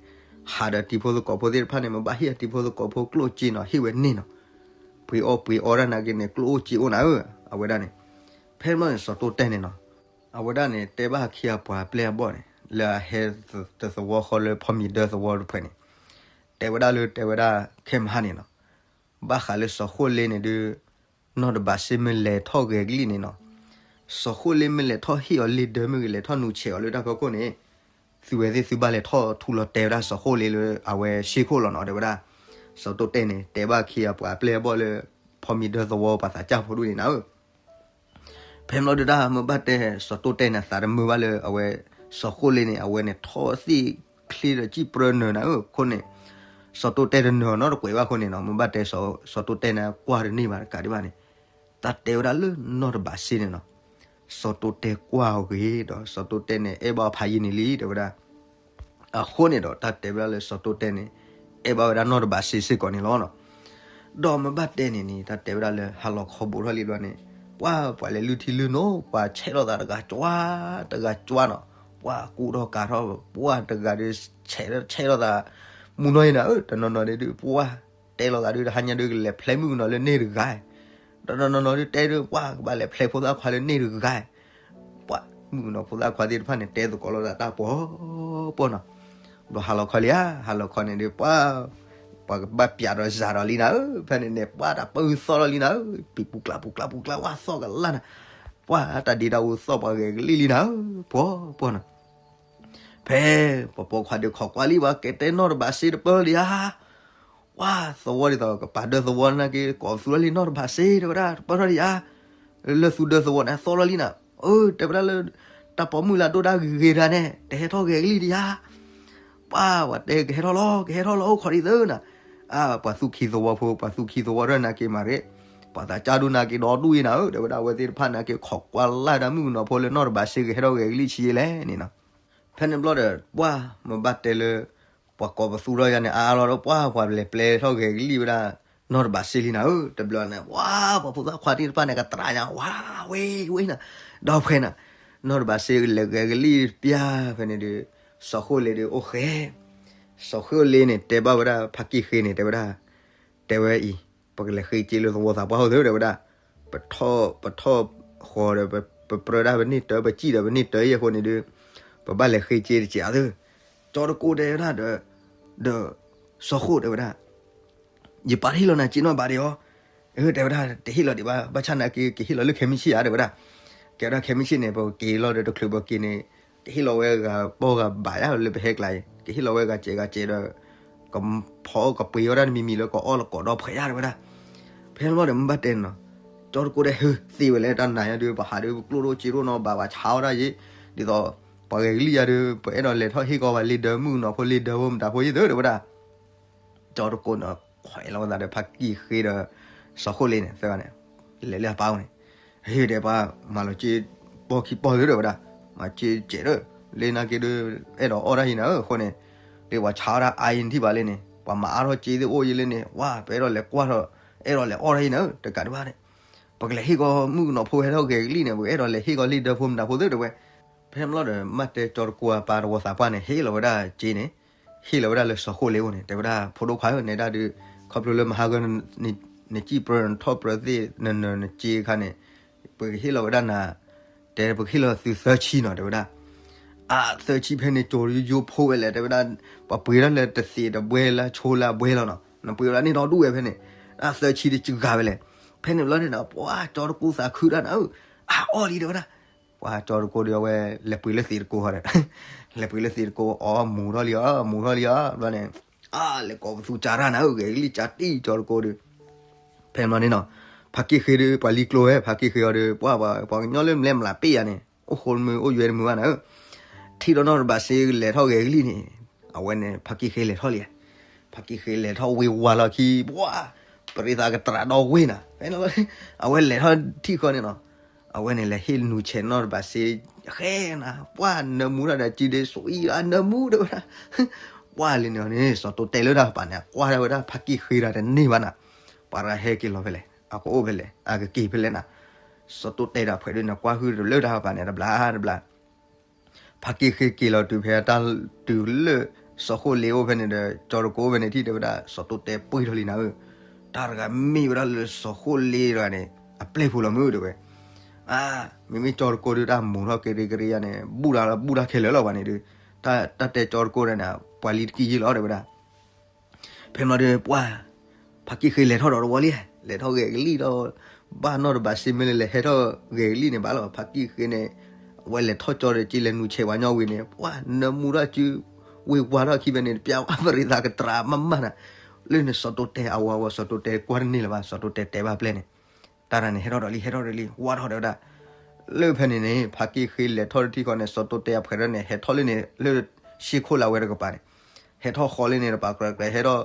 ဟးဒီးတံၤဖိသကိးဖိသ့ၣ်တဖၣ်န့ၣ် မ့ၢ်ဘၣ်ဟ့ၣ်အတံၤဖိသကိးဖိကျိၣ်စ့နီၤ ဟ့ၣ်ဝဲန့ၢ်နီၤ, ပှ့ၤအီၣ်ပှ့ၤအီတၢ်နာ်က့န့ၣ် ကျိၣ်အိၣ်စ့အိၣ်နၤဧၢ, အဝဲဒၣ်န့ၣ်, ဖဲမီန့ၣ် စီၤတိတဲန့ၣ်နီၤ, အဝဲဒၣ်န့ၣ် တဲဘၣ်ခံဂၤပှၤအပျဲၢ်အဘီၣ်န့ၣ် လၢအဟဲတသဝီဃီလၢဖီမံၤဒၢသဝီတဖျၢၣ်န့ၣ်, တဲဝဲဒၣ်လၢတဲဝဲဒၣ်ခဲမဟါန့ၣ်နီၤ, ဘၣ်ဃးလၢစီၤဃိလ့န့ၣ်ဒုး နီၢ်တဘးစ့မ့ၢ်လဲၤထီၣ်ဂဲၤကလံၣ်န့ၣ်နီၤ, စီၤဃိလ့မ့ၢ်လဲၤထီၣ်ဟ့ၣ်အီၤလ့ဒၢမ့ၢ်ဂ့ၤ လဲၤထီၣ်နုာ်ဆဲးအီၤလၢတၢ်ဖီခိၣ်န့ၣ်, သုဝဲသ့ၣ်သုဘၣ်လဲၤထီၣ်ထူလီၤတဲဝဲဒၣ်စီၤဃိလ့လၢအဝဲရှ့ခိၣ်လီၤနီၤ တဲဝဲဒၣ်, စီၤတိတဲန့ၣ် တဲဘၣ်ခံဂၤပှၤအပျဲၢ်အဘီၣ်လၢ ဖီမံၤဒၢသဝီပှၤသးစၢ်ဖိဒူၣ်န့ၣ်နၤဧၢ ဖဲမီဒုးတၢ်မ့ၢ်ဘၣ်တဲ စီၤတိတဲန့ၣ် သးတမုာ်ဘၣ်လၢအဝဲ စီၤဃိလ့န့ၣ် အဝဲန့ၣ်ထီၣ်သ့ၣ်ချ့ဒီးစံၣ်ပြၢနၢၤနၤဧၢ အဃိန့ၣ်, စီၤတိတဲတနၢၤနီတကွဲးဘၣ်အဃိန့ၣ်နီၤ မ့ၢ်ဘၣ်တဲ စီၤတိတဲန့ၣ် ကွၢ်တန့ၢ်ဘၣ်တကးဒံးဘၣ်န့ၣ်, တၢ်တဲဝဲဒၣ်လၢနီၢ်တဘးစ့န့ၣ်နီၤ, စီၤတိတဲကွၢ်အီၤဂ့ၤဒီး စီၤတိတဲန့ၣ် အဲၣ်ဘၣ်ဖးယံာ်န့ၣ်လံ တဲဝဲဒၣ်. အဃိန့ၣ်ဒီး တၢ်တဲဝဲဒၣ်လၢစီၤတိတဲန့ၣ် အဲၣ်ဘၣ်ဝဲဒၣ်နီၢ်တဘးစ့စ့ၢ်ကီးန့ၣ်လီၤနီၤ. ဒီးမ့ၢ်ဘၣ်တဲန့ၣ်န့ၣ် တၢ်တဲဝဲဒၣ်လၢဟါလီၤခီဘူးထီၣ်လံဘျီန့ၣ်, ပှၤ ပှၤလဲၤလုၢ်ထံလုၢ်နိ ပှၤဆဲးထီၣ်သးတဂၤကွၢ် တဂၤကွၢ်နီၤ, ပှၤကူထီၣ်ကၤထီၣ် ပှၤတဂၤဒီး ဆဲး ဆဲးထီၣ်သး မုၢ်နီၢ်အံၤနၤဧၢ, တနီၤနီၤဒုး ပှၤ တဲလိာ်သးဒုး တဟါညါဒုး ကလဲၤဖျဲမုၣ်ကနီၤလၢန့ၢ်တဂၤ တနီၤနီၤနီၤဒုး တဲဒုး ပှၤ ကဘၣ်လဲၤဖျဲဖိသၣ်ခွါလၢန့ၢ်တဂၤ, ပှၤ မုၣ်ကနီၤဖိသၣ်ခွါသ့ၣ်တဖၣ်န့ၣ် တဲသကိးလိာ်သးတၢ်ပှီၤပှီၤနီၤ. ဒီးဟါလီၤခီလံဧါ, ဟါလီၤခီန့ၣ်ဒုး ပှၤ ပှၤကဘၣ်ပျးဒီးစၤဒီးလံနၤဧၢ, ဖဲန့ၣ်န့ၣ် ပှၤတၢ်ပၢၢ်သီၣ်ထီၣ်လံနၤဧၢ, ပံၤပူၤကျါပူၤကျါပူၤကျါ ဝါသီၣ်ကလၢ်နၤ, ပှၤတၢ်ဒ့တၢ်အူသီၣ်ပှၤဂဲၤကလံၣ်လံနၤဧၢ, ပှီၤပှီၤနီၤ. ဖဲ ပှၤပိာ်ခွါဒုးခိးကွၢ်လံ ပှၤကတဲနီၢ်တဘးစ့တပၢၢ်လံဧါ ပှၤသဝီဒ်သိး ကပၤဒၢသဝီနာ်က့ ကိးပသူထီၣ်လံနီၢ်တဘးစ့ တဲဝဲဒၣ် တပၢၢ်ထီၣ်ဒံးဧါ, လၢသူဒၢသဝီန့ၣ် သီၣ်ထီၣ်လံနၤ, အၢ တဲဝဲဒၣ်လၢ တၢ်ပိာ်မုၣ်လၢအဒိၣ်ဒါဂ့ၤဂ့ၤတဂၤန့ၣ် တဟဲထီၣ်ဂဲၤကလံၣ်ဒံးဧါ, ပှၤ ပှၤတဲကဟဲထီၣ်လီၤ ကဟဲထီၣ်လီၤ အိၣ်ခိးဒံးသၢနၤ, အၢ ပှၤသူၣ်ခံသဝီဖိ ပှၤသူၣ်ခံသဝီထီၣ်နာ်က့မၤရ့, ပှၤသးကၢ်ဒိၣ်နာ်က့ဒီဒူၣ်အံၤနၤဧၢ, တဲဝဲဒၣ်အဝဲသ့ၣ်တဖၣ်နာ်က့ ခိးကွၢ်လၢ်ဒၣ်မုၣ်ကနီၤဖိလၢနီၢ်တဘးစ့ကဟဲထီၣ်ဂဲၤကလံၣ်ဆံးယဲလဲၣ်န့ၣ်နီၤ. ဖဲန့ၣ်ဘျီဒီး ပှၤမ့ၢ်ဘၣ်တဲလၢ ပှၤကိးပသူထီၣ်ယါန့ၣ် အါအါလီၤဒီး ပှၤ ပှၤလဲၤပျဲထီၣ်ဂဲၤကလံၣ်ဝဲဒၣ် နီၢ်တဘးစ့လံနၤဧၢ, တဘျီန့ၣ် ပှၤ ပှၤဖိသၣ်ခွါသ့ၣ်တဖၣ်န့ၣ် ကတြၢ်ညါ ဝါ ဝ့ ဝ့နၤ, ဒီးဖဲနၤ နီၢ်တဘးစ့လဲၤဂဲၤကလံၣ်ပျၢ်ဖဲန့ၣ်ဒီး စီၤဃိၣ်လ့ၤဒီးအိၣ်ဃဲ, စီၤဃိၣ်လ့ၤန့ၣ် တဲဘၣ်ဝဲဒၣ်ဖးကံၢ်ဃ့န့ၣ် တဲဝဲဒၣ်, တဲဝဲအံၤ, ပကလဲၤဃ့က့လၢသဝီသးပှၢ်အိၣ်သ့ တဲဝဲဒၣ်, ပထီၣ် ပထီၣ်ဃီၤဒီး ပပြၢဒၣ်ပန့ၢ်တၢ် ပစံၣ်ဒီး ပန့ၢ်တၢ်အံၤအဃိန့ၣ်ဒီး ပဘၣ်လဲၤဃ့က့တစဲးအသ့, ကၠီတကိးတဲဝဲဒၣ်ဒီး ဒီး စီၤဃိၣ်တဲဝဲဒၣ် ယပာ်တဟ့ၣ်လီၤနၤက့နီတဘးဒံးဧါ, အၢ တဲဝဲဒၣ် တဟ့ၣ်လီၤဒံးဘၣ် ဘၣ်ဆၣ်နာ်က့ ကဟ့ၣ်လီၤလၢခဲမုၢ်ဆ့ၣ်ဧါ တဲဝဲဒၣ်, ကဲဝဲဒၣ်ခဲမုၢ်ဆ့ၣ်န့ၣ် ပက့ၤလီၤဒီးတချုးပက့ၤန့ၣ် ကဟ့ၣ်လီၤဝဲဂၤပီၢ်ဂၤဘၣ်ယါလၢပဟဲကျါအံၤ ကဟ့ၣ်လီၤဝဲဂၤစဲးဂၤစဲးဒီး ကဖီကပှ့ၤဝဲဒၣ်တမံၤမံၤလၢကအီၣ်လၢကိးဒီဖှဲးယါ တဲဝဲဒၣ်, ဖဲန့ၣ်ဘျီဒီးမ့ၢ်ဘၣ်တဲန့ၣ်နီၤ, ကၠီတကိးဒီး ဟ့ၣ်သ့ဝဲလဲၣ် တၢ်နၤညါဒီး ပဟးဒီးပကျိၣ်ဒိၣ်စ့ဒိၣ်နီၤ ဘၣ်ပှၤဆါအီၣ်ဒၣ်ယ့ၣ်, ဒ်သိး ပှၤဂဲၤကလံၣ်ယါဒီး ပအဲၣ်ဒိးလဲၤထီၣ်ဟ့ၣ်ကီးပှၤလ့ဒၢမုၣ်ကနီၤဖိလ့ဒၢဖိမတၤဖိယ့ၣ်သ့ တဲဝဲဒၣ် ကၠီတကိးန့ၣ် ခွဲးလီၤဝဲသးဒီးဖးကံၢ်ဃ့ဒီး စီၤဃိၣ်လ့ၤန့ၣ် သၢဂၤန့ၣ် လဲၤလၢအပၢ်အိၣ်န့ၣ်, ဟ့ၣ်ဒီးပှၤမၤလီၤစ့ ပီၢ်ခံပီၢ်သ့ တဲဝဲဒၣ်, မၤစ့စဲးဒီး လၢနာ်က့ဒီး အဲၣ်ဒိးအီၣ်ဒၣ်ယံၤနၤဧၢ အဃိန့ၣ်, လၢပှၤဆါအီၣ်ဒၣ်အါယံၤနထံၣ်ဘၣ်လၢန့ၣ် ပှၤမၤအါထီၣ်စ့သ့ၣ်အိၣ်ယံၤလၢန့ၣ် ဝါ ပအဲၣ်ဒိးလဲၤကွၢ်ထီၣ် အဲၣ်ဒိးလဲၤအီၣ်ဒၣ်ယံၤနၤဧၢ တကးဒံးဘၣ်န့ၣ်, ပကလဲၤဟ့ၣ်ကီးမုၣ်ကနီၤဖိဟဲထီၣ်ဂဲၤကလံၣ်န့ၣ် ပအဲၣ်ဒိးလဲၤဟ့ၣ်ကီးလ့ဒၢဖိမတၤဖိသ့ တဲဝဲ ဖဲန့ၣ်ဘျီဒီး မ့ၢ်တဲကၠီတကိးအပၢ်သဝီသးပှၢ်န့ၣ် ဟ့ၣ်လီၤဝဲဒၣ်စ့န့ၣ်, ဟ့ၣ်လီၤဝဲဒၣ်လၢစီၤဃိၣ်လ့ၤအိၣ်န့ၣ် တဲဝဲဒၣ် ဖိဒိၣ်ခွါဧၢ နဲဒၣ်ဒီး ခီဖျိလၢမဟါဂီၤ နစံၣ်ပြၢနထီၣ်ပြၢသ့ၣ် နနၢၤနစ့အခါန့ၣ်, ပကဟ့ၣ်လီၤဝဲဒၣ်နၤ, တဲပကဟ့ၣ်လီၤသုသၢဆံနီၤ တဲဝဲဒၣ်, အါ သၢဆံဖဲန့ၣ် ကၠီယိယိဖိဝဲလဲၣ် တဲဝဲဒၣ်, ပှၤပှ့ၤဒၣ်လၢတသ့းတဘှဲလၢအဆိလၢအဘှဲလီၤနီၤ နပှ့ၤဝဲဒၣ်န့ၣ်ဒီဒူၣ်ဝဲဖဲန့ၣ်, အါ သၢဆံတဂၤဝဲလဲၣ်, ဖဲန့ၣ်ဘျီန့ၣ်နီၤ ပှၤကၠီတကိးသးခုတၢ်နၤဧၢ, အါအီၣ်လံ တဲဝဲဒၣ် ပှၤကၠီတကိးဒီးအဝဲ လဲၤပှ့ၤလၢသ့းတကိးဃီဒီး, လဲၤပှ့ၤလၢသ့းတကိး အီၣ်မူၤထီၣ်လံဧါ မူၤထီၣ်လံဧါ ဘျီန့ၣ်, အါ လဲၤကိးပသူကၠါတၢ်နၤဧၢ ဂဲၤကလံၣ်ကၠါတံၢ်ကၠီတကိးဒီး, ဖဲန့ၣ်ဘျီန့ၣ်နီၤ, ဖးကံၢ်ဃ့ဒီး ပှၤလံကျိၤဝဲ ဖးကံၢ်ဃ့အီၤဒီး ပှၤ ပှၤကညီလၢမလဲမလးပ့ၢ်ယၤန့ၣ် အိၣ်ဃိတမုာ် အိၣ်ယွဲတမုာ်ဘၣ်နၤဧၢ, ထံၣ်ဒီးနီၢ်တဘးစ့လဲၤထီၣ်ဂဲၤကလံၣ်န့ၣ်, အဝဲန့ၣ် ဖးကံၢ်ဃ့လဲၤထီၣ်လံဧါ, ဖးကံၢ်ဃ့လဲၤထီၣ်ဝ့ၤဝါလီၤခံ ပှၤ ပရ့သးကတြးဒီဝ့ၢ်နၤ ဖဲန့ၣ်ဘျီန့ၣ် အဝဲလဲၤထီၣ်ထံၣ်ဃီန့ၣ်နီၤ, အဝဲန့ၣ်လဲၤဟ့ၣ်နူၤဆဲးနီၢ်တဘးစ့, ဃဲနၤ ပှၤနၢမူတၢ်ဒီးစုဒ့စိအံၤ အနၢမူတဲဝဲဒၣ်, ပှၤလၢန့ၣ်န့ၣ် စီၤတိတဲလၢတၢ်ကပၤန့ၣ် အကွၢ်ဒၣ်ဝဲဒၣ်ဖးကံၢ်ဃ့ဒီးတန့ၢ်ဘၣ်နၤ, ပှၤရၢဟဲက့ၤလီၤဖဲလဲၣ် အကအိၣ်ဖဲလဲၣ် အကက့ၤဖဲလဲၣ်နၤ, စီၤတိတဲဒီးဖဲဒၣ်န့ၣ် ကွၢ်ဟုၣ်တလၢတၢ်ကပၤန့ၣ် တဘျီတဘျီ ဖးကံၢ်ဃ့က့ၤလီၤတုၤဖဲတၢ်တုၤလၢ စီၤဃိၣ်လ့ၤအိၣ်ဖဲန့ၣ်ဒီး ကၠီတကိးဖဲန့ၣ်ထံၣ်တဲဝဲဒၣ် စီၤတိတဲပှ့ၤထီၣ်လံနၤဧၢ, တၢ်တဂၤမ့ၢ်ဝဲဒၣ်လၢစီၤဃိၣ်လ့ၤတဂၤန့ၣ် အပျဲၢ်ဖိလီၤမုၢ်တဲဝဲ, အါ မ့မ့ၢ်ကၠီတကိးဒီးတၢ်မူၤထီၣ်ကရံကရံယါန့ၣ် ဘူၣ်တၢ်လီၤဘူၣ်တၢ်ခဲလၢာ်လီၤဘၣ်န့ၣ်ဒီး တၢ်တဲကၠီတကိးန့ၣ် ပှၤလံတကံၢ်ယ့ၢ်လီၤတဲဝဲဒၣ် ဖဲမ့ၢ်ဒီးပှၤ ဖးကံၢ်ဃ့လဲၤထီၣ်ဒီးတဝီလံ, လဲၤထီၣ်ဂဲၤကလံၣ်ဒီး ဘၣ်နီၢ်တဘးစ့မ့ၢ်လၢလဲၤဟဲထီၣ်ဂဲၤကလံၣ်န့ၣ်ဘၣ်လီၤ, ဖးကံၢ်ဃ့န့ၣ် အဝဲလဲၤထီၣ်ကၠီဒီးက့လဲၤနူၤဆဲးပှၤညီဝံၤန့ၣ် ပှၤနၢမူထီၣ်စု ဝ့ၤဝါထီၣ်ခံဖဲန့ၣ် တပျၢ်ဝဲပရ့သးကတြးမးမးနၤ, လၢန့ၣ်စီၤတိတဲအဝၤဝဲ စီၤတိတဲကွၢ်တန့ၢ်လၢၤဘၣ် စီၤတိတဲတဲဘၣ်ပျဲၢ်န့ၣ် တၢ်တၢ်န့ၣ် ဟဲထီၣ်ဒီးလံ ဟဲထီၣ်ဒီးလံ ဝါထီၣ်ဒီးဝဲဒၣ်, လၢဖဲန့ၣ်န့ၣ် ဖးကံၢ်ဃ့လဲၤထီၣ်တထံၣ်ဃီန့ၣ် စီၤတိတဲအဖှဲးထီၣ်န့ၣ် ဟဲထီၣ်လၢန့ၣ် လၢရှ့ခိၣ်လၢအဝဲတကပၤန့ၣ်, ဟဲထီၣ်ဃီလၢန့ၣ်တပၤကြၢးကြၢးဟဲထီၣ်,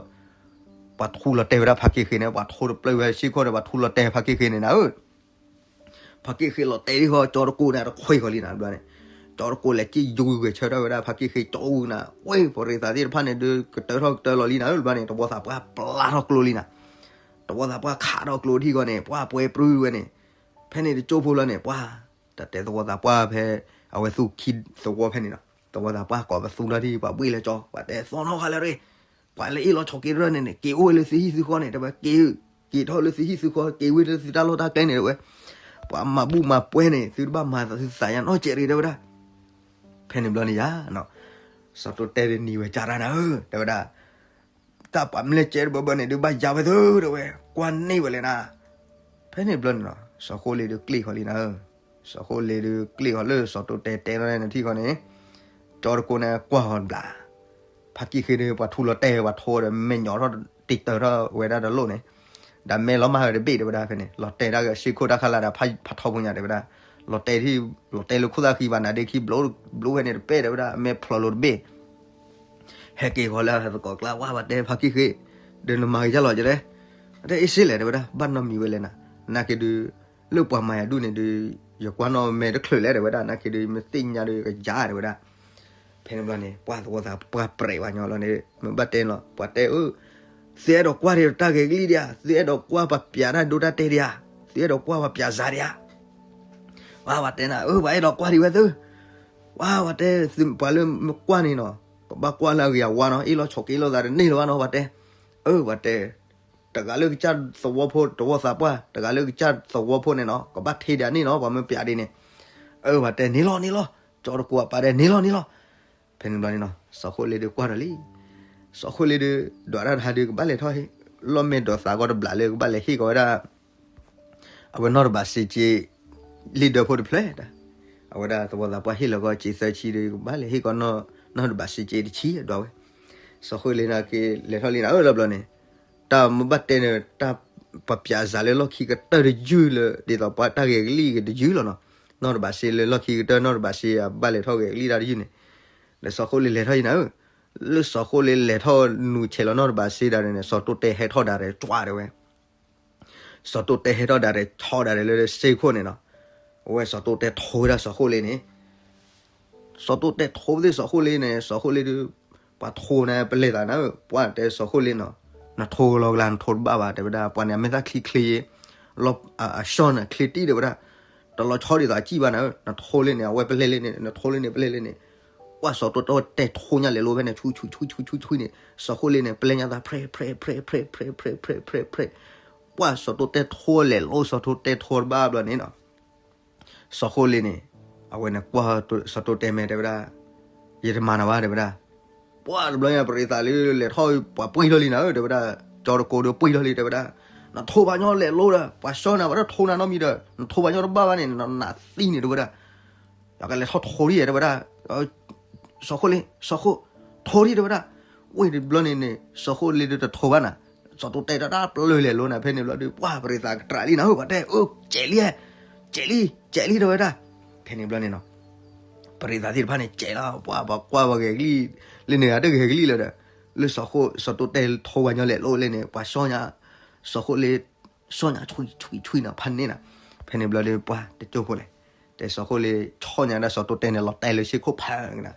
ပှၤထူလီၤတဲာ်ဝဲဒၣ်ဖးကံၢ်ဃ့န့ၣ် ပှၤထူတပျၢၢ်ဝဲရှ့ခိၣ်ဒီး ပှၤထူလီၤတဲာ်ဖးကံၢ်ဃ့န့ၣ်နၤဧၢ ဖါက့ၣ်ဃ့လီၤတဲာ်ဒံးဃီ ကၠီတကိးန့ၣ် တခွဲးဃီလံနၤတဘျီန့ၣ်, ကၠီတကိးလဲၤက့ၣ်ယိဝဲဆၢထၢၣ်ဝဲဒၣ် ဖါက့ၣ်ဃ့ကၠီဝံၤနၤ, ဝဲပရ့သးသ့ၣ်တဖၣ်န့ၣ်ဒုး ကတၢၢ်ထီၣ်ကတၢၢ်လီၤလံနၤဧၢ တဘျီန့ၣ် သဝီသးပှၢ်ပျၢ်ထီၣ်ကျိလံနၤ, သဝီသးပှၢ်ခးထီၣ်ကျိထံၣ်ဃီန့ၣ် ပှၢ်ပှဲၤပြူဝဲန့ၣ်, ဖဲန့ၣ်တကၠိဖိလီၤန့ၣ် ပှၢ် တၢ်တဲသဝီသးပှၢ်ဖဲ အဝဲသူၣ်ခံသဝီဖဲန့ၣ်နီၤ, သဝီသးပှၢ်ကိးပသူထီၣ်ထံၣ် ပှၤဘှ့ၣ်လၢကၠီ ပှၤတဲသီနီၣ်ဃာ်လၢရ့ၣ်, ပှၤလၢအ့ၣ်လိာ်ဆိးက့တရၢၣ်န့ၣ်န့ၣ် က့ၤအိၣ်ဝဲလၢသုဟံၣ်သုဃီန့ၣ် တဲဝဲ က့ၤ က့ၤထီၣ်လၢသုဟံၣ်သုဃီ က့ၤဝံလၢသုတၢ်လီၢ်တၢ်ကျဲန့ၣ် တဲဝဲ, ပှၤမၤဘူၣ်မၤပှဲၤန့ၣ် သုတဘၣ်မၤသုသးယါနီတစဲးရ့ၣ် တဲဝဲဒၣ်, ဖဲန့ၣ်ဘျီန့ၣ်ယါ, စီၤတိတဲဒုးနံၤဝဲကၢ်တၢ်နၤဧၢ တဲဝဲဒၣ်, တၢ်ပှၤမ့ၢ်လဲၤကဲတဘၢဘၢန့ၣ်ဒုးဘၣ်ယါဝဲသု တဲဝဲ, ကွၢ်န့ၢ်ဝဲလဲၣ်နၤ, ဖဲန့ၣ်ဘျီန့ၣ်နီၤ စီၤဃိလ့ဒုးကျ့ၢ်ဃီလံနၤဧၢ, စီၤဃိလ့ဒုးကျ့ၢ်ဃီလၢစီၤတိတဲတဲထီၣ်န့ၣ်ထံၣ်ဃီန့ၣ်, ကၠီတကိးန့ၣ်ကွၢ်ဃီတဘျီ ဖါကံၣ်ဃ့ဒီး ပှၤထူလီၤတဲာ် ပှၤထိဒီး မဲာ်ညိးထီၣ်တံာ်တၢၤထီၣ်ဝဲဒၣ်တလိၣ်န့ၣ်, ဒီးမဲာ်လီၤမၢ်ဝဲတဘ့ၣ်တဲဝဲဒၣ်ဖဲန့ၣ် လီၤတဲာ်တၢ်ဂ့ၢ် ဆ့ခိၣ်တၢ်ခးလၢဒီးဖးထီဖိညါတဲဝဲဒၣ်, လီၤတဲာ်ထံၣ် လီၤတဲာ်လၢခိၣ်သၣ်ဃံဘၣ်နၤဒ့ခံဘျိ ဘျိဝဲန့ၣ်တပဲၣ်တဲဝဲဒၣ် မဲာ်ဖျိးလိၤတဘ့ၣ် ဟဲက့ၤဃီလၢသကိးကျါ ဝဲပှၤတဲဖါကံၣ်ဃ့, ဒီးနမၤကယၢ်လီၤကလဲၣ်, အတဲအ့ၣ်စ့လဲၣ်တဲဝဲဒၣ် ဘၣ်နီတမံၤဝဲလဲၣ်နၤ, နာ်က့ဒုး လၢပှၤမၤယၤဒူၣ်န့ၣ်ဒုး ယကွၢ်နီၣ်မဲာ်တချုးလဲၣ်တဲဝဲဒၣ် နာ်က့ဒုး မ့ၢ်သ့ၣ်ညါဒုးကယၤတဲဝဲဒၣ် ဖဲန့ၣ်ဘျီန့ၣ် ပှၤသဝီသးပှၢ်ပြဲးဝဲညီလီၤန့ၣ် မ့ၢ်ဘၣ်တဲန့ၣ်လီၤ ပှၤတဲအၢ, သုအဲၣ်ဒိးကွၢ်ဒံးတၢ်ဂဲၤကလံၣ်ဒံးဧါ, သုအဲၣ်ဒိးကွၢ်ပှၤပျးတၢ်ဒိတၢ်တဲာ်ဒံးဧါ, သုအဲၣ်ဒိးကွၢ်ပှၤပျးစၤဒံးဧါ, ပှၤပှၤတဲနၤ အၢ ပှၤအဲၣ်ဒိးကွၢ်ဒံးဝဲသု, ပှၤပှၤတဲ ပှၤလၢမ့ၢ်ကွၢ်န့ၣ်နီၤ ကဘၣ်ကွၢ်လၢအဂ့ၤအဝါနီၤ အ့ၣ်လိာ်ဆိးက့လိာ်သးတန့ၢ်လၢၤဘၣ်နီၤ ပှၤတဲ, အၢ ပှၤတဲ တဂၤလၢကစၢ်သဝီဖိ သဝီသးပှၢ် တဂၤလၢကစၢ်သဝီဖိန့ၣ်နီၤ ကဘၣ်ထ့ဒံးန့ၣ်နီၤ ပှၤမ့ၢ်ပျးဒံးန့ၣ်, အၢ ပှၤတဲန့ၣ်လီၤန့ၣ်လီၤ, ကၠီတကိးအပၢ်တဲန့ၣ်လီၤန့ၣ်လီၤ, ဖဲန့ၣ်ဘျီန့ၣ်နီၤ စီၤဃိလ့ဒုးကွၢ်ဒီးလံ, စီၤဃိလ့ဒုး ဒွးတၢ်တဟါဒုးကဘၣ်လဲၤထီၣ်ဟ့ၣ်, လီၢ်မဲာ်ဒိးသးကီတဘျးလၢကဘၣ်လဲၤဟ့ၣ်ကီးဝဲဒၣ် အဝဲနီၢ်တဘးစ့က့ လံၣ်ဒၢဖိတဖျၢၣ်, အဝဲဒၣ်သဝီသးပှၢ်ဟ့ၣ်လီၤကီးစ့သၢဆံဒီး ကဘၣ်လဲၤဟ့ၣ်ကီးနီၢ်တဘးစ့က့တဆံဒွးဝဲ, စီၤဃိလ့နာ်က့ လဲၤထီၣ်လံနၤဧၢ လီၤဘျီန့ၣ်, တၢ်မ့ၢ်ဘၣ်တဲန့ၣ် တၢ်ပှၤပျးစၤလၢလီၢ်ခံကတၢၢ်တယုၢ်လၢ ဒ်သိးပှၤတၢ်ဂဲၤကလံၣ်ကတယုၢ်လီၤနီၤ, နီၢ်တဘးစ့လၢလီၢ်ခံကတၢၢ် နီၢ်တဘးစ့အဘၣ်လဲၤထီၣ်ဂဲၤကလံၣ်တၢ်တယုၢ်န့ၣ်, ဒီးစီၤဃိလ့လဲၤထီၣ်ယံနၤဧၢ, လၢစီၤဃိလ့လဲၤထီၣ်နုာ်ဆဲးလီၤနီၢ်တဘးစ့ဒၣ်န့ၣ် စီၤတိတဲဟဲထီၣ်ဒၣ်ရဲၣ် ကၠွါတဲဝဲ စီၤတိတဲဟဲထီၣ်ဒၣ်ရဲၣ်ထီၣ်ဒၣ်ရဲၣ်လၢစ့ခိၣ်န့ၣ်နီၤ, အဝဲစီၤတိတဲထိဝဲဒၣ်စီၤဃိလ့န့ၣ်, စီၤတိတဲထိဝဲဒၣ်စီၤဃိလ့န့ၣ် စီၤဃိလ့ဒုး, ပှၤထိန့ၣ်ပလဲၤသးနၤဧၢ, ပှၤတဲစီၤဃိလ့နီၤ, နထိကလီၤ နထိတဘၣ်ဘၣ် တဲဝဲဒၣ်, ပှၤန့ၣ်အမဲာ်သၣ်ချံချ့ယ့, အလီၢ်အဆီန့ၣ်ချ့တံၢ်တဲဝဲဒၣ်, တလီၤဆီဒ်သိးအစံၣ်ဘၣ်နၤဧၢ, နထိလ့န့ၣ် အဝဲပလဲၤလ့န့ၣ် နထိလ့န့ၣ် ပလဲၤလ့န့ၣ်, ပှၤစီၤတိတဲထိညါလဲၤလိဖဲန့ၣ် ဆူဆူဆူဆူဆူဆူန့ၣ် စီၤဃိလ့န့ၣ် ပလဲၤညါသး ဖြဲဖြဲဖြဲဖြဲဖြဲဖြဲဖြဲဖြဲဖြဲ ပှၢ်စီၤတိတဲထိလဲၤလိ စီၤတိတဲထိတဘၣ်ဘျီန့ၣ်နီၤ, စီၤဃိလ့န့ၣ် အဝဲန့ၣ်ကွၢ်စီၤတိတဲမဲာ်တဲဝဲဒၣ်, ယတမၤနၤဘၣ်တဲဝဲဒၣ်, ပှၢ်တဘျီညါပရ့သးလၢလဲၤထီၣ်ပှၤပှ့ၢ်ထီၣ်လံနၤဧၢ တဲဝဲဒၣ်, ကၠီတကိးဒီးပှ့ၢ်ထီၣ်လံတဲဝဲဒၣ်, နထိပှၤညီလဲၤလိဒီး ပှၤဆီနၤ ပှၤတထိနၤနီတမံၤဒီး နထိပှၤညီတဘၣ်ဘၣ်န့ၣ် နနးသံန့ၣ်တဲဝဲဒၣ် ယကလဲၤထီၣ်ထိဒ်ယဲတဲဝဲဒၣ်, စီၤဃိလ့ စီၤဃိ, ထိဒ်တဲဝဲဒၣ်, ဝ့ၢ်တဘျီန့ၣ်န့ၣ် စီၤဃိလ့ဒုးတထိဘၣ်နၤ, စီၤတိတဲတၢ်တၢ်ပျၢၤလဲၤလိနၤ ဖဲန့ၣ်ဘျီဒုး ပှၢ်ပရ့သးကတြးလံနၤဧၢ ပှၤတဲ အၢ ကဲးလံ, ကဲးလံ ကဲးလံတဲဝဲဒၣ်, ဖဲန့ၣ်ဘျီန့ၣ်နီၤ ပရ့သးသ့ၣ်တဖၣ်န့ၣ် ကဲးလီၤ ပှၤပှၤကွၢ်ပှၤဂဲၤကလံၣ်, လၢန့ၣ်ဂၤတဂဲၤကလံၣ်လၢၤဒီး, လၢစီၤဃိ စီၤတိတဲထိဝဲညီလဲၤလိလၢန့ၣ် ပှၤဆီညါ, စီၤဃိလ့, ဆီညါဆွံဆွံဆွံနၤ ဖးန့ၢ်နၤ, ဖဲန့ၣ်ဘျီဒီးပှၤတကၠိဖိလဲၣ်, တဲစီၤဃိလ့ ဆီညါဒၣ်စီၤတိတဲန့ၣ် လီၤတဲာ်လၢဆ့ခိၣ်ဖးနၤ,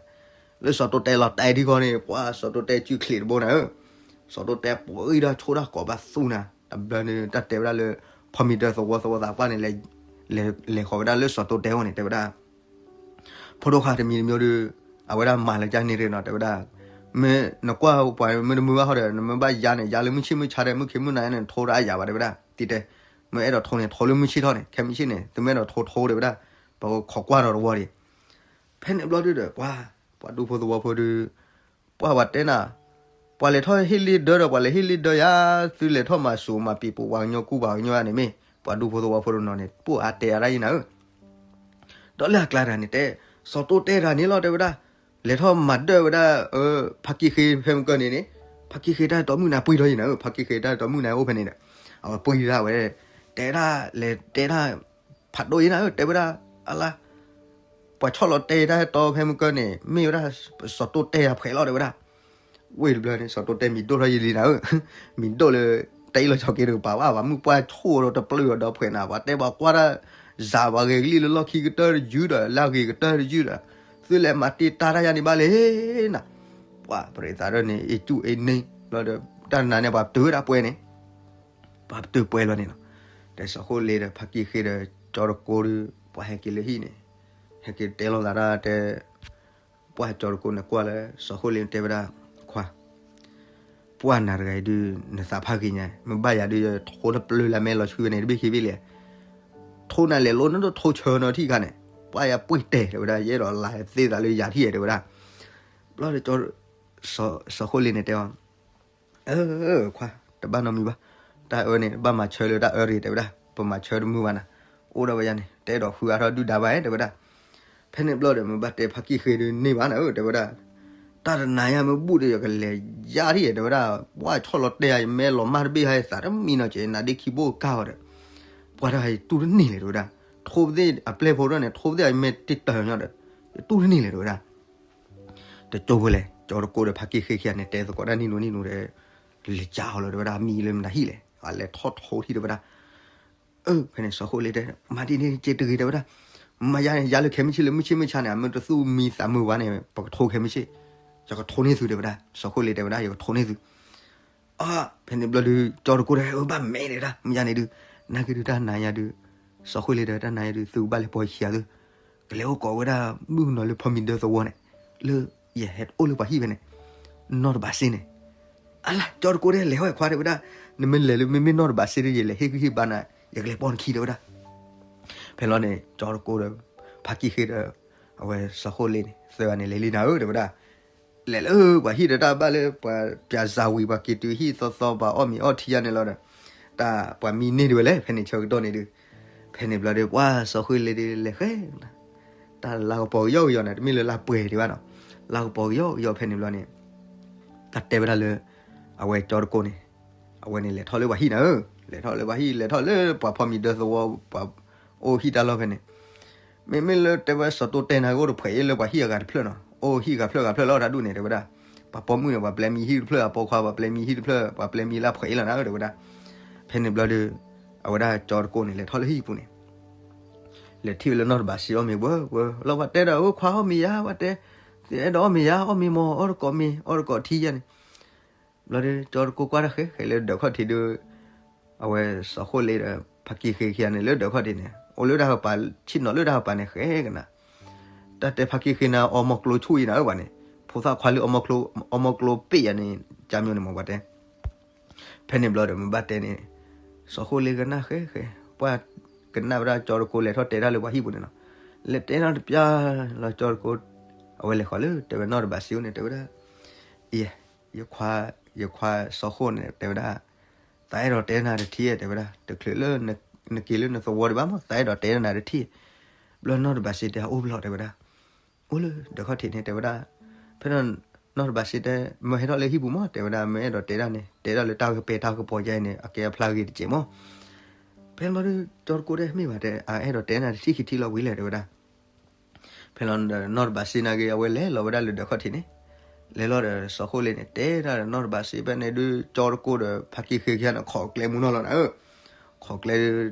လၢစီၤတိတဲလီၤတဲာ်ဒ်ဃီန့ၣ် ပှၤစီၤတိတဲစုချံးတဘိနၤဧၢ, စီၤတိတဲပှ့ၤဒၣ်ဆိဒၣ်ကိးဘၣ်သူနၤ, တဘျီန့ၣ် တၢ်တဲဝဲဒၣ်လၢ ဖီမံၤတၢ်သဝီသဝီသးပှၢ်န့ၣ် လဲၤဃီၤဝဲဒၣ်လၢစီၤတိတဲအအိၣ်န့ၣ် တဲဝဲဒၣ် ဖိဒိၣ်ခွါတမံၤတမံၤဒီး အဝဲဒၣ်မၤလၢကန့ၣ်ရ့နီၤ တဲဝဲဒၣ်, မ့ၢ်နကွၢ်ပှၤမ့ၢ်တမုာ်ဘၣ်ဃီဒီး နမ့ၢ်ဘၣ်ယါန့ၣ် ယါလၢမုၢ်ဆ့ၣ်မုၢ်ဆါဒီး မုၢ်ခ့မုၢ်နၤန့ၣ် နထိတၢ်အယၤဘၣ်တဲဝဲဒၣ်, တံၤတဲ, မ့ၢ်အဲၣ်ဒိးထိန့ၣ် ထိလၢမုၢ်ဆ့ၣ်ထီၣ်န့ၣ် ခဲမုၢ်ဆ့ၣ်န့ၣ် သုမ့ၢ်အဲၣ်ဒိးထိထိတဲဝဲဒၣ်, ပှၤခိးကွၢ်ဒီးတဝီဒံး, ဖဲန့ၣ်ဘျီဒုဒီး ပှၤ, ပှၤဒူဖိသဝီဖိဒီး ပှၤပှၤတဲနၤ, ပှၤလဲၤထီၣ်ဟ့ၣ်လ့ဒၢဒီး ပှၤလဲၤဟ့ၣ်လ့ဒၢယါ, သုလဲၤထီၣ်မၤစူၤမၤပံၤပိာ်ပှၤကညီကူပှၤကညီန့ၣ်မ့ၢ် ပှၤဒူဖိသဝီဖိတနီၤန့ၣ် ပိၢ်အါတဲအါဒၣ်ယနၤဧၢ, ဒီးလၢအကျါတဂၤန့ၣ်တဲ, စီၤတိတဲတဂၤန့ၣ်လီၤတဲဝဲဒၣ်, လဲၤထီၣ်မၤဒၢၣ်ဝဲဒၣ်, ဖါကံၢ်ဃ့ဖဲမုၢ်ကၢန့ၣ်န့ၣ်, ဖါကံၢ်ဃ့တၢ်တီမုၣ်နၤပှ့ၤထီၣ်ယနၤဧၢ, ဖါကံၢ်ဃ့တၢ်တီမုၣ်နၤအိၣ်ဖဲန့ၣ်ဒီး, အဝဲပှ့ၤဒၣ်ဝဲ, တဲဒၣ်လဲၤတဲဒၣ်, ဖးဒိၣ်ယနၤဧၢ တဲဝဲဒၣ်, အလါ ပှၤဆီၣ်လီၤတဲာ်တၢ်တီဖဲမုၢ်ကၢန့ၣ် မ့ၢ်ဝဲဒၣ် စီၤတိတဲအဖှဲးလီၤတဲဝဲဒၣ်, ဝ့ၢ်တဘျီန့ၣ် စီၤတိတဲမံၤဒိၣ်ထီၣ်ယလံနၤဧၢ, မံၤဒိၣ်လၢ တၢ်အ့ၣ်လိာ်ဆိးက့တကပၤဘၣ် ပှၤမုၢ်ပှၢ်ဆိၣ်ဒီးတပျုာ်အီၤဒီးဖှဲးနၤ ပှၤတဲပှၤကွၢ်တၢ်, စးပှၤဂဲၤကလံၣ်လၢလီၢ်ခံကတၢၢ်တယုၢ်ဒီး လၢအဂ့ၤကတၢၢ်တယုၢ်ဒီး သုလဲၤမၤတ့ၢ်တၢ်တၢ်ယၤန့ၣ်ဘၣ်လဲၣ်နၤ. ပှၤပရံးသးဒၢန့ၣ် အ့ၣ်ကူၣ်အ့ၣ်န့ၢ်လီၤဒီး တၢ်တနၤန့ၣ် ပှၤပတုာ်ဝဲဒၣ်ပှဲၤန့ၣ် ပှၤပတုာ်ပှဲၤလီၤန့ၣ်လီၤ. ဒီးစီၤဃိလ့ဒီးဖါကံၣ်ဃ့ဒီးကၠီတကိဒီး ပှၤဟဲက့ၤလၢဟံၣ်န့ၣ် ဟဲက့ၤတဲလိာ်သးဒၣ်တဲ ပှၢ်ကၠီတကိန့ၣ်ကွၢ်လၢ စီၤဃိလ့တဲဝဲဒၣ်, ခွါ, ပှၢ်နၤတဂၤအံၤဒုး နသးဖးဂ့ၤညါ, မ့ၢ်ဘၣ်ယၤဒုး ယထိနပျၢ်လၢမဲလီၤဆှံဝဲန့ၣ် တဘ့ၣ်ခံဘ့ၣ်လဲၣ်. ထိနၤလဲၤလိနထိဆၢနထံၣ်ခါန့ၣ်, ပှၢ်ယၤပှ့ၤတဲာ်တဲဝဲဒၣ်, ယအဲၣ်ဒိးလၤသ့သးလၢယၤထံၣ်တဲဝဲဒၣ်. ဘျီဒီး စီၤဃိလ့န့ၣ်တဲအီၤ, ခွါ, တဘၣ်နီတမံၤဘၣ်, တၢ်အၢန့ၣ် ဘၣ်မၤဆၢလၢတၢ်အၢတဂ့ၤတဲဝဲဒၣ်, ပမၤဆၢတမုာ်ဘၣ်နၤ, အိၣ်ဒီးဝဲယၤန့ၣ် တအဲၣ်ဒိးဃုအါထီၣ်ဒုၣ်ဒါဘၣ်တဲဝဲဒၣ်. ဖဲန့ၣ်ဘျီဒီး မ့ၢ်ဘၣ်တဲဖါကံၣ်ဃ့ဒုးန့ၢ်ဘၣ်နၤဧၢ တဲဝဲဒၣ်, တၢ်တနၤယၤမ့ၢ်ဘူၣ်ဒီး ယကလဲၤယါထံၣ်တဲဝဲဒၣ်, ပှၢ်ဆီၣ်လီၤတဲာ်ယၤ ယမဲလီၤမၢ်တဘ့ၣ်ဟဲသးတမံၤနီၤကဲ နါဒ့ခံဘိကၢ်အီၤဒီး ပှၢ်တၢ်ဟဲတူၢ်တန့ၢ်လဲၣ်တဲဝဲဒၣ်, ထိပသ့ၣ်အပျဲၢ်ဖိဒၣ်န့ၣ် ထိပသ့ၣ်အမဲာ်တ့ၢ်တၢ်ညီဒီး ယတူၢ်တန့ၢ်လဲၣ်တဲဝဲဒၣ်. တကၠိဖိလဲၣ်, ကၠီတကိဒီးဖါကံၣ်ဃ့ခံဂၤန့ၣ် တဲသကိးတၢ်နံၣ်နူနံၣ်နူဒီး လဲၤကၢ်အီၤလီၤတဲဝဲဒၣ်, မံၤလၢမတၤဟံၣ်လဲၣ်, အလဲၤထီၣ်ထိထံၣ်တဲဝဲဒၣ်. အၢ ဖဲန့ၣ်စီၤဃိလ့တဲ, မၤဒ်န့ၣ်က့တဂ့ၤတဲဝဲဒၣ်, မၤယါန့ၣ် ယါလၢခဲမုၢ်ဆ့ၣ်လၢမုၢ်ဆ့ၣ်မုၢ်ဆါန့ၣ် အမ့ၢ်တသူၣ်မံသးမုာ်ဘၣ်န့ၣ် ပကထိခဲမုၢ်ဆ့ၣ်, ယကထိန့ၢ်သုတဲဝဲဒၣ်, စီၤဃိလ့တဲဝဲဒၣ် ယကထိန့ၢ်သု အ ဖဲန့ၣ်ဘျီဒုး ကၠီတကိဒီး အၢ ဘၣ်မဲာ်တဲဝဲဒၣ်, မ့ၢ်ယါန့ၣ်ဒုး နာ်က့ဒုးတၢ်နၤယၤဒုး, စီၤဃိလ့ဒီးတၢ်နၤယၤဒုး သုကဘၣ်လဲၤပိာ်ခံဂၤသု, ကလဲၤအိၣ်ကိးဝဲဒၣ် မုၣ်ကနီၤလၢဖီမံၤဒၢသဝီန့ၣ်, လၢယဟဲအိၣ်လၢပှၤဟံၣ်ဖဲန့ၣ်, နီၢ်တဘးစ့န့ၣ်. အလါ ကၠီတကိဒီး လဲၤဟီၣ်ခွါတဲဝဲဒၣ်, နမ့ၢ်လဲၤလၢမ့မ့ၢ်နီၢ်တဘးစ့ဒီး ယလဲၤဟ့ၣ်ဂံၢ်ဟ့ၣ်ဘါနၤ, ယကလဲၤပိာ်နခံတဲဝဲဒၣ်. ဖဲလီၤန့ၣ် ကၠီတကိဒီး ဖါကံၣ်ဃ့ဒီး အဝဲစီၤဃိလ့န့ၣ် သၢဂၤန့ၣ် လဲၤလံနၤဧၢ တဲဝဲဒၣ်. လဲၤလၢပှၤဟံၣ်ဒီးတၢ်ဘၣ်လၢပှၤပၠးစၤဝံၤ ပှၤက့ၤတုၤဟံၣ်သီသီ ပှၤအီၣ်မ့ၤအီထံယါန့ၣ်လီၤဒီး တၢ်ပှၤမံန့ၢ်ဒံးဝဲလဲၣ် ဖဲန့ၣ်ဆၢကတီၢ်န့ၣ်ဒုး. ဖဲန့ၣ်ဘျီဒီး ပှၢ်စီၤဃိလ့ဒုး လဲၤဃဲ တၢ်လၤကပီၤကယီကယီန့ၣ် တမ့ၢ်လၢလါပှဲၤဒံးဘၣ်နီၤ, လၤကပီၤကယီကယီဖဲန့ၣ်ဘျီန့ၣ် တၢ်တဲဝဲဒၣ်လၢ အဝဲကၠီတကိန့ၣ် အဝဲန့ၣ်လဲၤထီၣ်လၢပှၤဟံၣ်နၤဧၢ, လဲၤထီၣ်လၢပှၤဟံၣ် လဲၤထီၣ်လၢပှၤဖီမံၤဒၢသဝီ ပှၤအိၣ်ဟံၣ်တၢ်လီၢ်ဖဲန့ၣ်. မ့မ့ၢ်လၢတဲဝဲစီၤတိတဲနၤက့ အိၣ်တဖှဲးအ့ၣ်လၢပှၤဟံၣ်အဂၤတဖျၢၣ်နီၤ, အိၣ်ဟံၣ်ဂၤဖျၢၣ်ဂၤဖျၢၣ်လီၤတၢ်ဒူၣ်န့ၣ် တဲဝဲဒၣ်. ပှၤပိာ်မုၣ်န့ၣ် ပှၤပျဲမံဟံၣ်တဖျၢၣ်, အပိာ်ခွါ ပှၤပျဲမံဟံၣ်တဖျၢၣ်, ပှၤပျဲမံလၢဖှဲးအ့ၣ်လီၤနၤဧၢ တဲဝဲဒၣ်. ဖဲန့ၣ်ဘျီဒီး အဝဲဒၣ်ကၠီတကိန့ၣ် လဲၤထီၣ်လၢဟံၣ်ပူၤန့ၣ် လဲၤထံၣ်ဝဲလၢနီၢ်တဘးစ့အီၣ်မ့ၤဝဲဝဲလီၤ, ပှၤတဲဒီး အၢ ခွါအီၣ်မ့ၤယါ, ပှၤတဲ အဲၣ်ဒိးအီၣ်မ့ၤယါ, အီၣ်မ့ၤမ့ၢ် အီၣ်တကိးမ့ၤ အီၣ်တကိးထံယါန့ၣ်. ဘျီဒီး ကၠီတကိကွၢ်တၢ်ဃဲဃဲလၢဒၢးခီၣ်ထံးဒီး အဝဲစီၤဃိလ့ဒီး ဖါကံၣ်ဃ့ခံဂၤန့ၣ် လၢဒၢးခီၣ်ထံးန့ၣ် အိၣ်လၢတၢ်ကပၤ ဆ့ၣ်နီၤလၢတၢ်ကပၤန့ၣ် ဃဲကနၤ. တၢ်တဲဖါကံၣ်ဃ့နၤ အီမီကျိဆူၣ်အံၤနၤဧၢ ပှၤန့ၣ်, ဖိသၣ်ခွါလၢအီမီကျိပ့ၣ်ယၤန့ၣ် ကၠါမျိန့ၣ်မ့ၢ်ပှၤတဲ. ဖဲန့ၣ်ဘျီဒီး မ့ၢ်ဘၣ်တဲန့ၣ် စီၤဃိလ့ကနၣ်ဃဲဃဲ, ပှၢ်ကနၣ်ဝဲဒၣ်ကၠီတကိလဲၤထီၣ်တဲတၢ်လၢပှၤဟံၣ်ပူၤန့ၣ်နီၤ. လဲၤတဲတၢ်တပျၢ်လီၤ ကၠီတကိ အဝဲလဲၤဃီၤလၢတဲဝဲနီၢ်တဘးစ့အအိၣ်န့ၣ် တဲဝဲဒၣ်, ယ ယခွါစီၤဃိန့ၣ် တဲဝဲဒၣ်, သးအဲၣ်ဒိးတဲနၤတထံၣ် တဲဝဲဒၣ်, တချုးလၢနက့ၤလၢနသဝီဒံးဘၣ်မး သးအဲၣ်ဒိးတဲနၤတထံၣ်. ဘျီနီၢ်တဘးစ့တဲ အိၣ်ဘျီ တဲဝဲဒၣ်, အိၣ်လၢဒၢးခီၣ်ထံးန့ၣ် တဲဝဲဒၣ်. ဖဲနီၢ်တဘးစ့တဲ မ့ၢ်ဟဲထီၣ်လၢဟံၣ်ပူၤမး တဲဝဲဒၣ်, မ့ၢ်အဲၣ်ဒိးတဲဒၣ်န့ၣ် တဲဒၣ်လၢတၢ်ကပၤတၢ်ကပီၤယါအံၤန့ၣ် အကဲအဖျါဂ့ၤတစဲးမး. ဖဲဘျီဒီး ကၠီတကိတဲမ့ၢ်ဘၣ်တဲ အအဲၣ်ဒိးတဲနၤတထံၣ်ခံထံၣ်လီၤဝံၤလဲၣ် တဲဝဲဒၣ်. ဖဲလီၤဒီးနီၢ်တဘးစ့နာ်က့ အဝဲလဲၤလီၤဝဲဒၣ်လၢဒၢးခီၣ်ထံးန့ၣ်, လဲၤလီၤဒီးစီၤဃိလ့န့ၣ် တဲဒၣ်ဒီးနီၢ်တဘးစ့ဖဲန့ၣ်ဒုး ကၠီတကိဒီးဖါကံၣ်ဃ့ခံဂၤန့ၣ် ခိးကျဲမူနီၢ်လီၤနၤဧၢ. ခိးကျဲ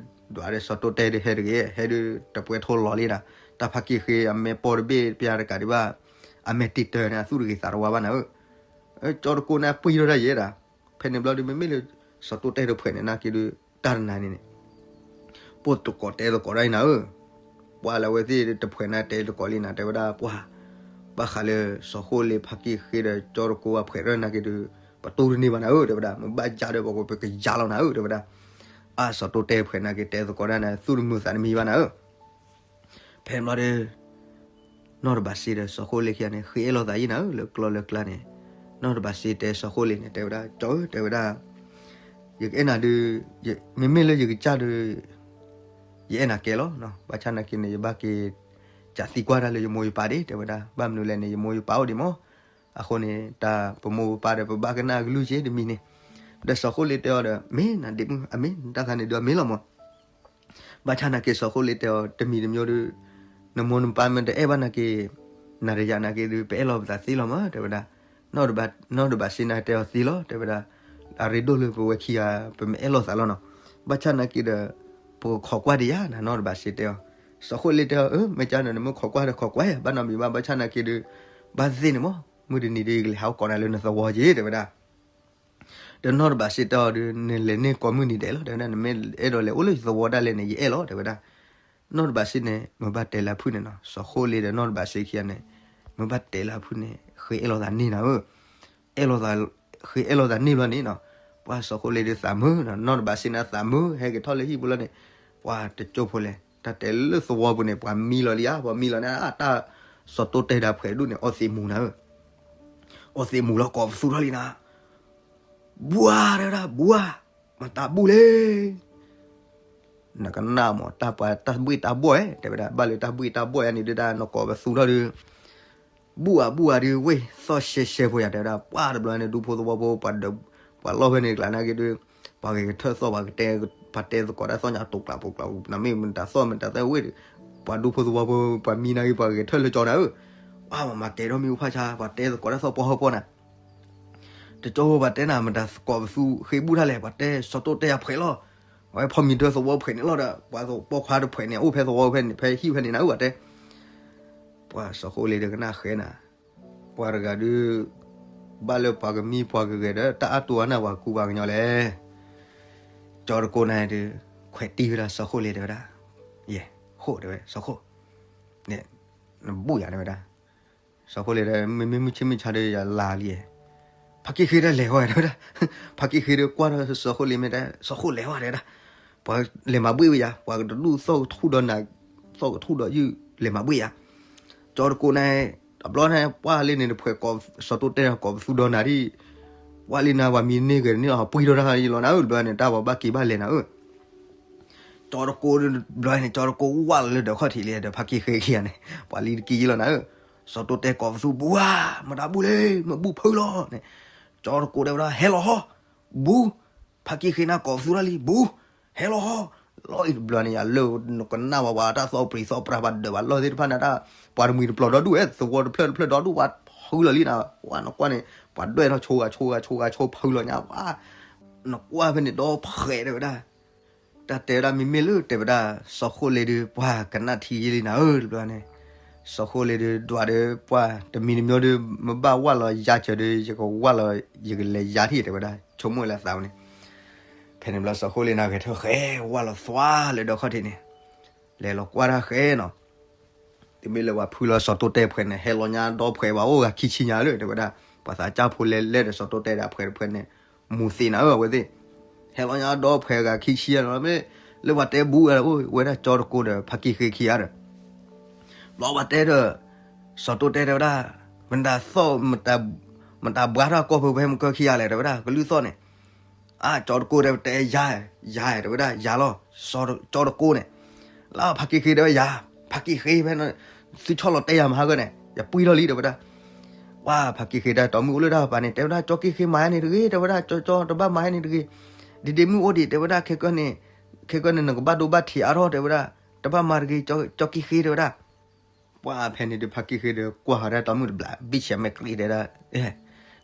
ဒၣ်ဒီးစီၤတိတဲဒုးဟဲတဂ့ၤ ဟဲဒုးတပှဲၤထိလီၤလံနၤ, တၢ်ဖါကံၣ်ဃ့အမဲာ်ပီၢ်တဘ့ၣ်ပျၢ်တကးဒံးဘၣ်, အမဲာ်တ့ၢ်တၢ်န့ၣ် အသူၣ်တဂ့ၤသးတဝါဘၣ်နၤဧၢ. ကၠီတကိန့ၣ်ပှံၢ်ထီၣ်တၢ်ယဲဒၣ်. ဖဲန့ၣ်ဘျီဒီး မ့မ့ၢ်လၢစီၤတိတဲတဖှဲးန့ၣ်နာ်က့ဒုး တၢ်တနၤန့ၣ်န့ၣ် ပိၢ်တကိးတဲသကိးဒၣ်အံၤနၤဧၢ. ပှၢ်လၢအဝဲသ့ၣ်တဖှဲးန့ၣ်တဲသကိးလံနၤ တဲဝဲဒၣ် ပှၢ်, ဘၣ်ဃးလၢစီၤဃိလ့ဖါကံၣ်ဃ့ဒီးကၠီတကိအဖှဲးထီၣ်နာ်က့ဒုး ပတိၢ်တန့ၢ်ဘၣ်နၤဧၢ တဲဝဲဒၣ်, မ့ၢ်ဘၣ်ယါဒီးပကယါလီၤနၤဧၢ တဲဝဲဒၣ်. အါ စီၤတိတဲဖှဲးနာ်က့တဲသကိးဒၣ်န့ၣ် သူၣ်တမုာ်သးတမံၤဘၣ်နၤဧၢ. ဖဲဘျီဒီး နီၢ်တဘးစ့ဒီးစီၤဃိလ့ခံဂၤန့ၣ် ဃ့အဲၣ်လိာ်သးအံၤနၤဧၢ လၢကျီလၢကျါန့ၣ်, နီၢ်တဘးစ့တဲစီၤဃိလ့န့ၣ် တဲဝဲဒၣ် ကၠီဧၢ တဲဝဲဒၣ်, ယကအဲၣ်နၤဒုး, မ့မ့ၢ်လၢယကစၢ်ဒုး ယအဲၣ်နၤကဲလီၤ, ဘၣ်ဆၣ်နာ်က့န့ၣ် ယဘၣ်က့ၤစးသံကွၢ်တၢ်လၢယမိၢ်ယပၢ်ဒၣ် တဲဝဲဒၣ်, ဘၣ်မနုၤလဲၣ်န့ၣ် ယမိၢ်ယပၢ်အိၣ်ဒံးမး, အဃိန့ၣ် တၢ်ပမိၢ်ပပၢ်ဒီးပဘၣ်ကနၣ်အကလုၢ်က့တမံၤန့ၣ်, ဒီးစီၤဃိလ့တဲအီၤဒီး မ့ၢ်နၤဒ့မုၣ် အမ့ၢ်နတၢ်သးန့ၣ်ဒုးအမ့ၢ်လီၤမး ဘၣ်ဆၣ်နာ်က့စီၤဃိလ့တဲအီၤတမံၤတမံၤဒုး, နမိၢ်နပၢ်မ့ၢ်တအဲၣ်ဘၣ်နာ်က့, နၤတယၤနာ်က့ဒုး ပအဲၣ်လိာ်ပသးသ့လီၤမး တဲဝဲဒၣ်, နီၢ်တဘးစ့နၤတဲအီၤသ့လီၤ တဲဝဲဒၣ်, အရ့ဒိၣ်လၢပဝဲခံဂၤ ပမ့ၢ်အဲၣ်လိာ်သးလီၤနီၤ, ဘၣ်ဆၣ်နာ်က့ဒီး, ပ ပကခိးကွၢ်ဒံးယၤ နနီၢ်တဘးစ့တဲအီၤ. စီၤဃိလ့တဲအီၤ, မ့ၢ်ကန့ၣ် နမ့ၢ်ခိးကွၢ်ဒီးခိးကွၢ်ယၤ, ဘၣ်နီတမံၤဘၣ်, ဘၣ်ဆၣ်နာ်က့ဒီး ဘၣ်သ့ၣ်န့ၣ်မး, မုၢ်တနံၤဒီးယကလဲၤဟးအိၣ်ကိးနၤလၢနသဝီက့ၤ တဲဝဲဒၣ်. ဒီးနီၢ်တဘးစ့တဲအီၤဒီး, နလဲၤန့ၢ်ကိးမုၢ်နံၤဒဲးလီၤ တဲဝဲဒၣ်, နမ့ၢ်အဲၣ်ဒိးလဲၤအိၣ်လၢယသဝီဒၣ်လဲာ်န့ၣ် ယအဲၣ်လီၤ တဲဝဲဒၣ်. နီၢ်တဘးစ့န့ၣ် မ့ၢ်ဘၣ်တဲလၢအဖုၣ်န့ၣ်နီၤ, စီၤဃိလ့ဒီးနီၢ်တဘးစ့ခံဂၤန့ၣ် မ့ၢ်ဘၣ်တဲလၢအဖုၣ်န့ၣ် ဃ့အဲၣ်လိာ်သးန့ၢ်နၤဧၢ, အဲၣ်လိာ်သး, ဃ့အဲၣ်လိာ်သးန့ၢ်ဘျီန့ၣ်နီၤ, ပှၤစီၤဃိလ့ဒီးသးမုာ်နီၤ, နီၢ်တဘးစ့န့ၣ်သးမုာ်, ဟဲက့ၤထီၣ်လၢဟံၣ်ပူၤလီၤန့ၣ်, ပှၤတကၠိဖိလဲၣ်, တၢ်တဲလၢသဝီပူၤန့ၣ် ပှၤမံလီၤလံဧါ, ပှၤမံလီၤန့ၣ် အတၢ်စီၤတိတဲဒီးအဖှဲးဒိၣ်န့ၣ် အီသံးမူၤနၤဧၢ, အီသံးမူၤလီၤကိးပသူထီၣ်လံနၤ ဘှါ တဲဝဲဒၣ်, ဘှါ, မတၤဘူၣ်လဲၣ်, နကနၣ်မး တၢ်ပှၤတၢ်ဘှ့ၣ်တၢ်ဘှီၣ်ဧါ တဲဝဲဒၣ်, ဘၣ်လၢတၢ်ဘှ့ၣ်တၢ်ဘှီၣ်ဧါန့ၣ်ဒုး တၢ်နကိးပသူထီၣ်ဒုး, ဘူၣ်ဧါ ဘူၣ်ဧါဒုး ဝ့ၢ်သီၣ်ရှဲရှဲဖိယၤ တဲဝဲဒၣ်, ပှၤတဘျီန့ၣ် ဒူဖိသဝီဖိ ပှၤဒၢး, ပှၤလီၢ်ဖဲန့ၣ်ကျါနာ်က့ဒုး, ပှၤဂဲၤကထၢၣ်သီၣ် ပှၤကတဲ, ပှၤတဲသကိးတၢ်သီၣ်ညါတိၤကျးပိၤကျး, နမ့ၢ်မတၤသီၣ်မတၤသီၣ်ဝ့ၢ်, ပှၤဒူဖိသဝီဖိ ပှၤမံနာ်က့ ပှၤဂဲၤထၢၣ်လၢကၠီနၤဧၢ, ပှၤမၤကဲၤထီၣ်မ့ၣ်အူဖးဆါ ပှၤတဲသကိးတၢ်သီၣ်ပီၢ်ဟီၣ်ပီၢ်နၤ တကၠိဖိပှၤတဲနၤ မတၤကိးပသူဃ့ဘူၣ်တၢ်လဲၣ်, ပှၤတဲစီၤတိတဲအဖှဲးလီၤ, အဝဲဖီမံၤဒၢသဝီဖှဲးန့ၣ်လီၤဒီး ပှၤပိာ်ခွါတဖှဲးန့ၣ် အိၣ်ဖဲသဝီဖဲန့ၣ် ဖဲဟံၣ်ဖဲန့ၣ်နၤဧၢ ပှၤတဲ, ပှၤစီၤဃိလ့ဒီးကနၣ်ဃဲနၤ, ပှၤတဂၤဒုး, ဘၣ်လၢပှၤကမံပှၤကဂဲၤဒီး တၢ်အါတူၢ်အါနၢ်ပှၤကူပှၤကညီလဲၣ်, ကၠီတကိန့ၣ်ဒုး, ခွဲးတံၢ်ဝဲဒၣ်စီၤဃိလ့တဲဝဲဒၣ်, ယဲၢ်, ဃိတဲဝဲ စီၤဃိ, နဘူၣ်ယၤတဲဝဲဒၣ် စီၤဃိလ့ဒီး မ့မ့ၢ်မုၢ်ဆ့ၣ်မုၢ်ဆါဒီးယၤလါလံ, ဖါကံၣ်ဃ့တၢ်လဲၤဝဲတဲဝဲဒၣ်, ဖါကံၣ်ဃ့ဒီးကွၢ်ထီၣ်စီၤဃိလ့မ့ၢ်တဲ စီၤဃိလဲၤဝဲတဲဝဲဒၣ်, ပှၤလဲၤမၤဘှ့ၣ်ဝဲယၤ, ပှၤကတဒူၣ်သီၣ်ကထူၣ်ဒီးနၤ, သီၣ်ကထူၣ်ဒီးယုၢ်လဲၤမၤဘှ့ၣ်ယၤ, ကၠီတကိန့ၣ်, တဘျီန့ၣ် ပှၤလၢန့ၣ်တဖှဲးကိးစီၤတိတဲကိးပသူဒီးနၤဒ်, ပှၤလၢနၤပှၤမံန့ၢ်ဂ့ၤန့ၣ်အီၤပှံၢ်ထီၣ်တၢ်လီၤနၤဧၢ, တဘျီန့ၣ် တၢ်ပှၤဘၣ်က့ၤဘၣ်လဲၤနၤဧၢ ကၠီတကိဘျီန့ၣ် ကၠီတကိဝၢ်လီၤလၢဒီးခီၣ်ထံးလံဒီး ဖါကံၣ်ဃ့ခံဂၤန့ၣ် ပှၤလံတက့ၢ်ယံလီၤနၤဧၢ, စီၤတိတဲကိးပသူ ဘူၣ်ဧါ, မတၤဘူၣ်လဲၣ်, မ့ၢ်ဘူၣ်ဖုလီၤန့ၣ်, ကၠီတကိတဲဝဲဒၣ် ဟဲလီၤဟီ, ဘူၣ်, ဖါကံၣ်ဃ့နၤကိးပသူတၢ်လံ ဘူၣ်, ဟဲလီၤဟီ, လီၤအံၤတဘျီန့ၣ် ယၤလၢနကနၣ်ဝဲပှၤတၢ်သီၣ်ပြံၤသီၣ်ပြါ ပှၤဒၢးပှၤလီၢ်သ့ၣ်တဖၣ်န့ၣ် ပှၤတမှံၤတပျီၤဒီဒူၣ်ဝဲ သဝီတဖျၢၣ်တဖျၢၣ်ဒီဒူၣ် ပှၤဖုလီၤလံနၤ, ပှၤနကွၢ်န့ၣ် ပှၤဒွဲၣ်ထီၣ်ဆိဂၤဆိဂၤဆိဂၤဆိဖုလီၤညါ ပှၤ နကွၢ်ဖဲန့ၣ်ဒီဖှဲးတဲဝဲဒၣ် တၢ်တဲဝဲဒၣ်မ့မ့ၢ်လၢတဲဝဲဒၣ် စီၤဃိလ့ဒီး ပှၤကနၣ်ထံယံလံနၤဧၢ တဘျီန့ၣ်, စီၤဃိလ့ဒီး ဒွးဒီးပှၤတမံၤတမံၤဒီး မ့ၢ်ဘၣ်ဝၢ်လီၤယါစၢၤဒီး ယကဝၢ်လီၤ ယကလဲၤယါထံၣ်တဲဝဲဒၣ် ဆိကမိၣ်လၢသးဝဲန့ၣ်, ဖဲန့ၣ်ဘျီစီၤဃိလ့န့ၣ်ဂဲၤထၢၣ်ဃဲ ဝၢ်လီၤသွါလၢဒီခီၣ်ထံးန့ၣ်, လဲၤလီၤကွၢ်တၢ်ဃဲနီၤ တမ့ၢ်လၢပှၤဖုလီၤစီၤတိတဲဖှဲးန့ၣ် ဟဲလီၤညါဒီဖှဲးဘၣ်အိၣ်ဂၤခံဆံညါလၢ တဲဝဲဒၣ်, ပှၤသးစၢ်ဖိလဲၤလဲၤဒီးစီၤတိတဲဒီးအဖှဲးတဖှဲးန့ၣ်, မူၤသ့နၤဧၢ အဝဲသ့ၣ်, ဟဲလီၤညါဒီဖှဲးဂၤခံဆံညါလီၤ မ့ၢ်လၢပှၤတဲဘူးဝဲဒၣ်ကၠီတကိဒီးဖါကံၣ်ဃ့ခံဂၤဒီး ဘျီပှၤတဲဒီး, စီၤတိတဲတဲဝဲဒၣ်, မတၤသီၣ်, မတၤဘှါထီၣ်ကီၢ်ဖိဖဲမုၢ်ကၢခံဂၤလဲၣ် တဲဝဲဒၣ် ကလုၢ်သီၣ်န့ၣ်, အါ ကၠီတကိတဲဝဲတဲယၤ, ယၤ တဲဝဲဒၣ်ယၤလီၤ, ကၠီတကိန့ၣ်, လၢဖါကံၣ်ဃ့တဲဝဲယၤ, ဖါကံၣ်ဃ့ဖဲ, သုဆီၣ်လီၤတဲယၤမဟါဂၢၢ်န့ၣ် ယပှံၢ်ထီၣ်လံ တဲဝဲဒၣ် ပှၤဖါကံၣ်ဃ့တၢ်တီမုၣ်အိၣ်လၢတၢ်ပၤန့ၣ် တဲဝဲဒၣ် ကၠီကံၣ်ဃ့မၤယါန့ၣ်တဂ့ၤ တဲဝဲဒၣ် ကၠီကၠီတဘၣ်မၤယါန့ၣ်တဂ့ၤ, ဒ်ဒ့မုၣ်အိၣ်ဒံး တဲဝဲဒၣ် ခဲကနံၣ်, ခဲကနံၣ် နကဘၣ်ဒိဘၣ်ထံးအါထီၣ် တဲဝဲဒၣ်, တဘၣ်မၤတဂ့ၤ ကၠီကံၣ်ဃ့ တဲဝဲဒၣ်, ပှၤဖဲန့ၣ်ဒီးဖါကံၣ်ဃ့ဒီးကွၢ်ဃီၤဒၣ်တီမုၣ်တဘျီ ဘံၣ်ဆဲးမဲာ်ကြံတဲဒၣ်,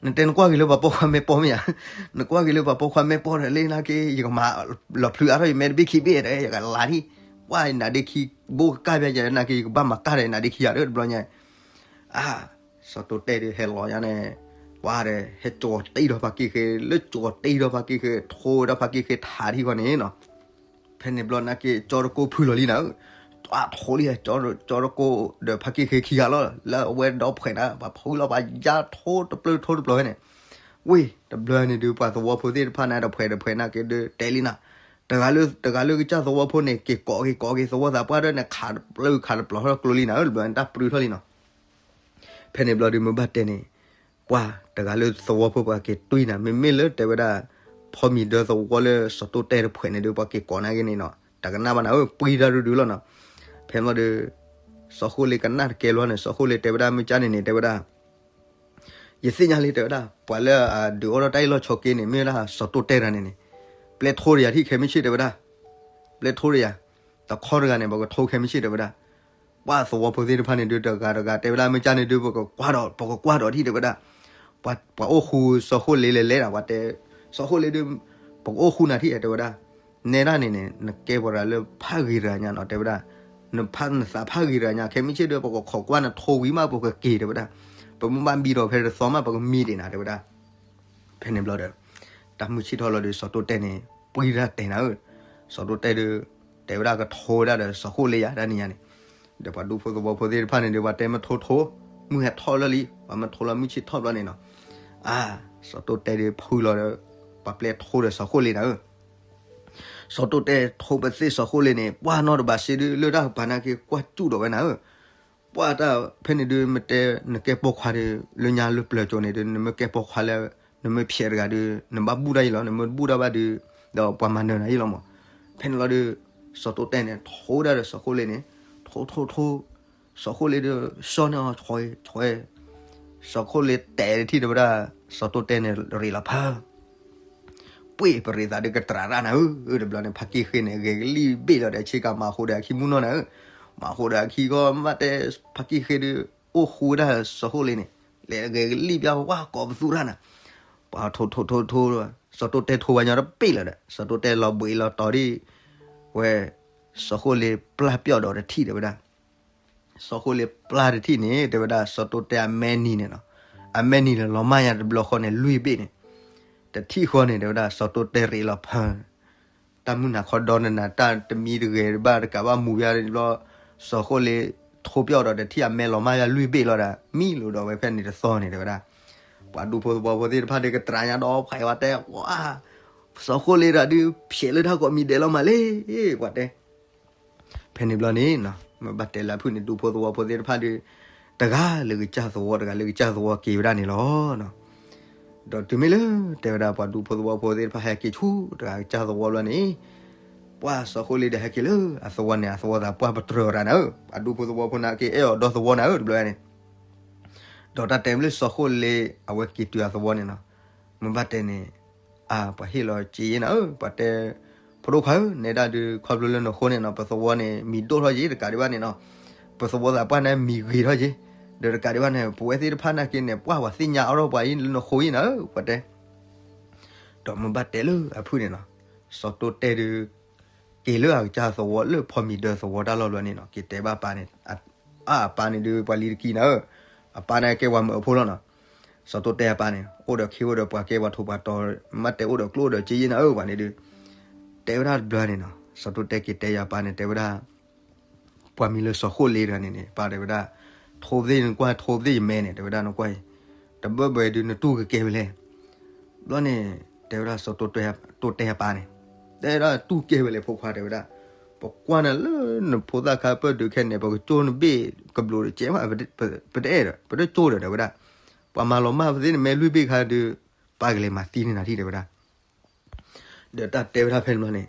နတဲနကွၢ်က့ၤလၢပှၤပိာ်ခွါမ့ၢ်ပိာ်မ့ၢ်ဧါ, နကွၢ်က့ၤလၢပှၤပိာ်ခွါမ့ၢ်ပိာ်ဒီး လၢနၤက့ ယကမၤလီၤဖျုးအါထီၣ်ယမဲာ်တဘ့ၣ်ခံဘ့ၣ်ဒီး ယကလၤထံၣ်, ပှၤနါဒ့ခံဘိကကၢ်ဖဲယနၤက့ ယကဘၣ်မၤကၢ်ဒီးနါဒ့ခံယၤဒီးတဘျီညါ အါ, စီၤတိတဲဒုးဟဲလီၤညါန့ၣ်, ပှၤဒီးဟဲကၠီၤတံၢ်ဒီးဖါကံၣ်ဃ့ လၢကၠီၤတံၢ်ဒီးဖါကံၣ်ဃ့ ထိဝဲဒၣ်ဖါကံၣ်ဃ့ထးထံၣ်ဃီန့ၣ်နီၤ, ဖဲန့ၣ်ဘျီနာ်က့ ကၠီတကိဖုလီၤလံနၤ, ထိလံ, ကၠီတကိဒီးဖါကံၣ်ဃ့ခံဂၤလီၤ လၢအဝဲဒီဖှဲးနၤ ပှၤဖုလီၤပှၤယါထိတပျၢၢ်ထိတပျၢၢ်ဖဲန့ၣ်, ဝ့ၢ်တဘျီန့ၣ်ဒုး ပှၤသဝီဖိသ့ၣ်တဖၣ်န့ၣ် တဖှဲးတဖှဲးနာ်က့ဒုး တဲလံနၤ, တဂၤလၢတဂၤလၢကစၢ်သဝီဖိန့ၣ် က့ၤကိးက့ၤကိးက့ၤသဝီသးပှၢ်ဒီးန့ၣ် ခးတပျၢၢ်ခးတပျီၤထီၣ်ကျိလံနၤဧၢ တဘျီန့ၣ် တၢ်ပြူထီၣ်လံနီၤ ဖဲန့ၣ်ဘျီဒုးမ့ၢ်ဘၣ်တဲန့ၣ်, ပှၤတဂၤလၢသဝီဖိပှၤက့ၤတွံၢ်နၤ မ့မ့ၢ်လၢတဲဝဲဒၣ်, ဖီမံၤဒၢသဝီလၢစီၤတိတဲတဖှဲးန့ၣ်ဒုး ပှၤက့ၤကိးနာ်က့န့ၣ်နီၤ တကနၣ်ဘၣ်နၤဧၢ ပှံၤတၢ်ဒုဒုလီၤနီၤ, ဖဲန့ၣ်ဘျီဒီး, စီၤဃိလ့ကနၣ်တကဲလီၤန့ၣ် စီၤဃိလ့တဲဝဲဒၣ်မ့ၢ်ကၢ်န့ၣ်န့ၣ် တဲဝဲဒၣ် ယသ့ၣ်ညါလံ တဲဝဲဒၣ် ပှၤလၢအဒုးအိၣ်ထီၣ်တၢ်အ့ၣ်လိာ်ဆိးက့န့ၣ် မ့ၢ်ဝဲဒၣ်စီၤတိတဲတဂၤန့ၣ်န့ၣ်, ပျဲထိတယၤထံၣ်ခဲမုၢ်ဆ့ၣ်တဲဝဲဒၣ်, ပျဲထိတယၤ, တခီတဂၤန့ၣ် ပကထိခဲမုၢ်ဆ့ၣ်တဲဝဲဒၣ်, ပှၤသဝီဖိသ့ၣ်တဖၣ်န့ၣ်ဒုး တဂၤတဂၤတဲဝဲဒၣ် မ့ၢ်ကၢ်န့ၣ်ဒုး ပကကွၢ်ဒီး ပကကွၢ်ဒီးထံၣ်တဲဝဲဒၣ်, ပှၤအိၣ်ဃူစီၤဃိလ့လဲၤလဲၤနၤ ပှၤတဲ, စီၤဃိလ့ဒုး, ပကအိၣ်ဃူနၤထံၣ်တဲဝဲဒၣ် နဲဒၣ်န့ၣ်န့ၣ် နကဲပှၤတဂၤလၢဖးဂ့ၤတဂၤညါနီၤ တဲဝဲဒၣ်. နဖးနသးဖးဂ့ၤတဂၤညါ ခဲမုၢ်ဆ့ၣ်ဒီး ပကခိးကွၢ်နထိဝံၤမး ပကက့ၤ တဲဝဲဒၣ်. ပမ့ၢ်ဘၣ်ဘံဒီးဖဲတသီမး ပကမံဒံးနၤ တဲဝဲဒၣ်. ဖဲန့ၣ်ဘျီဒီး တၢ်မုၢ်ဆ့ၣ်ထီၣ်လီၤဒီး စီၤတိတဲန့ၣ် ပှံတၢ်တဲနၤဧၢ. စီၤတိတဲဒီး တဲဝဲဒၣ်ကထိဝဲဒၣ်ဒီးစီၤဃိလ့ယၤ တနံၤညါန့ၣ်. ဒီးပှၤဒူဖိသဝီဖိသ့ၣ်တဖၣ်န့ၣ်ဒီး ပှၤတဲမ့ၢ်ထိထိ, မုၢ်ဟဲထီၣ်လၢလံ, ပှၤမ့ၢ်ထိလီၤမုၢ်ဆ့ၣ်ထီၣ်ဘျီန့ၣ်နီၤ. အါ, စီၤတိတဲဒီးဖုလီၤဒီး ပှၤပျဲထိဒီးစီၤဃိလ့နၤဧၢ. စီၤတိတဲထိပသ့ၣ်စီၤဃိလ့န့ၣ် ပှၢ်နီတဘးစ့ဒု လၢတၢ်ကပၤနာ်က့ ကွၢ်စူၣ်ဒီးဝဲနၤဧၢ. ပှၢ်တၢ်ဖဲန့ၣ်ဒု မ့ၢ်တဲနကဲပိာ်ခွါဒီး လၢညါလၢပျၢၤကၠိန့ၣ်ဒီး နမ့ၢ်ကဲပိာ်ခွါလၢ နမ့ၢ်ဖျဲးတဂၤဒီး နဘၣ်ဘူၣ်တၢ်အံၤလီၤ, နမ့ၢ်ဘူၣ်တၢ်ဘၣ်ဒီး ဒီးပှၤမၤနၢၤနၤအံၤလီၤမး. ဖဲန့ၣ်လီၤဒီး စီၤတိတဲန့ၣ် ထိဒၣ်ဒီးစီၤဃိလ့န့ၣ် ထိထိထိ စီၤဃိလ့ဒီး စီၤန့ၣ်အီၤ ဆီ, ဆီ, စီၤဃိလ့တဲတထံၣ်တဲဝဲဒၣ် စီၤတိတဲန့ၣ်ရ့းလီၤဖၢ ပှ့ၢ်ပရ့းသးဒုးကတြးရၣ်နၤဧၢ, တဘျီန့ၣ် ဖးကံၢ်ဃ့န့ၣ် ဂဲၤကလံၣ်ဘ့ၣ်လီၤဒီး ဆ့ကၤမၤဃိဒီးအခံမုၢ်နီၢ်နၤဧၢ, မၤဃိဒီးအခံဂီၢ် မ့ၢ်တဲ ဖးကံၢ်ဃ့ဒုး အိၣ်ဃူဝဲဒၣ်စီၤဃိလ့န့ၣ် လဲၤဂဲၤကလံၣ်ဘ့ၣ် ဝါကိးပသူရၣ်နၤ, ပှၤထိထိထိထိ စီၤတိတဲထိဝဲညီတပ့ၢ်လီၤဒီး စီၤတိတဲလီၤဘှံးလီၤတီၤဒ် ဝဲ စီၤဃိလ့ပျၢ်ပျီၣ်ဒီးတထံၣ်တဲဝဲဒၣ် စီၤဃိလ့ပျၢ်တထံၣ်န့ၣ် တဲဝဲဒၣ် စီၤတိတဲအမဲနံၤန့ၣ်နီၤ, အမဲနံၤန့ၣ် လီၤမၢ်ယၤတဘျီဃီန့ၣ် လွံၢ်ဘ့ၣ်န့ၣ်, တထံၣ်ဃီန့ၣ် တဲဝဲဒၣ် စီၤတိတဲရ့းလီၤဖၢ, တၢ်မုၢ်နၤခီဒီနနၤ တၢ်တမံတဂဲၤဘၣ်တကးဘၣ်မူၤဘၣ်ဘျီ, စီၤဃိလ့ထိပျီၣ်ဒီးတထံၣ်အမဲလီၤမၢ်ယၤလွံၢ်ဘ့ၣ်လီၤဒီး မံလိာ်ဒီးဝဲဖဲန့ၣ်တသီန့ၣ် တဲဝဲဒၣ်, ပှၤဒူဖိသဝီဖိသ့ၣ်တဖၣ်ဒီးကတြးညါဒီး ဖဲဝဲတဲ ဝါ, စီၤဃိလ့ဒီးဒုး ဖျဲးလၢတၢ်ကိးမံၤဒဲးလီၤမးလံ, ပှၤတဲ ဖဲန့ၣ်ဘျီန့ၣ် မ့ၢ်ဘၣ်တဲလၢအဖုၣ်န့ၣ် ဒူဖိသဝီဖိသ့ၣ်တဖၣ်ဒီး တဂၤလၢကစၢ်သဝီ တဂၤလၢကစၢ်သဝီက့ၤဝဲဒၣ်န့ၣ်လီၤ. ဒီးတုၤမ့ၢ်လၢ တဲဝဲဒၣ် ပှၤဒူဖိသဝီဖိသ့ၣ်တဖၣ်ဟဲက့ၤဆူ တဂၤကစၢ်သဝီဘျီန့ၣ် ပှၢ်စီၤဃိလ့ဒီးဟဲက့ၤလၢအသဝီန့ၣ် အသဝီသးပှၢ်ပတြၢၤရၣ်နၤဧၢ, ပှၤဒူဖိသဝီဖိန့ၣ်က့ၤအဲၣ်အီၤဒီသဝီနၤဧၢ တဘျီန့ၣ် ဒီးတၢ်တဲမ့ၢ်လၢစီၤဃိလ့ အဝဲက့ၤတုၤအသဝီန့ၣ်နီၤ, မ့ၢ်ဘၣ်တဲန့ၣ် အါ ပှၤဟ့ၣ်လီၤစ့ယ့နၤဧၢ, ပှၤတဲ ဖိဒိၣ်ခွါဧၢ, နဲဒၣ်ဒုး ခီဖျိလၢနဃိန့ၣ်နီၤ ပသဝီန့ၣ် မံၤဒိၣ်ထီၣ်ယ့ တကးဒံးဘၣ်န့ၣ်နီၤ, ပသဝီသးပှၢ်န့ၣ် မံၤဂ့ၤထီၣ်ယ့, ဒီးတကးဒံးဘၣ်န့ၣ် ပဝဲသ့ၣ်တဖၣ်နာ်က့န့ၣ် ပှၢ်ပှၤသ့ၣ်ညါအါထီၣ်ပှၤအံၤလၢနဃိအံၤနၤဧၢ, ပှၤတဲ ဒီးမ့ၢ်ဘၣ်တဲလၢအဖုၣ်န့ၣ်နီၤ, စီၤတိတဲဒုး က့ၤလၢအကစၢ်သဝီလၢဖီမံၤဒၢသဝီတၢ်လီၢ်ဘျီန့ၣ်နီၤ, က့ၤတဲဘၣ်အပၢ်န့ၣ်, အါ အပၢ်န့ၣ်ဒုးပှၤလံၤတကံနၤဧၢ, အပၢ်န့ၣ်ကဲပှၤမုာ်အဖိလီၤနီၤ, စီၤတိတဲအပၢ်န့ၣ် အိၣ်ဒီးခ့အိၣ်ဒီးပှၤကဲပှၤထိၣ်ပှၤတီၤ, မ့ၢ်တဲအိၣ်ဒီးကျိၣ်ဒီးစ့ယ့နၤဧၢ ပှၤန့ၣ်ဒုး, တဲဝဲဒၣ်တဘျီန့ၣ်နီၤ, စီၤတိတဲက့ၤတဲယၤပၢ်န့ၣ် တဲဝဲဒၣ် ပှၤမံၤလၢစီၤဃိလ့တဂၤန့ၣ်န့ၣ် ပၢ်တဲဝဲဒၣ်, ထိသ့ၣ်နကွၢ်ထိသ့ၣ်ယမဲန့ၣ် တဲဝဲဒၣ်နကွၢ်အံၤ, တဘၢဘၢဒုးနတူၢ်ကကဲဝဲလဲၣ်, ဘျီန့ၣ် တဲဝဲဒၣ်စီၤတိတဲအပၢ်န့ၣ်, တဲဝဲဒၣ်တူၢ်ကဲဝဲလဲၣ်ဖိခွါ တဲဝဲဒၣ်, ပကွၢ်နၤလၢနဖိသၣ်ခါပၢၢ်ဒုးခဲန့ၣ် ပကကၠိနဘ့ၣ်ကဘျိးတကဲးမး, ပတအဲၣ်ဒီး ပတကၠိဒီး တဲဝဲဒၣ်, ပှၤမၤလီၤမၢ်ပသ့ၣ်နမဲလွံၢ်ဘ့ၣ်ခါဒုး ပၢ်ကလဲၤမၤသံန့ၢ်နၤထံၣ် တဲဝဲဒၣ် ဒီးတၢ်တဲဝဲဒၣ်ဖဲန့ၣ်ဘျီန့ၣ်,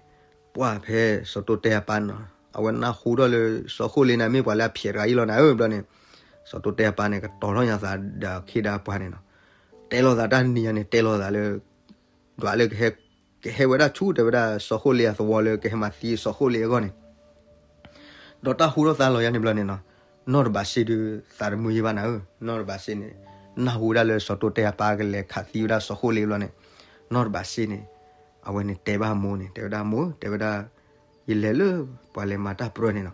ပှၢ်ဖဲစီၤတိတဲအပၢ်န့ၣ်နီၤ, အဝဲနၢ်ဟူထီၣ်လၢစီၤဃိလ့န့ၣ်မ့ၢ်ပှၤလၢအဖျဲးတဂၤအံၤလီၤနၤဧၢ ဘျီန့ၣ်, စီၤတိတဲအပၢ်န့ၣ် ကတီၤထီၣ်ညါသးဒီးအခ့ဒီးအပှၤန့ၣ်နီၤ, တဲလိာ်သးတၢ်နံၤညါန့ၣ် တဲလိာ်သးလၢ ဒွးလၢ ကဟဲဝဲဒၣ်ဆူ တဲဝဲဒၣ် စီၤဃိလ့အသဝီလၢကဟဲမၤသံစီၤဃိလ့အဂီၢ်န့ၣ် ဒီးတၢ်ဟူထီၣ်သါလီၤယါန့ၣ်ဘျီန့ၣ်နီၤ, နီၢ်တဘးစ့ဒုး သးတမုာ်ယဲၢ်ဘၣ်နၤဧၢ, နီၢ်တဘးစ့န့ၣ် နၢ်ဟူဝဲဒၣ်လၢစီၤတိတဲအပၢ်ကလဲၤခးသံဝဲဒၣ်စီၤဃိလ့ဘျီန့ၣ်, နီၢ်တဘးစ့န့ၣ် အဝဲန့ၣ်တဲဘၣ်အမိၢ်န့ၣ် တဲဝဲဒၣ်မိၢ် တဲဝဲဒၣ် ယလဲၤလၢ ပှၤလဲၤမၤတၢ်ပြၢန့ၣ်နီၤ,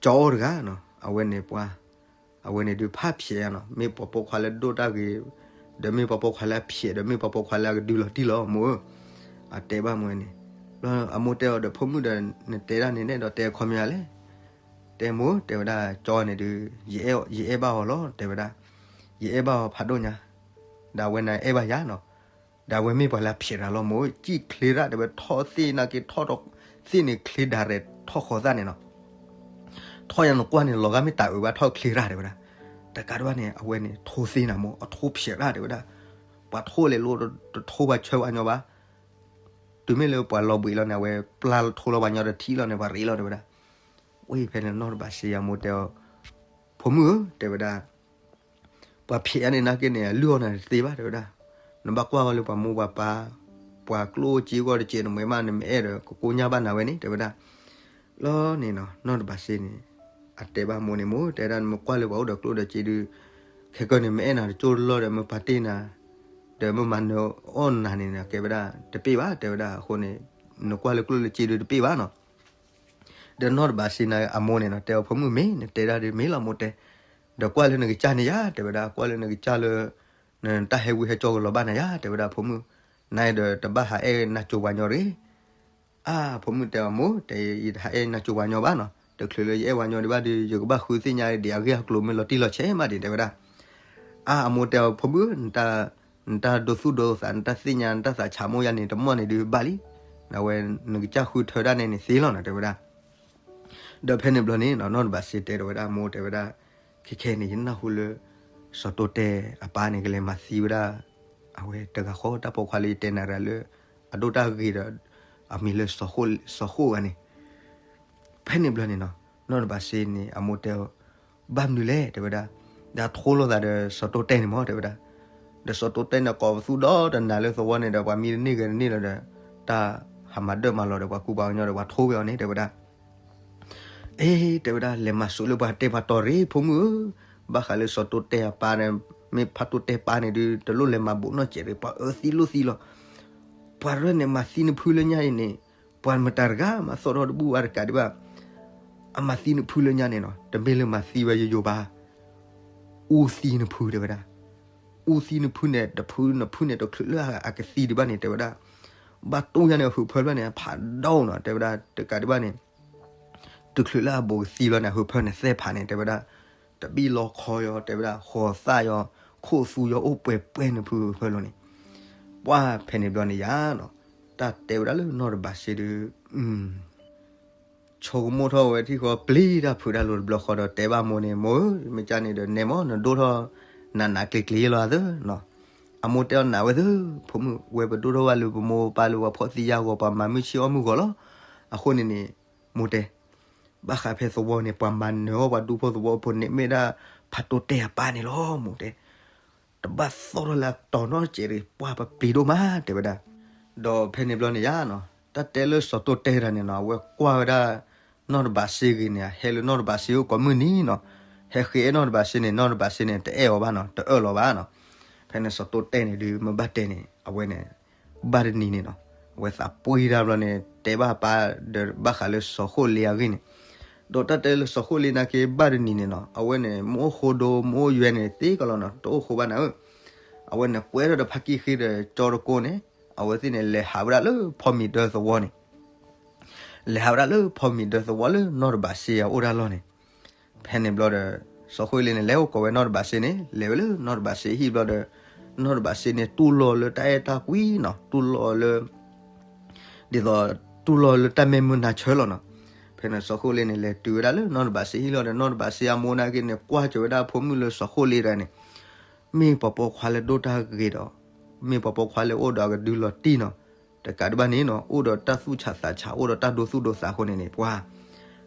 ကၠီအိၣ်တဂၤနီၤ အဝဲန့ၣ်ပှၤ အဝဲန့ၣ်ဒုးဖးဖျဲးနီၤ, မ့ၢ်ပှၤပိာ်ခွါလၢဒိၣ်တၢ်ဂ့ၤ, ဒီးမ့ၢ်ပှၤပိာ်ခွါလၢအဖျဲး ဒီးမ့ၢ်ပှၤပိာ်ခွါလၢအကဒုလီၤတံၢ်လီၤမိၢ်ဧၢ, အတဲဘၣ်မိၢ်န့ၣ်, ဘျီအမိၢ်တဲအီၤဒီး ဖိမုၣ်ဒီး နတဲဒၣ်န့ၣ်န့ၣ်ဒီးတဲအခီပညီလဲၣ်, တဲမိၢ် တဲဝဲဒၣ် ကၠီန့ၣ်ဒုး ယအဲၣ်ဘၣ်အီၤလီၤ တဲဝဲဒၣ်, ယအဲၣ်ဘၣ်အီၤဖးဒိၣ်ညါ, ဒီးအဝဲန့ၣ်အဲၣ်ဘၣ်ယၤနီၤ, ဒီးအဝဲမ့ၢ်ပှၤလၢအဖျဲးတဂၤလီၤမိၢ်ဧၢ, စံၣ်ချ့ရၣ်တဲဝဲထီၣ်သ့ၣ်နာ်က့ထီၣ်သ့ၣ်န့ၣ်ချ့ဒၣ်ရဲၣ်ထီၣ်ဃီသၣ်န့ၣ်နီၤ ထီၣ်ယါနကွၢ်န့ၣ် လီၤဂာ်မ့ၢ်တၢ်အုးဘၣ်ထီၣ်ချ့ရၣ်တဲဝဲဒၣ်, တကးဒံးဘၣ်န့ၣ် အဝဲန့ၣ်ထိသ့နၤမိၢ် အထိဖျဲးရၣ်တဲဝဲဒၣ်, ပှၤထိလဲၤလိတထိဘၣ်ဆၢဘၣ်ညီဘၣ်, တုၤမ့ၢ်လၢပှၤလီၤဘှံးလီၤန့ၣ် အဝဲပျၢ်လီၤထိလီၤဘၣ်ညီတထံၣ်လီၤန့ၣ် ပှၤရ့လီၤတဲဝဲဒၣ်, ဝံၤဖဲန့ၣ်နီၢ်တဘးစ့ယၤမိၢ်တဲအီၤ, ဖိမုၣ်ဧၢ တဲဝဲဒၣ် ပှၤဖျဲးအါန့ၣ်နာ်က့န့ၣ် အလုၢ်အီၣ်နၤတသ့ဘၣ်တဲဝဲဒၣ်, နဘၣ်ကွၢ်ဝဲလၢပှၤမိၢ်ပှၤပၢ်, ပှၤကျိၣ်အိၣ်စ့အိၣ်တစဲးနမဲာ်မး နမ့ၢ်အဲၣ်ဒီး ကကိညၢ်ဘၣ်နၤဝဲန့ၣ် တဲဝဲဒၣ်, လီၤန့ၣ်နီၤ နီၢ်တဘးစ့န့ၣ် အတဲဘၣ်မိၢ်န့ၣ် မိၢ် တဲဝဲဒၣ် နမ့ၢ်ကွၢ်လၢပှၤအိၣ်ဒီးကျိၣ်ဒီးစ့ဒုး, ခဲကနံၣ်န့ၣ် မ့ၢ်အဲၣ်နၤတကၠိတလီၢ်ဒီး မ့ၢ်ပာ်တ့ၢ်နၤ, ဒီးမ့ၢ်မၤနၢၤအီၣ်နၤန့ၣ် ကဲဝဲဒၣ် တပ့ၢ်ဘၣ် တဲဝဲဒၣ်, အဃိန့ၣ် နကွၢ်လၢကျိၣ်လၢစ့ဒုးတပ့ၢ်ဘၣ်နီၤ. ဒီးနီၢ်တဘးစ့န့ၣ်အမိၢ်န့ၣ်နီၤ တဲအီၤ ဖိမုၣ်မ့ၢ် နတဲဒၣ်ဒုးမ့ၢ်လီၤမိၢ်တဲ, ဒီးကွၢ်လၢနကစၢ်န့ၣ်ယါ တဲဝဲဒၣ် ကွၢ်လၢနကစၢ်လၢ နတၢ်ဟဲဝံဟဲကၠီကလီၤဘၣ်နၤယါ တဲဝဲဒၣ် ဖိမုၣ်, နဒီးတဘၣ်ဟးအဲၣ်နၤစိၤပှၤညီတဂ့ၤ. အါ ဖိမုၣ်တဲအီၤ မိၢ်တဲ ယတဟးအဲၣ်နၤစိၤပှၤညီဘၣ်နီၤ, တချုးလၢယအဲၣ်ပှၤညီဒံးဘၣ်ဒီး ယကဘၣ်ဃုသ့ၣ်ညါဒံးအဂ့ၢ်အကျိၤမ့ၢ်လီၤတံၢ်လီၤဆဲးမးဒံး တဲဝဲဒၣ်. အါ အမိၢ်တဲအီၤ ဖိမုၣ် နတၢ်ဒိသူၣ်ဒိသး နတၢ်သ့ၣ်ညါ နတၢ်သးဆးမိၢ်ယါန့ၣ် တမီၢ်န့ၣ်ဒုးဘၣ်လံ. အဝဲ နကစၢ်ဃုထၢဒၣ်နဲန့ၣ်သ့လီၤနီၤ တဲဝဲဒၣ်. ဒီးဖဲန့ၣ်ဘျီန့ၣ်နီၤ နီၢ်တဘးစ့တဲဒီးဝဲဒၣ် မိၢ်တဲဝဲဒၣ်, ခဲခဲန့ၣ် ယနၢ်ဟူလၢ စီၤတိတဲအပၢ်န့ၣ် ကလဲၤမၤသံဝဲဒၣ် အဝဲတဂၤဃီ တၢ်ပိာ်ခွါလၢယတဲနၤတဂၤလၢ အဒိၣ်တၢ်ဂ့ၤဒီး အမံၤလၢ စီၤဃိၣ်ဂၤန့ၣ်. ဖဲန့ၣ်ဘျီန့ၣ်နီၤ နီၢ်တဘးစ့န့ၣ် အမိၢ်တဲအီၤ ဘၣ်မနုၤလဲၣ် တဲဝဲဒၣ်, ဒီးထိလိာ်သးဒီးစီၤတိတဲန့ၣ်မ့ၢ် တဲဝဲဒၣ်. ဒီးစီၤတိတဲန့ၣ် ကိးပသူဒီတနၤလၢသဝီန့ၣ်ဒီး ပှၤမံတန့ၢ်ဂဲၤတန့ၢ်လီၤဒီး တၢ်ဟးမၤဒၢၣ်မၤလီၤဒီး ပှၤကူပှၤကညီဒီး ပှၤထိဝဲအီၤန့ၣ် တဲဝဲဒၣ်. အ့ တဲဝဲဒၣ် လဲၤမၤစိာ်လၢပှၤတဲပှၤတီၤရ့ ဖိမုၣ်ဧၢ, ဘၣ်ဃးလၢစီၤတိတဲအပၢ်န့ၣ် မ့ၢ်ဖါတိတဲပၢ်န့ၣ်ဒုး တလိၣ်လဲၤမၤဘူးနီတစဲးရ့ ပှၤအၢသံလိၣ်သံလီၤ. ပှၤရဲၣ်န့ၣ် မၤသံနဖုလၢညါအံၤန့ၣ် ပှၤမတၤတဂၤမၤသီၣ်ထီၣ်တဘူၣ်ဘၣ်တကးဒံးဘၣ်. အမၤသံနဖုလၢညါန့ၣ်နီၤ တမ့ၢ်လၢမၤသံဝဲယိယိဘၣ်. အူသံနဖု တဲဝဲဒၣ်. အူသံနဖုန့ၣ် တဖုနဖုန့ၣ် တချုးလၢအကသံဒံးဘၣ်န့ၣ် တဲဝဲဒၣ်. ဘၣ်တူၢ်ယါန့ၣ် အဟုးဖၢဘျီန့ၣ် ဖးဒိၣ်နီၤ တဲဝဲဒၣ် တကးဒံးဘၣ်န့ၣ် တချုးလၢအဘူးကသံဘျီန့ၣ် အဟုးဖၢန့ၣ်သဲၣ်ဖးန့ၣ် တဲဝဲဒၣ်. တဘံၣ်လီခီယီၤ တဲဝဲဒၣ် ဃီၤသၣ်ယီၤ ခိၣ်သူယီၤ အိၣ်ပှဲၤပှဲၤနဖုဟုးဖၢလီၤန့ၣ်. ပှၢ်ဖဲန့ၣ်ဘျီန့ၣ်ယါနီၤ တၢ်တဲဝဲဒၣ်လၢနီၢ်တဘးစ့ဒီး ဆိကမိၣ်ထီၣ်ဝဲထံၣ်ဃီ ပျံၤတၢ်ဖုးတၢ်လိၤတဘျီဃီဒီး တဲဘၣ်မိၢ်န့ၣ် မိၢ်ဧၢ မ့ၢ်ကၢ်န့ၣ်ဒီး နဲမိၢ် နဒိၣ်ထီၣ်နးနးကျံၤကျံၤလီၤသၢနီၤ. အမိၢ်တဲအီၤ နးဝဲသၢ ဖိမုၣ် ဝဲပဒိၣ်ထီၣ်ဘၣ်လၢပမိၢ်ပၢ်လၢပှၤဖှီၣ်သံယာ်ဂီၤ ပှၤမၤမုၢ်ဆ့ၣ်အီၣ်မုၢ်ဂီၤလီၤ. အဃိန့ၣ်န့ၣ် မိၢ်တဲ ဘၣ်ဃးဖဲသဝီန့ၣ် ပှၤမၤနၢၤအီၣ်ပှၤဒူဖိသဝီဖိန့ၣ် မ့ၢ်ဒၣ်ဖါတိတဲအပၢ်န့ၣ်လီၤ မိၢ်တဲ. တဘၣ်သီၣ်ထီၣ်လၢအတီၤနီတစဲးရ့ ပှၢ်ပပျံၤဒိၣ်မး တဲဝဲဒၣ်. ဒီးဖဲန့ၣ်ဘျီန့ၣ်ယါနီၤ တၢ်တဲလၢစီၤတိတဲတၢ်န့ၣ်နီၤ အဝဲကွၢ်ဝဲဒၣ် နီၢ်တဘးစ့ဂ့ၤန့ၣ် အဟဲလၢနီၢ်တဘးစ့အိၣ်ကိးမုၢ်နံၤနီၤ. ဟဲဃ့အဲၣ်နီၢ်တဘးစ့န့ၣ် နီၢ်တဘးစ့န့ၣ် တအဲၣ်အီၤဘၣ်နီၤ တအၢၣ်လီၤဘၣ်နီၤ. ဖဲန့ၣ်စီၤတိတဲန့ၣ်ဒုး မ့ၢ်ဘၣ်တဲန့ၣ် အဝဲန့ၣ် ဘၣ်တနံၤန့ၣ်နီၤ အဝဲသးပှ့ၤတၢ်ဘျီန့ၣ် တဲဘၣ်ပၢ်ဒီးဘၣ်ဃးလၢစီၤဃိၣ်လ့အဂ့ၢ်န့ၣ်. ဒီးတၢ်တဲလၢစီၤဃိၣ်လ့နာ်က့ ဘၣ်တနံၤန့ၣ်နီၤ အဝဲန့ၣ် မ့ၢ်အိၣ်ဃိဒိ မ့ၢ်အိၣ်ယွဲန့ၣ် သ့ကလီၤနီၤ တအိၣ်ဃိဘၣ်နၤဧၢ. အဝဲန့ၣ်ကွဲထီၣ်ဒီးဖါကံၢ်ဃ့ဒီးကၠီတကိန့ၣ် အဝဲသ့ၣ်န့ၣ် လဲၤဟးဝဲဒၣ်လၢဖီမံၤဒၢသဝီန့ၣ် လဲၤဟးဝဲဒၣ်လၢဖီမံၤဒၢသဝီလၢနီၢ်တဘးစ့အအိၣ်တၢ်လီၢ်န့ၣ်. ဖဲန့ၣ်ဘျီဒီး စီၤဃိၣ်လ့န့ၣ် လဲၤအိၣ်ကိးဝဲနီၢ်တဘးစ့န့ၣ် လဲၤဝဲလၢနီၢ်တဘးစ့ဟံၣ်ဘျီဒီး နီၢ်တဘးစ့န့ၣ် တူၢ်လိာ်လၢတၢ်အဲၣ်တၢ်ကွံနီၤ တူၢ်လိာ်လၢ ဒ်သိး တူၢ်လိာ်လၢတၢ်မဲာ်မုာ်နၢ်ဆၢလီၤနီၤ. ဖဲန့ၣ်စီၤဃိၣ်လ့န့ၣ် လဲၤတုၤဝဲဒၣ်လၢနီၢ်တဘးစ့ဟံၣ်လီၤဒီး နီၢ်တဘးစ့အမိၢ်နာ်က့န့ၣ် ကွၢ်စၢၤဝဲဒၣ်ဖိမုၣ်လၢစီၤဃိၣ်လ့တဂၤန့ၣ် မ့ၢ်ပှၤပိာ်ခွါလၢဒိၣ်တၢ်ဂ့ၤဒီး မ့ၢ်ပှၤပိာ်ခွါလၢအိၣ်ဒီးအကဒုလီၤတံၢ်နီၤ. တကးဒံးဘၣ်န့ၣ်နီၤ အိၣ်ဒီးတၢ်သူၣ်ဆးသးဆး အိၣ်ဒီးတၢ်ဒိသူၣ်ဒိသးအဃိန့ၣ်န့ၣ် ပှၤ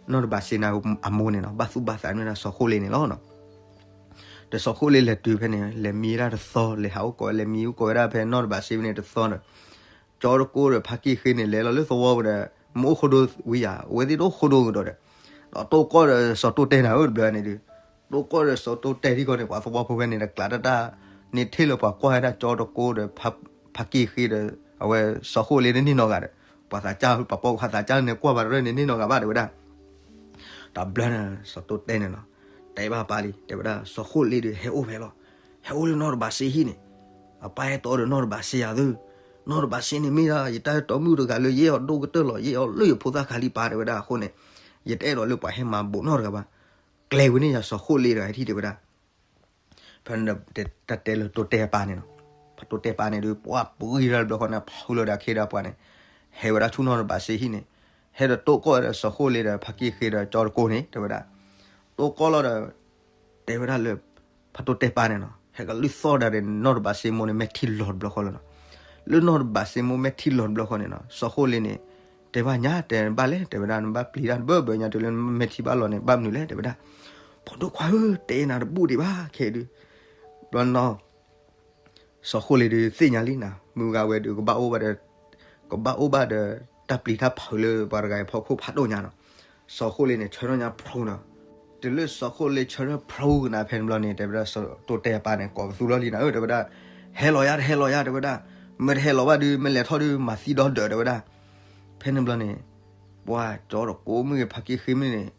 နီၢ်တဘးစ့န့ၣ်အမိၢ်န့ၣ်နီၤ ဘၣ်သူၣ်ဘၣ်သးန့ၢ်ဒၣ်စီၤဃိၣ်လ့န့ၣ်လီၤနီၤ. ဒီးစီၤဃိၣ်လ့လဲၤတုၤဖဲန့ၣ် လဲၤမံဝဲဒၣ်တသီ လဲၤဟးအိၣ်ကိး လဲၤမံအိၣ်ကိးဝဲဒၣ်ဖဲနီၢ်တဘးစ့ဖဲန့ၣ်တသီဒီး ကၠီတကိဒီးဖါကံၢ်ဃ့န့ၣ် လဲၤလီၤလၢသဝီပူၤဒီး မ့ၢ်အိၣ်ဃိဒိဝံၤယါ အဝဲသ့ၣ်တအိၣ်ဃိဒိကဒီးဒီး ဒီးတိၢ်ကီၢ်ဒီးစီၤတိတဲနၤဧၢတဘျီန့ၣ်ဒုး တိၢ်ကီၢ်ဒီးစီၤတိတဲထံကီၢ်န့ၣ် ပှၤသဝီဖိဖဲန့ၣ်ဒီး ကျးတၢ်တၢ်န့ၣ် ထဲလၢပှၤကွၢ်ဝဲဒၣ်ကၠီတကိဒီး ဖါကံၢ်ဃ့ဒီး အဝဲစီၤဃိၣ်လ့န့ၣ်န့ၢ်နီၢ်ဂၤဒီး ပှၤသးစၢ် ပှၤပိာ်ခွါသးစၢ်န့ၣ် ကွၢ်ဘၣ်တရၢၢ်န့ၣ်န့ၢ်နီၢ်ဂၤဘၣ်တဲဝဲဒၣ်. တဘျီန့ၣ် စီၤတိတဲန့ၣ်နီၤ တဲဘၣ်ပၢ်လံ တဲဝဲဒၣ် စီၤဃိၣ်လ့ဒီး ဟဲအိၣ်ဖဲလီၤ. ဟဲအိၣ်လၢနီၢ်တဘးစ့ဟံၣ်န့ၣ် အပၢ်ဟဲတီဒီးနီၢ်တဘးစ့ယၤသု နီၢ်တဘးစ့န့ၣ်မ့ၢ်ဒၣ် ယတၢ်တီမုၣ်တဂၤလၢယအဲၣ်အီၤဒိၣ်ကတၢၢ်လီၤ. ယအဲၣ်အီၤလၢယဖိသၣ်ခါလံပၢ်တဲဝဲဒၣ်အဃိန့ၣ် ယတအဲၣ်ဒိးလၢပှၤဟဲမၤဘူးနီတဂၤဘၣ်. ကျဲၤဝဲန့ၣ်ယၤစီၤဃိၣ်လ့တဂၤဟဲထံၣ်တဲဝဲဒၣ်. ဖဲန့ၣ် တၢ်တဲလၢတိတဲပၢ်န့ၣ်နီၤ ဖါတိတဲပၢ်န့ၣ်ဒုး ပှၤပှံၤတၢ်တဘျီဃီန့ၣ် ဖုလီၤဒီးအခ့ဒီးပှၤန့ၣ် ဟဲဝဲဒၣ်ဆူနီၢ်တဘးစ့ဟံၣ်န့ၣ် ဟဲဒီးတိၢ်ကီၢ်ဝဲဒီးစီၤဃိၣ်လ့ဒီးဖါကံၢ်ဃ့ဒီးကၠီတကိန့ၣ် တဲဝဲဒၣ်. တိၢ်ကီၢ်လီၤဒီး တဲဝဲဒၣ်လၢ ဖါတိတဲပၢ်န့ၣ်နီၤ ဟဲကလုၢ်သီၣ်ဒၣ်ဒီးနီၢ်တဘးစ့မိၢ်န့ၣ် မဲာ်ထံလီၤတဘျီဃီလီၤနီၤ. လၢနီၢ်တဘးစ့မိၢ်မဲာ်ထံလီၤတဘျီဃီန့ၣ်နီၤ စီၤဃိၣ်လ့န့ၣ် တဲဘၣ်ညါ တဲဘၣ်လဲၣ် တဲဝဲဒၣ် နဘၣ်ပျံၤတၢ်တဘၢဘၢညါတုၤလၢမဲာ်ထံဘၣ်လီၤန့ၣ် ဘၣ်မနုၤလဲၣ် တဲဝဲဒၣ်. ဖိဒိၣ်ခွါဧၢ တဲနၤတဘူၣ်ဒံးဘၣ်ခဲဒုး ဘျီနီၤ စီၤဃိၣ်လ့ဒုးသ့ၣ်ညါလံနၤ မုၢ်ဂၤဝဲဒုး ကဘၣ်အိၣ်ဘၣ်ဒီး ကဘၣ်အိၣ်ဘၣ်ဒီး တၢ်ပျံၤတၢ်ဖုးလၢပှၤတဂၤအံၤဖီခိၣ်ဖးဒိၣ်ညါနီၤ. စီၤဃိၣ်လ့န့ၣ် ဆၢထီၣ်ညါဖျိနီၤ. တုၤလၢစီၤဃိၣ်လ့ဆၢထီၣ်ဖျိကနၤဖဲန့ၣ်ဘျီန့ၣ် တဲဝဲဒၣ် တိတဲအပၢ်န့ၣ် ကိးပသူလီၤလံနၤဧၢ တဲဝဲဒၣ်. ဟဲလီၤယါ တဟဲလီၤယါ တဲဝဲဒၣ်. မ့ၢ်တဟဲလီၤဘၣ်ဒုး မ့ၢ်လဲၤထီၣ်ဒုး မၤသံဒီဒၢး တဲဝဲဒၣ်. ဖဲန့ၣ်ဘျီန့ၣ် ပှၤကၠီတကိးမ့ၢ်ဂ့ၤ ဖါက့ဃ့မ့ၢ်ဂ့ၤန့ၣ်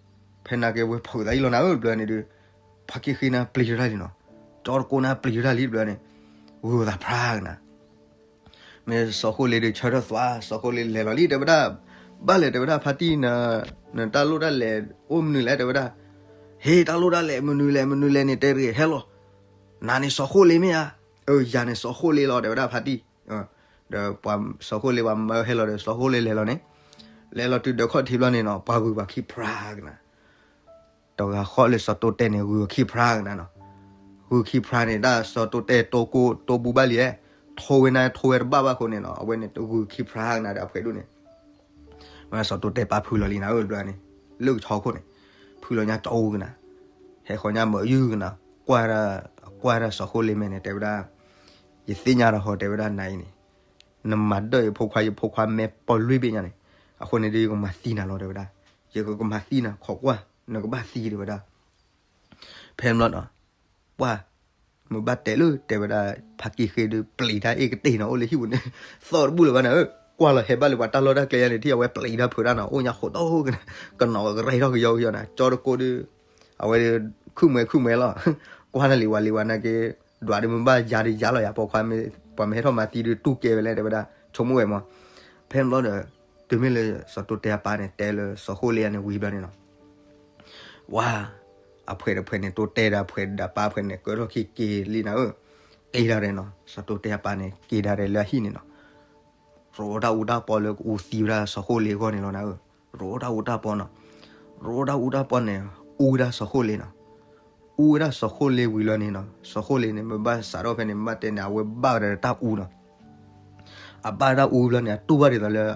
ဖဲန့ၣ်က့ၤဝဲဖုးသးအံၤလီၤနၤဧၢ တဘျီန့ၣ်ဒီး ဖါက့ဃ့န့ၣ်ပျံၤတၢ်လံနီၤ, ကၠီတကိးန့ၣ်ပျံၤတၢ်လံတဘျီန့ၣ် ဂုာ်သးဖြါကနၤ မ့ၢ်စီၤဃိလ့ဒီးဆၢထၢၣ်သွါ စီၤဃိလ့လဲၤလီၤလံ တဲဝဲဒၣ်, ဘၣ်လဲၣ် တဲဝဲဒၣ် ဖါတံၢ် နတၢ်လိၣ်တၢ်လဲၤအိၣ်မနုၤလဲၣ် တဲဝဲဒၣ်, ဟ့ၣ် တၢ်လိၣ်တၢ်လဲၤမနုၤလဲၣ် မနုၤလဲၣ်န့ၣ် တဲတဂ့ၤ ဟဲလီၤ, နၤန့ၣ်စီၤဃိလ့မ့ၢ်ဧါ, အၢ ယၤန့ၣ်စီၤဃိလ့လီၤ တဲဝဲဒၣ် ဖါတံၢ်, ဒီးပှၤစီၤဃိလ့ပှၤမၢဟဲလီၤဒီး စီၤဃိလ့လဲၤလီၤန့ၣ်, လဲၤလီၤတုၤဒၢးခီၣ်ထံးဘျီန့ၣ်နီၤ ပှၤဂုာ်ပှၤခံဖြါကနၤ တဂၤဃီလၢစီၤတိတဲန့ၣ် ဂုာ်ခံဖြါကနၤနီၤ, ဂုာ်ခံဖြါန့ၣ် တၢ်စီၤတိတဲတိကိတိဘူးဘၣ်လံ, ထိဝဲန့ၣ် ထိဝဲတဘၣ်ဘၣ်အဃိန့ၣ်နီၤ အဝဲန့ၣ်ဂုာ်ခံဖြါကနၤဒီးအဖှဲးဒိၣ်န့ၣ်, မ့ၢ်စီၤတိတဲပာ်ဖုးလီၤလံနၤဧၢ တဘျီန့ၣ်, လၢကဆီခိၣ်န့ၣ်, ဖုးလီၤညါကၠီအူကနၤ, ဟဲဃီညါမၤယုၢ်ကနၤ, ကွၢ်, ကွၢ်ဒၣ်စီၤဃိလ့မဲာ်န့ၣ် တဲဝဲဒၣ်, ယသ့ၣ်ညါဒီးဟီတဲဝဲဒၣ်နၤအံၤန့ၣ်, နမၤဒၢၣ်ယဖိခွါ ယဖိခွါမဲာ်ပီၢ်လွံၢ်ဘ့ၣ်ညါန့ၣ်, အဃိန့ၣ်ဒီးယကမၤသံနၤလီၤ တဲဝဲဒၣ်, ယကမၤသံနၤ ခိးကွၢ်, နကဘၣ်သံ တဲဝဲဒၣ် ဖဲန့ၣ်ဘျီနီၤ, ပှၢ်, မ့ၢ်ဘၣ်တဲလၢ တဲဝဲဒၣ် ဖါက့ဃ့ဒီး ပျံၤတၢ်အ့ၣ်ကတ့ၢ်နီၤ အိၣ်လၢဟံၣ်ပူၤန့ၣ်, သီၣ်တဘူၣ်လၢၤဘၣ်နၤဧၢ, ကွၢ်လီၤဟဲဘၣ်လၢပှၤတၢ်လီၢ်တၢ်ကျဲယါန့ၣ် ထံၣ်အဝဲပျံၤတၢ်ဖုးတၢ်နီၤ အိၣ်ညါဃိးတီၢ်ကနၤ, ကနီၤကရဲထီၣ်ကယီကယီနၤ ကၠီတကိဒီး, အဝဲဒီး, ခုၣ်မှဲခုၣ်မှဲလီၤ, ကွၢ်တၢ်လံၤဝဲလံၤဝဲနာ်က့, ဒွးဒီးမ့ၢ်ဘၣ်ယၤဒီးယၤလီၤယၤ ပိာ်ခွါ, ပှၤမ့ၢ်ဟဲထီၣ်မၤသံဒီးတူၢ်ကဲဝဲလဲၣ် တဲဝဲဒၣ်, ဆိကမိၣ်ဝဲမး, ဖဲန့ၣ်ဘျီဒီး, တုၤမ့ၢ်လၢစီၤတိတဲအပၢ်န့ၣ် တဲလၢစီၤဃိလ့ယါန့ၣ်ဝံၤဘျီန့ၣ်နီၤ ဝါ, အဖှဲးတဖှဲးန့ၣ် တိတဲဒီးအဖှဲးဒီးအပၢ်ဖှဲးန့ၣ် ကၢထီၣ်ခံက့ၤလံနၤဧၢ, က့ၤဒၣ်ရဲၣ်နီၤ စီၤတိတဲအပၢ်န့ၣ် က့ၤဒၣ်ရဲၣ်လၢအဟံၣ်န့ၣ်နီၤ, ရိးတၢ်အူတၢ်ပီလၢကအူသံဝဲဒၣ်စီၤဃိလ့အဂီၢ်န့ၣ်လီၤနၤဧၢ, ရိးတၢ်အူတၢ်ပီနီၤ, ရိးတၢ်အူတၢ်ပီန့ၣ် အူဝဲဒၣ်စီၤဃိလ့နီၤ, အူဝဲဒၣ်စီၤဃိလ့ဝံၤလီၤန့ၣ်နီၤ စီၤဃိလ့န့ၣ် မ့ၢ်ဘၣ်စးထီၣ်ဖဲန့ၣ် မ့ၢ်ဘၣ်တဲန့ၣ် အဝဲဘၣ်ဝဲဒၣ်တၢ်အူနီၤ အဘၣ်တၢ်အူဘျီန့ၣ် အတူၢ်ဘၣ်ဒ်သိးလၢ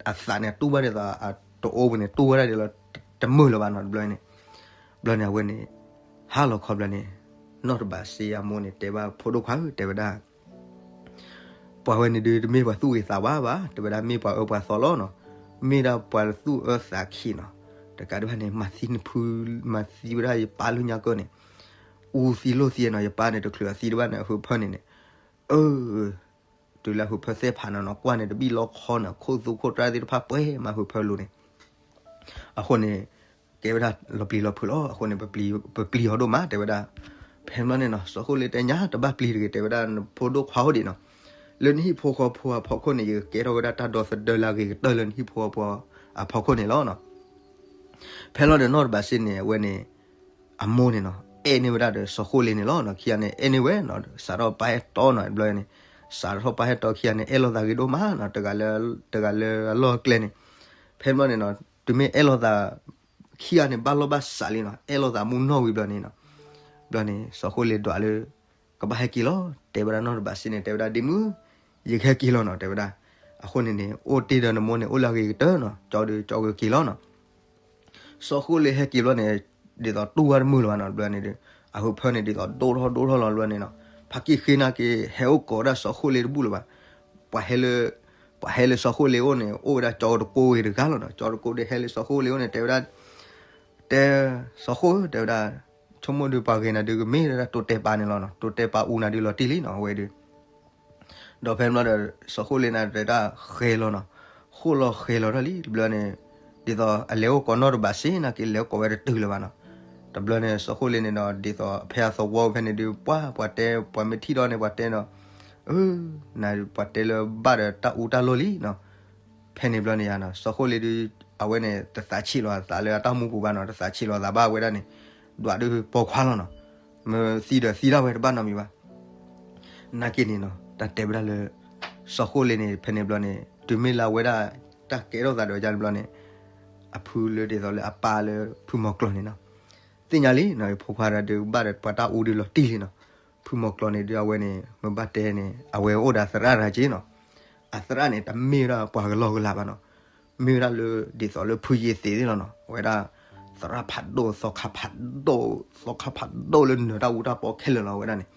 အသးန့ၣ် အတူၢ်ဘၣ်ဒ်သိး အတအိၣ်ပူၤန့ၣ် တူၢ်ဝဲဒၣ်ဒ်လီၤ တမုာ်လၢၤဘၣ်နီၤ တဘျီန့ၣ်, ဘျီန့ၣ် အဝဲန့ၣ် ဟါလီၤခီဘျီန့ၣ် နီၢ်တဘးစ့အမိၢ်န့ၣ် တဲဘၣ်ဖိဒိၣ်ခွါဧၢ တဲဝဲဒၣ် ပှၤဝဲန့ၣ်ဒုး တမ့ၢ်ပှၤသူၣ်ဂ့ၤသးဝါဘၣ် တဲဝဲဒၣ် မ့ၢ်ပှၤအၢပှၤသီလီၤနီၤ, မ့ၢ်ဒၣ်ပှၤသူၣ်အၢသးခံနီၤ, တကးဒံးဘၣ်န့ၣ် မၤသံနဖု မၤသံဝဲဒၣ်ယပၢ်လၢညါကၢၢ်န့ၣ်, အူသံလိၣ်သံနီၤ ယပၢ်န့ၣ် တချုးအသံတဘၣ်န့ၣ် အဟုးဖၢန့ၣ်န့ၣ်, အၢ တုၤလၢအဟုးဖၢသ့ၣ်ဖးနီၤနီၤ ကွၢ်န့ၣ်တဘံၣ်လီခီန့ၣ် ခိၣ်သူခိၣ်တြၢ်သ့ၣ်တဖၣ်ပှဲၤမၤဟုးဖၢလိၤန့ၣ် အဃိန့ၣ် ကဲဝဲဒၣ်လီၤပျံၤလီၤဖုးလီၤ အဃိန့ၣ် ပပျံၤအီၤဒိၣ်မး တဲဝဲဒၣ်, ဖဲန့ၣ်ဘျီန့ၣ်နီၤ စီၤဃိလ့တဲညါတဘၣ်ပျံၤတဂ့ၤ တဲဝဲဒၣ် နဖိဒိၣ်ခွါအိၣ်ဒံးနီၤ, လၢနဟံၣ်ဖိဃီဖိအဖီခိၣ်န့ၣ် ယကကဲထီၣ်ဝဲဒၣ်တၢ်ဒီသဒၢလၢအဂ့ၤကတၢၢ်လၢနဟံၣ်ဖိဃီဖိအဖီခိၣ်န့ၣ်လီၤနီၤ. ဖဲလီၤဒီးနီၢ်တဘးစ့န့ၣ် အဝဲန့ၣ် အမိၢ်န့ၣ်နီၤ အဲၣ်န့ၢ်ဝဲဒၣ်ဒီးစီၤဃိလ့န့ၣ်လီၤနီၤ, ခံဂၤန့ၣ် အဲၣ်န့ၢ်ဝဲနီၤ စးထီၣ်ပာ်ဟဲတီနီၤ တဘျီန့ၣ် စးထီၣ်ပာ်ဟဲတီခံဂၤန့ၣ် အဲၣ်လိာ်သးဂ့ၤဒိၣ်မးနီၤ တဂၤလၢ တဂၤလၢအလီၢ်အကျဲန့ၣ်, ဖဲန့ၣ်ဘျီန့ၣ်နီၤ တုၤမ့ၢ်အဲၣ်လိာ်သး ခံဂၤန့ၣ် ဘၣ်လီၢ်ဘၣ်စးလံနီၤ အဲၣ်လိာ်သးမူနီၢ်ဝံၤဘျီန့ၣ်နီၤ, ဘျီန့ၣ် စီၤဃိလ့ဒွးလၢ ကဘၣ်ဟဲက့ၤလီၤ တဲဝဲဒၣ်နီၢ်တဘးစ့န့ၣ် တဲဝဲဒၣ် ဒ့မုၣ် ယကဟဲက့ၤလီၤနီၤ တဲဝဲဒၣ်, အဃိန့ၣ်န့ၣ် အိၣ်တ့ၢ်ဒီးနမိၢ်န့ၣ် အိၣ်လၢအဂ့ၤကတၢၢ်နီၤ ကၠီဒီးကၠီကက့ၤလီၤနီၤ စီၤဃိလ့ဟဲက့ၤဘျီန့ၣ် ဒ်သိးတူၢ်ဝဲတမုာ်လၢၤဘၣ်နီၤ တဘျီန့ၣ်ဒီး အဟုးဖၢန့ၣ် ဒ်သိးဒိၣ်ထီၣ်ဒိၣ်ထီၣ်လီၤဘျီန့ၣ်နီၤ, ဖါက့ၢ်ဃ့နာ်က့ ဟဲအိၣ်ကိးဒၣ်စီၤဃိလ့တဘူၣ်လၢၤဘၣ်, ပှၤဟဲလၢ ပှၤဟဲလၢစီၤဃိလ့အိၣ်န့ၣ် အိၣ်ဝဲဒၣ်ကၠီတကိးဂ့ၤတဂၤလီၤနီၤ, ကၠီတကိးဒီးဟဲလၢစီၤဃိလ့အိၣ်န့ၣ် တဲဝဲဒၣ် တဲ စီၤဃိ တဲဝဲဒၣ် ဆိကမိၣ်ဒီးပှၤဂ့ၤနၤဒုးကမ့ၢ်ဝဲဒၣ်တိတဲပာ်န့ၣ်လီၤနီၤ, တိတဲပာ်အူနၤဒုးလီၤတံၢ်လံနီၤ အဝဲဒုး ဒီးဖဲန့ၣ်ဘျီဒီး စီၤဃိလ့န့ၣ်တဲဒၣ်ဃဲၤလီၤနီၤ, ဃိလီၤဃဲၤလီၤထီၣ်လံ တဘျီန့ၣ် ဒ်သိးအလဲၤအိၣ်ကိးနီၢ်တဘးစ့နာ်က့ လဲၤအိၣ်ကိးဝဲတတုၤလၢၤဘၣ်နီၤ, တဘျီန့ၣ် စီၤဃိလ့န့ၣ်ဒီး ဒ်သိးဖဲအသဝီဖဲန့ၣ်ဒုး ပှၤ ပှၤတဲ ပှၤမ့ၢ်ထံၣ်ဒီးန့ၣ် ပှၤတဲနီၤ, အၢ နၤ ပှၤတဲလၢဘၣ်ဒီးတၢ်အူတၢ်လီၢ်လံနီၤ, ဖဲန့ၣ်ဘျီန့ၣ်ယါနီၤ စီၤဃိလ့ဒုး အဝဲန့ၣ် တသးဆံးလီၤအသးလၢအတၢ်မူပူၤဘၣ်နီၤ, တသးဆံးလီၤအသးဘၣ်ဝဲဒၣ်န့ၣ် ဒွးဒုးပိာ်ခွါလီၤနီၤ, မ့ၢ်သံဒီးသံဒၣ်ဝဲတဘၣ်နီတမံၤဘၣ် နာ်က့န့ၣ်နီၤ တၢ်တဲဝဲဒၣ်လၢ စီၤဃိလ့န့ၣ် ဖဲန့ၣ်ဘျီန့ၣ် တုၤမ့ၢ်လၢအဝဲဒၣ် တၢ်ကဲထီၣ်သးဒီးယါန့ၣ်ဘျီန့ၣ် အဖုလၢဒ်သိးလၢအပၢ်လၢဖုမီၤကျိၤန့ၣ်နီၤ သ့ၣ်ညါလံနီၤ ဖိခွါဒုးဘၣ်ဒီးပှၤတၢ်အူဒုးလီၤတံၢ်လံနီၤ, ဖုမီၤကျိၤန့ၣ်ဒုးအဝဲန့ၣ် မ့ၢ်ဘၣ်တဲန့ၣ် အဝဲအိၣ်ဒီးသရၣ်တဂၤက့နီၤ, အသရၣ်န့ၣ်တမ့ၢ်ဝဲဒၣ်ပှၤကလီကလးဘၣ်နီၤ မ့ၢ်ဝဲဒၣ်လၢဒ်သိးလၢဖုယ့ၤသ့းသ့ၣ်လီၤနီၤ, အဝဲဒၣ် သရၣ်ဖးဒိၣ် သီခါဖးဒိၣ် သီခါဖးဒိၣ်လၢနၢၤတၢ်အူတၢ်ပီခဲလၢာ်လီၤ အဝဲဒၣ်န့ၣ်,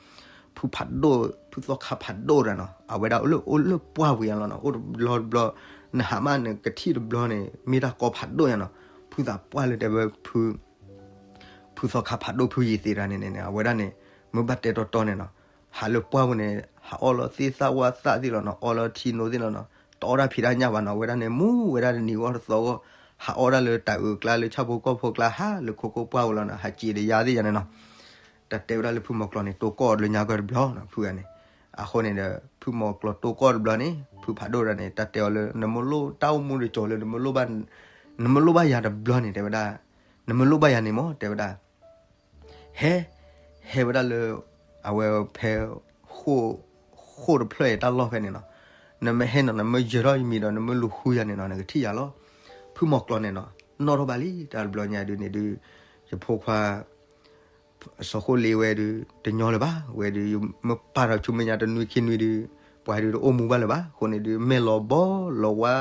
ဖုဖးဒိၣ် ဖုသီခါဖးဒိၣ်တဂၤနီၤ အဝဲဒၣ်အိၣ်လၢ အိၣ်လၢပှၢ်ပူၤညါလီၤနီၤ အိၣ်တဘျီတဘျီ နဟးမးနကထံၣ်တဘျီန့ၣ် မ့ၢ်တၢ်ကီဖးဒိၣ်ညါနီၤ, ဖုသးပှၢ်လၢတဲဝဲဖု ဖုသီခါဖးဒိၣ်ဖုယ့ၤသ့းတဂၤန့ၣ်န့ၣ် အဝဲဒၣ်န့ၣ် မ့ၢ်ဘၣ်တဲတီတီန့ၣ်နီၤ, ဟးလၢပှၢ်ပူၤန့ၣ် ဟးအီၣ်လီၤသ့ၣ်သၣ်ဝၣ်သၣ်သ့ၣ်လီၤနီၤ အီလီၤထံနိသ့ၣ်လီၤနီၤ, တအီၣ်တၢ်ဖံးတၢ်ညၣ်ဘၣ်နီၤ, အဝဲဒၣ်န့ၣ် မူဝဲဒၣ်တနံၤဂီၢ်တသီဂီၢ်, ဟးအီၣ်ဒၣ်လၢတၤအုးကျါလၢဆၣ်ဖိကီၢ်ဖိကျါ ဟးလၢခိခိၣ်ပှၢ်ဝဲလီၤနီၤ, ဟးစံးတယါသ့ၣ်ယါန့ၣ်နီၤ. တၢ်တဲဝဲဒၣ်လၢဖုမီၤကျီၤန့ၣ် တိၢ်ကီၢ်လၢညါကီၢ်တဘျီနီၤ, ဖုဂၤန့ၣ်. အဃိန့ၣ်ဒီး ဖုမီၤကျီၤတိၢ်ကီၢ်တဘျီန့ၣ် ဖုဖးဒိၣ်တဂၤန့ၣ် တၢ်တဲအီၤလၢ နမ့ၢ်လိၣ်တၢ်အိၣ်မူတကီၤလၢ နမ့ၢ်လိၣ်ဘၣ် နမ့ၢ်လိၣ်ဘၣ်ယၤတဘျီန့ၣ် တဲဝဲဒၣ်, နမ့ၢ်လိၣ်ဘၣ်ယၤန့ၣ်မ့ၢ် တဲဝဲဒၣ် ဟဲ, ဟဲဝဲဒၣ်လၢ အဝဲဖဲ ဃိၣ်, ဃိၣ်တဖျၢၣ်အံၤတၢ်လီၢ်ဖဲန့ၣ်နီၤ. နမ့ၢ်ဟဲနီၤ နမ့ၢ်ယၢၤထီၣ်ယမံၤဒီး နမ့ၢ်လူၤဃုယၤန့ၣ်နီၤ နကထံၣ်ယၤလီၤ. ဖုမီၤကျီၤန့ၣ်နီၤ နီၣ်ထီၣ်ဘၣ်လံ တၢ်တဘျီညါဒုးန့ၣ်ဒုး ယဖိခွါ စီၤဃိၣ်လ့ဝဲဒုး တညီလၢၤဘၣ်, ဝဲဒုး မ့ၢ်ပာ်ထီၣ်ဆူမဲာ်ညါတနွံခံနွံဒုး ပှၤဒုးတအိၣ်မူဘၣ်လၢၤဘၣ်. အဃိန့ၣ်ဒုး မဲာ်လီၤဘီလီၤဝါ,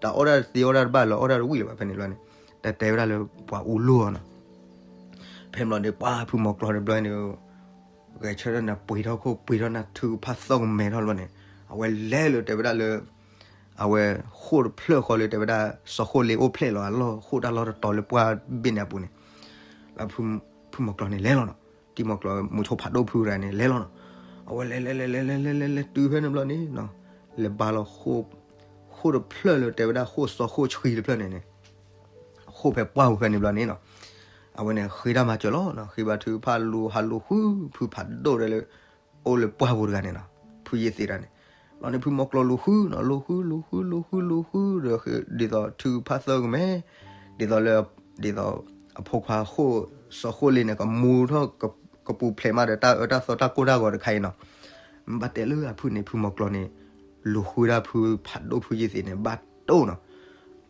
တၢ်အီၣ်တၢ်တသ့အီၣ်တၢ်တဘၣ်လၢၤ အီၣ်တၢ်တဝံၣ်လၢၤဘၣ် ဖဲန့ၣ်တဘျီန့ၣ်. တၢ်တဲဝဲဒၣ်လၢပှၤအူလိၢ်အီၤနီၤ. ဖဲန့ၣ်တဘျီန့ၣ် ပှၤဖုမီၤကျီၤတဘျီန့ၣ် ဂဲၤဆၢထၢၣ်န့ၣ် ပှ့ၤထီၣ်ခိၣ် ပှ့ၤထီၣ်နၢ် ထုကဖၣ်သီၣ်ကမဲထီၣ်တဘျီန့ၣ် အဝဲလဲၤလၢတဲဝဲဒၣ်လၢ အဝဲဃိၣ်တဖျၢၣ်ဃီလၢတဲဝဲဒၣ် စီၤဃိၣ်လ့အိၣ်ဖျဲၣ်လီၤအလီၢ် ဃိၣ်တၢ်လီၢ်တတီၤလၢပှၢ်ဘ့ၣ်န့ၣ်အပူၤန့ၣ် လၢ ဖုမီၤကျီၤန့ၣ်လဲၤလီၤနီၤ. တံမီၤကျီၤမုဆိဖးဒိၣ်ဖုတဂၤန့ၣ် လဲၤလီၤနီၤ. အဝဲလဲၤလဲၤလဲၤလဲၤလဲၤလဲၤလဲၤတုၤဖဲန့ၣ်တဘျီန့ၣ် လဲၤဘါလီၤ ဃိၣ်တဖျၢၣ်လၢတဲဝဲဒၣ်ဃိၣ်စီၤဃိၣ်ဆှံတဖျၢၣ်န့ၣ်န့ၣ် ဃိၣ်ဖဲပှၢ်ပူၤဖဲန့ၣ်တဘျီန့ၣ်နီၤ. အဝဲန့ၣ်ဃ့တၢ်မၤစၢၤလီၤနီၤ. ဃ့ဘါထုကဖၣ်လူၤဟးလူၤဃု ဖုဖးဒိၣ်ဒဲးလၢ အိၣ်လၢပှၢ်ပူၤတဂၤန့ၣ်နီၤ. ဖုယ့ၢ်သ့းတဂၤန့ၣ် ဘျီန့ၣ်ဖုမီၤကျီၤလူၤဃုနီၤ လူၤဃုလူၤဃုလူၤဃုလူၤဃုဒီး ဒ်သိးထုကဖၣ်သီၣ်ကမဲ ဒ်သိးလၢ ဒ်သိး အဖိခွါဃိၣ် စီၤဃိၣ်လ့န့ၣ် ကမူထီၣ် ကပူၤဖျဲးမးဒီး တၢ်အၢတၢ်သီတၢ်ကိၢ်တၢ်ဂီၤတခါအံၤနီၤ. မ့ၢ်ဘၣ်တဲလၢအဖုန့ၣ် ဖုမီၤကျီၤန့ၣ် လူၤဃုဒၣ်ဖုဖးဒိၣ်ဖုယ့ၢ်သ့းန့ၣ် ဘၣ်တိၢ်နီၤ.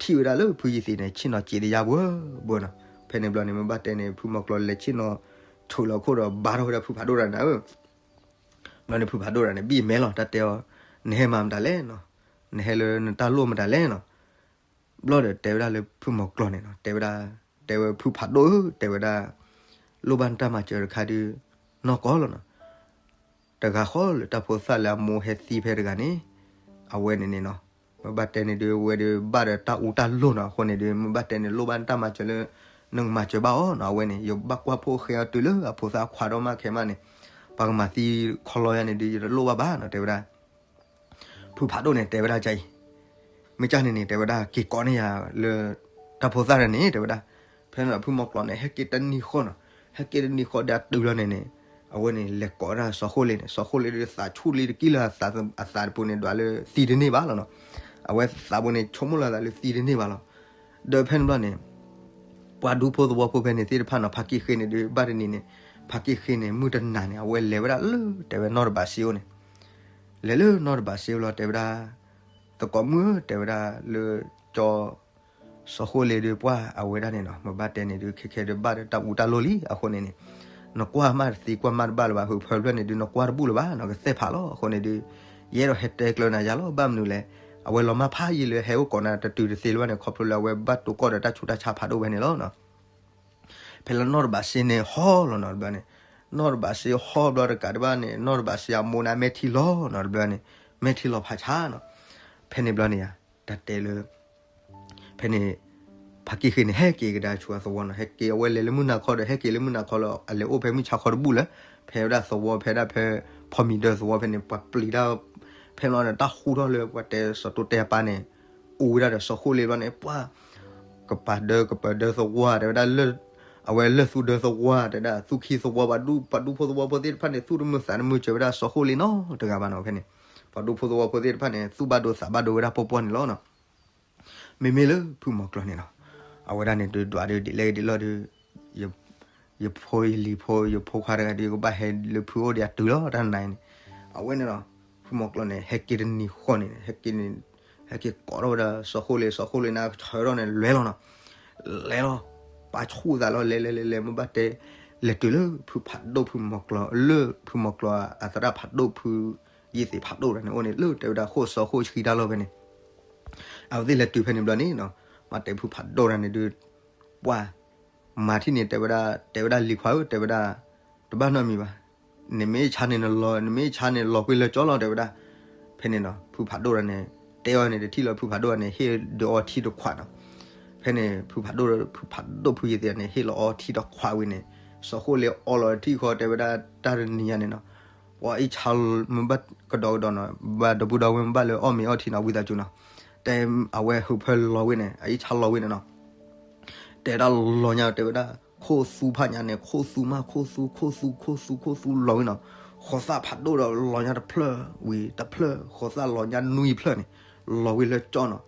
ထံၣ်ဝဲဒၣ်လၢဖုယ့ၢ်သ့းန့ၣ် ဆ့ၣ်နီၤစ့တယါဘၣ်ဘၣ်နီၤ. ဖဲန့ၣ်တဘျီန့ၣ် မ့ၢ်ဘၣ်တဲန့ၣ် ဖုမီၤကျီၤလဲၤဆ့ၣ်နီၤ ထုးလီၤခိၣ်ဒီးဘါထီၣ်ဝဲဒၣ်ဖုဖးဒိၣ်တဂၤန့ၣ်ဧၢ ဘျီန့ၣ်ဖုဖးဒိၣ်တဂၤန့ၣ် ဘံၣ်မဲလီၤ တၢ်တဲအီၤ, နဟဲမၤမတၤလဲၣ်နီၤ, နဟဲလၢနတၢ်လိၣ်မတၤလဲၣ်နီၤ. ဘျီဒီးတဲဝဲဒၣ်လၢဖုမီၤကျီၤန့ၣ်နီၤ တဲဝဲဒၣ်, တဲဝဲဖုဖးဒိၣ်ဧၢ တဲဝဲဒၣ်, လိၣ်ဘၣ်နတၢ်မၤစၢၤတခါဒုး နီၢ်ကီၢ်လီၤနီၤ. တဂၤဃီလၢတၢ်ဖိသၣ်လၢအမိၢ်ဟဲသံဖဲတဂၤန့ၣ်, အဝဲန့ၣ်န့ၣ်နီၤ, မ့ၢ်ဘၣ်တဲန့ၣ်ဒုး အဝဲဒုးဘၣ်ဒီးတၢ်အူတၢ်လိၢ်နီၤ. အဃိန့ၣ်ဒုး မ့ၢ်ဘၣ်တဲန့ၣ် လိၣ်ဘၣ်နတၢ်မၤစၢၤလၢ နကမၤစၢၤဘၣ်အီၤနီၤ. အဝဲန့ၣ် ယဘၣ်ကွၢ်ဖိၣ်ဃဲအီၤတုၤလၢအဖိသၣ်ခွါဒီးမးခဲမးန့ၣ်, ပှၤကမၤသံခီလီၤယါန့ၣ်ဒုး ယတလိၣ်ဘၣ်ဘၣ်နီၤ တဲဝဲဒၣ်. ဖုဖးဒိၣ်န့ၣ်တဲဝဲဒၣ်ကအံၤ, မ့ၢ်ကၢ်န့ၣ်န့ၣ် တဲဝဲဒၣ် က့ၤကိးန့ၢ်ယၤလၢ တၢ်ဖိသၣ်တဂၤန့ၣ် တဲဝဲဒၣ်. ဖဲန့ၣ်ဖုမီၤကျီၤန့ၣ် ဟဲက့ၤတနံၤဃီနီၤ, ဟဲက့ၤတနံၤဃီဒီးအတုၤလီၤန့ၣ်န့ၣ်, အဝဲန့ၣ်လဲၤကိးဒၣ်စီၤဃိၣ်လ့န့ၣ်, စီၤဃိၣ်လ့ဒီးသးဆူၣ်လံတကံၢ်လၢအသးတပူၤန့ၣ် ဒွးလၢသံတန့ၢ်ဘၣ်လီၤနီၤ. အဝဲသးပူၤန့ၣ် ဆိကမိၣ်လီၤသးလၢသံတန့ၢ်ဘၣ်လီၤ. ဒီးဖဲန့ၣ်ဘျီန့ၣ် ပှၤဒူဖိသဝီဖိဖဲန့ၣ်သ့ၣ်တဖၣ်နီၤ ဖါကံၢ်ဃ့န့ၣ်ဒုး ဘၣ်တနံၤန့ၣ် ဖါကံၢ်ဃ့န့ၣ် မုၢ်တနၤန့ၣ် အဝဲလဲၤဝဲဒၣ်လၢတဲဝဲနီၢ်တဘးစ့အိၣ်န့ၣ်, လဲၤလၢနီၢ်တဘးစ့အိၣ်လီၤ တဲဝဲဒၣ်, သကိးမုၣ်ဧၢ တဲဝဲဒၣ်လၢ ကၠီ စီၤဃိၣ်လ့ဒုးပှၢ်အဝဲဒၣ်န့ၣ်နီၤ, မ့ၢ်ဘၣ်တဲန့ၣ်ဒုး ခဲခဲဒုးဘၣ်ဒီးတၢ်အူတၢ်လိၢ်လံ အဃိန့ၣ်န့ၣ်, နကွၢ်မးတသံကွၢ်မးတဘၣ်လၢၤဘၣ် ဟုးဖၢဖျၢၣ်န့ၣ်ဒုး နကွၢ်တဘူၣ်လၢၤဘၣ်နီၤ ကသဲၣ်ဖးလီၤ. အဃိန့ၣ်ဒုး ယအဲၣ်ဒိးဟဲတဲကျၢၤနၤယၤလီၤ ဘၣ်မနုၤလဲၣ်, အဝဲလီၤမၢ်ဖးယံာ်လၢဟဲအိၣ်ကိးနၤတတုၤတသ့လၢၤဘၣ်န့ၣ် ခီဖျိလၢအဝဲဘၣ်တိၢ်ကီၢ်ဒီးတၢ်ဆူးတၢ်ဆါဖးဒိၣ်ဖဲန့ၣ်လီၤ. ဖဲလၢနီၢ်တဘးစ့န့ၣ်ဟီလီၤနီၤတဘျီန့ၣ်, နီၢ်တဘးစ့ဟီဘျီတကးတဘၣ်န့ၣ် နီၢ်တဘးစ့အမိၢ်န့ၣ် မဲာ်ထံလီၤနီၤတဘျီန့ၣ်, မဲာ်ထံလီၤဖးဆါနီၤ. ဖဲန့ၣ်ဘျီန့ၣ်ဧါ, တၢ်တဲလၢ ဖဲန့ၣ် ဖါကံၢ်ဃ့န့ၣ် ဟဲက့ၤကဒါဆူအသဝီနီၤ, ဟဲက့ၤအဝဲလဲၤလၢမုၢ်နၤခီဒီး ဟဲက့ၤလၢမုၢ်နၤခီလီၤ အလဲၤအိၣ်ဖဲမုၢ်ဆါခီတဘူၣ်လၢ ဖဲဝဲဒၣ်သဝီဖဲဒၣ်ဖဲ ဖီမံၤဒၢသဝီဖဲန့ၣ် ပှၤပျံၤတၢ်, ဖဲန့ၣ်တၢ်ဃူထီၣ်လၢပှၤတဲစီၤတိတဲအပၢ်န့ၣ် အူဝဲဒၣ်ဒီးစီၤဃိၣ်လ့ဘျီန့ၣ် ပှၤ ကပၤဒၢကပၤဒၢသဝီတဲဝဲဒၣ်လၢ အဝဲလၢၢ်သူဒၢသဝီတဲဒၣ် သူၣ်ခံသဝီ ပှၤဒူဖိသဝီဖိသ့ၣ်တဖၣ်န့ၣ် သူၣ်တမုာ်သးတမုာ်စၢၤဝဲဒၣ်စီၤဃိၣ်လ့နီတဂၤဘၣ်နီၤ ဖဲန့ၣ်, ပှၤဒူဖိသဝီဖိသ့ၣ်တဖၣ်န့ၣ် သူၣ်ဘၣ်ဒိသးဘၣ်ဒိဝဲဒၣ်ပီပီန့ၣ်လီၤနီၤ. မ့မ့ၢ်လၢဖုမီၤကျီၤန့ၣ်နီၤ, အဝဲဒၣ်န့ၣ်ဒုးဒွးဒုးဒ်လဲၣ်ဂ့ၤဒ်လဲၣ်ဒုး ယဖိယလံၤဖိ ယဖိခွါတဂၤဒုး ကဘၣ်ဟဲလၢဖုအိၣ်ဒီးအတုၤလီၤ တၢ်နၤအံၤန့ၣ်, အဝဲန့ၣ်ဒီး ဖုမီၤကျီၤန့ၣ် ဟဲက့ၤတနံၤဃီန့ၣ် ဟဲက့ၤ ဟဲက့ၤကိးထီၣ်ဝဲဒၣ်စီၤဃိၣ်လ့ စီၤဃိၣ်လ့န့ၣ် ဆၢထီၣ်န့ၣ် လဲၤလီၤနီၤ, လဲၤလီၤ, ပာ်ဆူၣ်သးလီၤ လဲၤလဲၤလဲၤလဲၤ မ့ၢ်ဘၣ်တဲ လဲၤတုၤလၢဖုဖးဒိၣ်ဖုမီၤကျီၤ လၢဖုမီၤကျီၤအသရၣ်ဖးဒိၣ်ဖု ယ့ၢ်သ့းဖးဒိၣ်တဂၤန့ၣ် အိၣ်န့ၣ် လၢတဲဝဲဒၣ်ဃိၣ်စီၤဃိၣ်ဆှံတၢ်လီၢ်ဖဲန့ၣ်, အဝဲသ့ၣ်လဲၤတုၤဖဲန့ၣ်ဘျီန့ၣ်နီၤ, မ့ၢ်တဲဖုဖးဒိၣ်တဂၤန့ၣ်ဒုး ပှၤ မၤထံၣ်န့ၣ် တဲဝဲဒၣ် တဲဝဲဒၣ်လံၤခွါဧၢ တဲဝဲဒၣ် တဘၣ်နီတမံၤဘၣ်, နမ့ၢ်ဆါန့ၣ်နလီၤ နမ့ၢ်ဆါန့ၣ်လီၤကွံာ်လၢကၠီလီၤ တဲဝဲဒၣ်, ဖဲန့ၣ်နီၤ ဖုဖးဒိၣ်တဂၤန့ၣ် တဲအီၤန့ၣ် တထံၣ်လၢဖုဖးဒိၣ်တဂၤန့ၣ် ဟ့ၣ်ဒုးအီထံတခွးနီၤ, ဖဲန့ၣ် ဖုဖးဒိၣ် ဖုဖးဒိၣ်ဖုယ့ၢ်သ့းန့ၣ် ဟ့ၣ်လီၤအီထံတခွးဝံၤန့ၣ် စီၤဃိၣ်လ့အီလီၤထံဃီ တဲဝဲဒၣ်တၢ်တနံၤညါန့ၣ်နီၤ ပှၤအ့ၣ်ဆါမ့ၢ်ဘၣ်ကဒီးကဒီးနီၤ, ဘၣ်ဒီပုၢ်ဒီဝဲၢ်မ့ၢ်ဘၣ်လၢအီၣ်မ့ၤအီထံနီၤ ဝံသးစူၤနီၤ, တဲအဝဲဟုးဖၢလီၤဝဲန့ၣ် အအ့ၣ်ဆါလီၤဝဲန့ၣ်နီၤ, တဲဒၣ်လီၤညါတဲဝဲဒၣ် ခိၣ်သူဖးညါန့ၣ် ခိၣ်သူမး ခိၣ်သူ ခိၣ်သူ ခိၣ်သူ ခိၣ်သူလီၤဝဲနီၤ, ဃိးသၣ်ဖးဒိၣ်ဒီးလီၤညါတဖျၢၣ်ဝံၤတဖျၢၣ် ဃိးသၣ်လီၤညါနွံဖျၢၣ်န့ၣ် လီၤဝဲလၢကၠီနီၤ,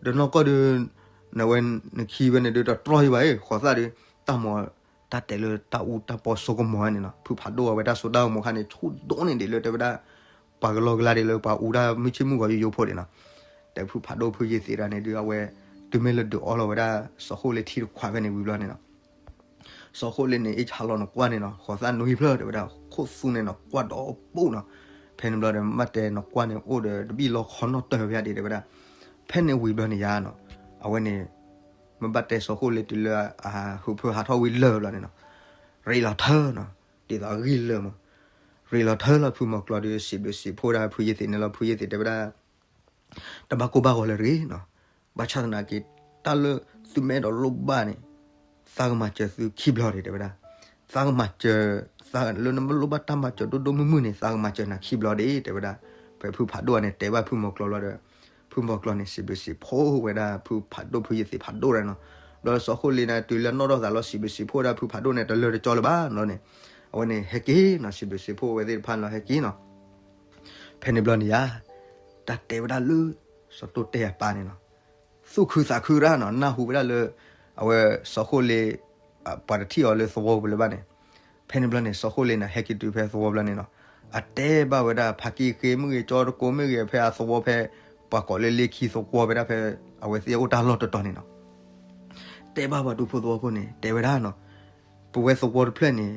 ဒီးနီၢ်ကီၢ်ဒီး နဝဲနခံဝဲန့ၣ်ဒုးတတြီယဘၣ်အ့ၣ် ဃိးသၣ်ဒီး တၢ်မၤ တၢ်တဲလၢတၢ်အူတၢ်ပီစိကမီၤန့ၣ်နီၤ, ဖုဖးဒိၣ်အဝဲတၢ်စိတၢ်ကမီၤခါန့ၣ် ဆူၣ်ဒိၣ်န့ၢ်ဒံးလၢတဲဝဲဒၣ် ပှၤကလီကလါဒံးလၢပှၤအူတၢ်မုၢ်ဆ့ၣ်မုၢ်ဂီၤယိယိဖိဒံးနီၤ, တဲဖုဖးဒိၣ်ဖုယ့ၤသ့းတၢ်န့ၣ်ဒုး အဝဲ တုၤမ့ၢ်လၢဒုးအီလီၤဝဲဒၣ် စီၤဃိလ့ထံတခွးဖဲန့ၣ်ဝံၤဘျီန့ၣ်နီၤ စီၤဃိလ့န့ၣ် အ့ၣ်ဆါလီၤနကွၢ်န့ၣ်နီၤ, ဃိးသၣ်နွံဖျၢၣ်တဲဝဲဒၣ် ခိၣ်သူန့ၣ်နီၤ ကွၢ်ဒီးပိၣ်နီၤ, ဖဲန့ၣ်ဘျီဒီး မ့ၢ်ဘၣ်တဲနကွၢ်န့ၣ် အိၣ်ဒီးတဘံၣ်လီခီနီၣ်တၢၢ်ဖဲဒံးတဲဝဲဒၣ်, ဖဲန့ၣ်ဝံၤဘျီန့ၣ်ယါနီၤ, အဝဲန့ၣ် မ့ၢ်ဘၣ်တဲစီၤဃိလ့တုၤလၢအဟုးဖၢဟးထီၣ်ဝံၤလၢာ်ဘျီန့ၣ်နီၤ, ရ့လီၤထၢနီၤ, ဒ်သိးအဂံၢ်လၢာ်မး, ရ့လီၤထၢလီၤဖုမီၤကျီဒီး စံးဘျုးစံးဖှိၣ်ဒၣ်ဖုယ့ၤသ့းန့ၣ်လီၤ, ဖုယ့ၤသ့းတဲဝဲဒၣ် တဘၣ်ကိၢ်ဘၣ်ဂီၤလၢၤတဂ့ၤနီၤ, ဘၣ်ဆၣ်သနာ်က့ တၢ်လၢသုမ့ၢ်အဲၣ်ဒိးလိၣ်ဘၣ်န့ၣ် သးကမၤစၢၤသုခံဘျီဒံးတဲဝဲဒၣ်, သးကမၤစၢၤ လၢနမ့ၢ်လိၣ်ဘၣ်တၢ်မၤစၢၤဒိၣ်ဒိၣ်မုၢ်မုၢ်န့ၣ် သးကမၤစၢၤနၤခံဘျီဒံးတဲဝဲဒၣ်, ဖဲဖုဖးဒိၣ်န့ၣ် တဲဘၣ်ဖုမီၤကျီလီၤဒီး ဖုမီၤကျီန့ၣ် စံးဘျုးစံးဖှိၣ်ဝဲဒၣ်ဖုဖးဒိၣ်ဖုယ့ၤသ့းဖးဒိၣ်ဒၣ်နီၤ, ဘျီစီၤဃိလ့န့ၣ် တုၤလၢနီၣ်ထီၣ်သးလီၤ စံးဘျုးစံးဖှိၣ်ဝဲဒၣ်ဖုဖးဒိၣ်န့ၣ် တလၢတကၠီလၢၤဘၣ်နီၤန့ၣ်, အဝဲန့ၣ်ဟဲက့ၤနီၤ စံးဘျုးစံးဖှိၣ်ဝဲသ့ၣ်တဖၣ်လီၤဟဲက့ၤနီၤ, ဖဲန့ၣ်ဘျီန့ၣ်ယါ တၢ်တဲဝဲဒၣ်လၢ စီၤတိတဲအပၢ်န့ၣ်နီၤ, သူၣ်ခုသးခုရၣ်နီၤ, နၢ်ဟူဝဲဒၣ်လၢ အဝဲစီၤဃိလ့ ပှၤတထံၣ်အီၤလၢသဝီပူၤလၢၤဘၣ်န့ၣ်, ဖဲန့ၣ်ဘျီန့ၣ် စီၤဃိလ့န့ၣ် ဟဲက့ၤတုၤဖဲသဝီဘျီန့ၣ်နီၤ, အတဲဘၣ်ဝဲဒၣ်ဖးက့ဃ့မ့ၢ်ဂ့ၤ ကၠီတကိးမ့ၢ်ဂ့ၤ ဖဲအသဝီဖဲ ပှၤကိးလၢလ့ခံသဝီဖဲဒၣ်ဖဲ အဝဲသ့ၣ်အိၣ်တၢ်လီၢ်တတီၤန့ၣ်နီၤ, တဲဘၣ်ပှၤဒူဖိသဝီဖိန့ၣ် တဲဝဲဒၣ်နီၤ, ပဝဲသဝီတဖျၢၣ်န့ၣ်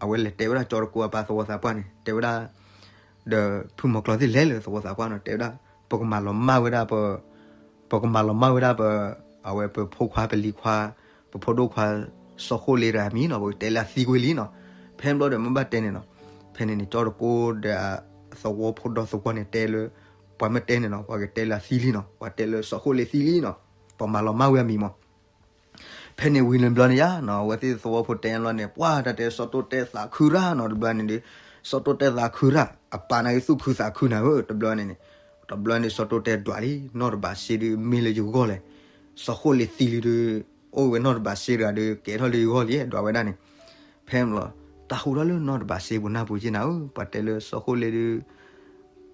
အဝဲလဲၤတဲဝဲဒၣ်ကၠီတကိးအပၢ်သဝီသးပှၢ်န့ၣ် တဲဝဲဒၣ် ဒီးဖုမီၤကျီသ့ၣ်လဲၤလၢသဝီသးပှၢ်နီၤ တဲဝဲဒၣ် ပကမၤလီၤမၢ်ဝဲဒၣ်ပ ပကမၤလီၤမၢ်ဝဲဒၣ်ပ အဝဲပဖိခွါပလံၤခွါ ပဖိဒိၣ်ခွါ စီၤဃိလ့တဂၤမံၤနီၤ ပကတဲလၢအသံကွံာ်လံနီၤ, ဖဲဘျီဒီးမ့ၢ်ဘၣ်တဲန့ၣ်နီၤ, ဖဲန့ၣ်န့ၣ် ကၠီတကိးဒီးသဝီဖိဒီသဝီန့ၣ်တဲလၢ ပှၤမ့ၢ်တဲန့ၣ်နီၤ ပှၤကတဲလၢအသံလံနီၤ ပှၤတဲလၢစီၤဃိလ့သံလံနီၤ, ပှၤမၤလီၤမၢ်ဝဲအမံၤမး ဖဲန့ၣ်ဝံၤလၢဘျီန့ၣ်ယါနီၤ အဝဲသ့ၣ်သဝီဖိတဲလီၤန့ၣ် ပှၤတၢ်တဲစီၤတိတဲသးခုရၣ်နီၤ တဘျီန့ၣ်ဒီး စီၤတိတဲသးခုရၣ် အပၢ်န့ၣ်ဂ့ၤသူၣ်ခုသးခုနၤဧၢ တဘျီန့ၣ်န့ၣ်, တဘျီန့ၣ်စီၤတိတဲဒွးလံ နီၢ်တဘးစ့ဒီးမ့ၢ်လၢယဂီၢ်လဲၣ်, စီၤဃိလ့သံလံဒီး အိၣ်ဝဲနီၢ်တဘးစ့တဂၤဒီး ကဲထီၣ်လၢယဂီၢ်လံ ဒွးဝဲဒၣ်န့ၣ်, ဖဲန့ၣ်လီၤ တၢ်ဟူထီၣ်လၢနီၢ်တဘးစ့ပနၢ်ပူၤက့နၤဧၢ ပှၤတဲလၢစီၤဃိလ့ဒီး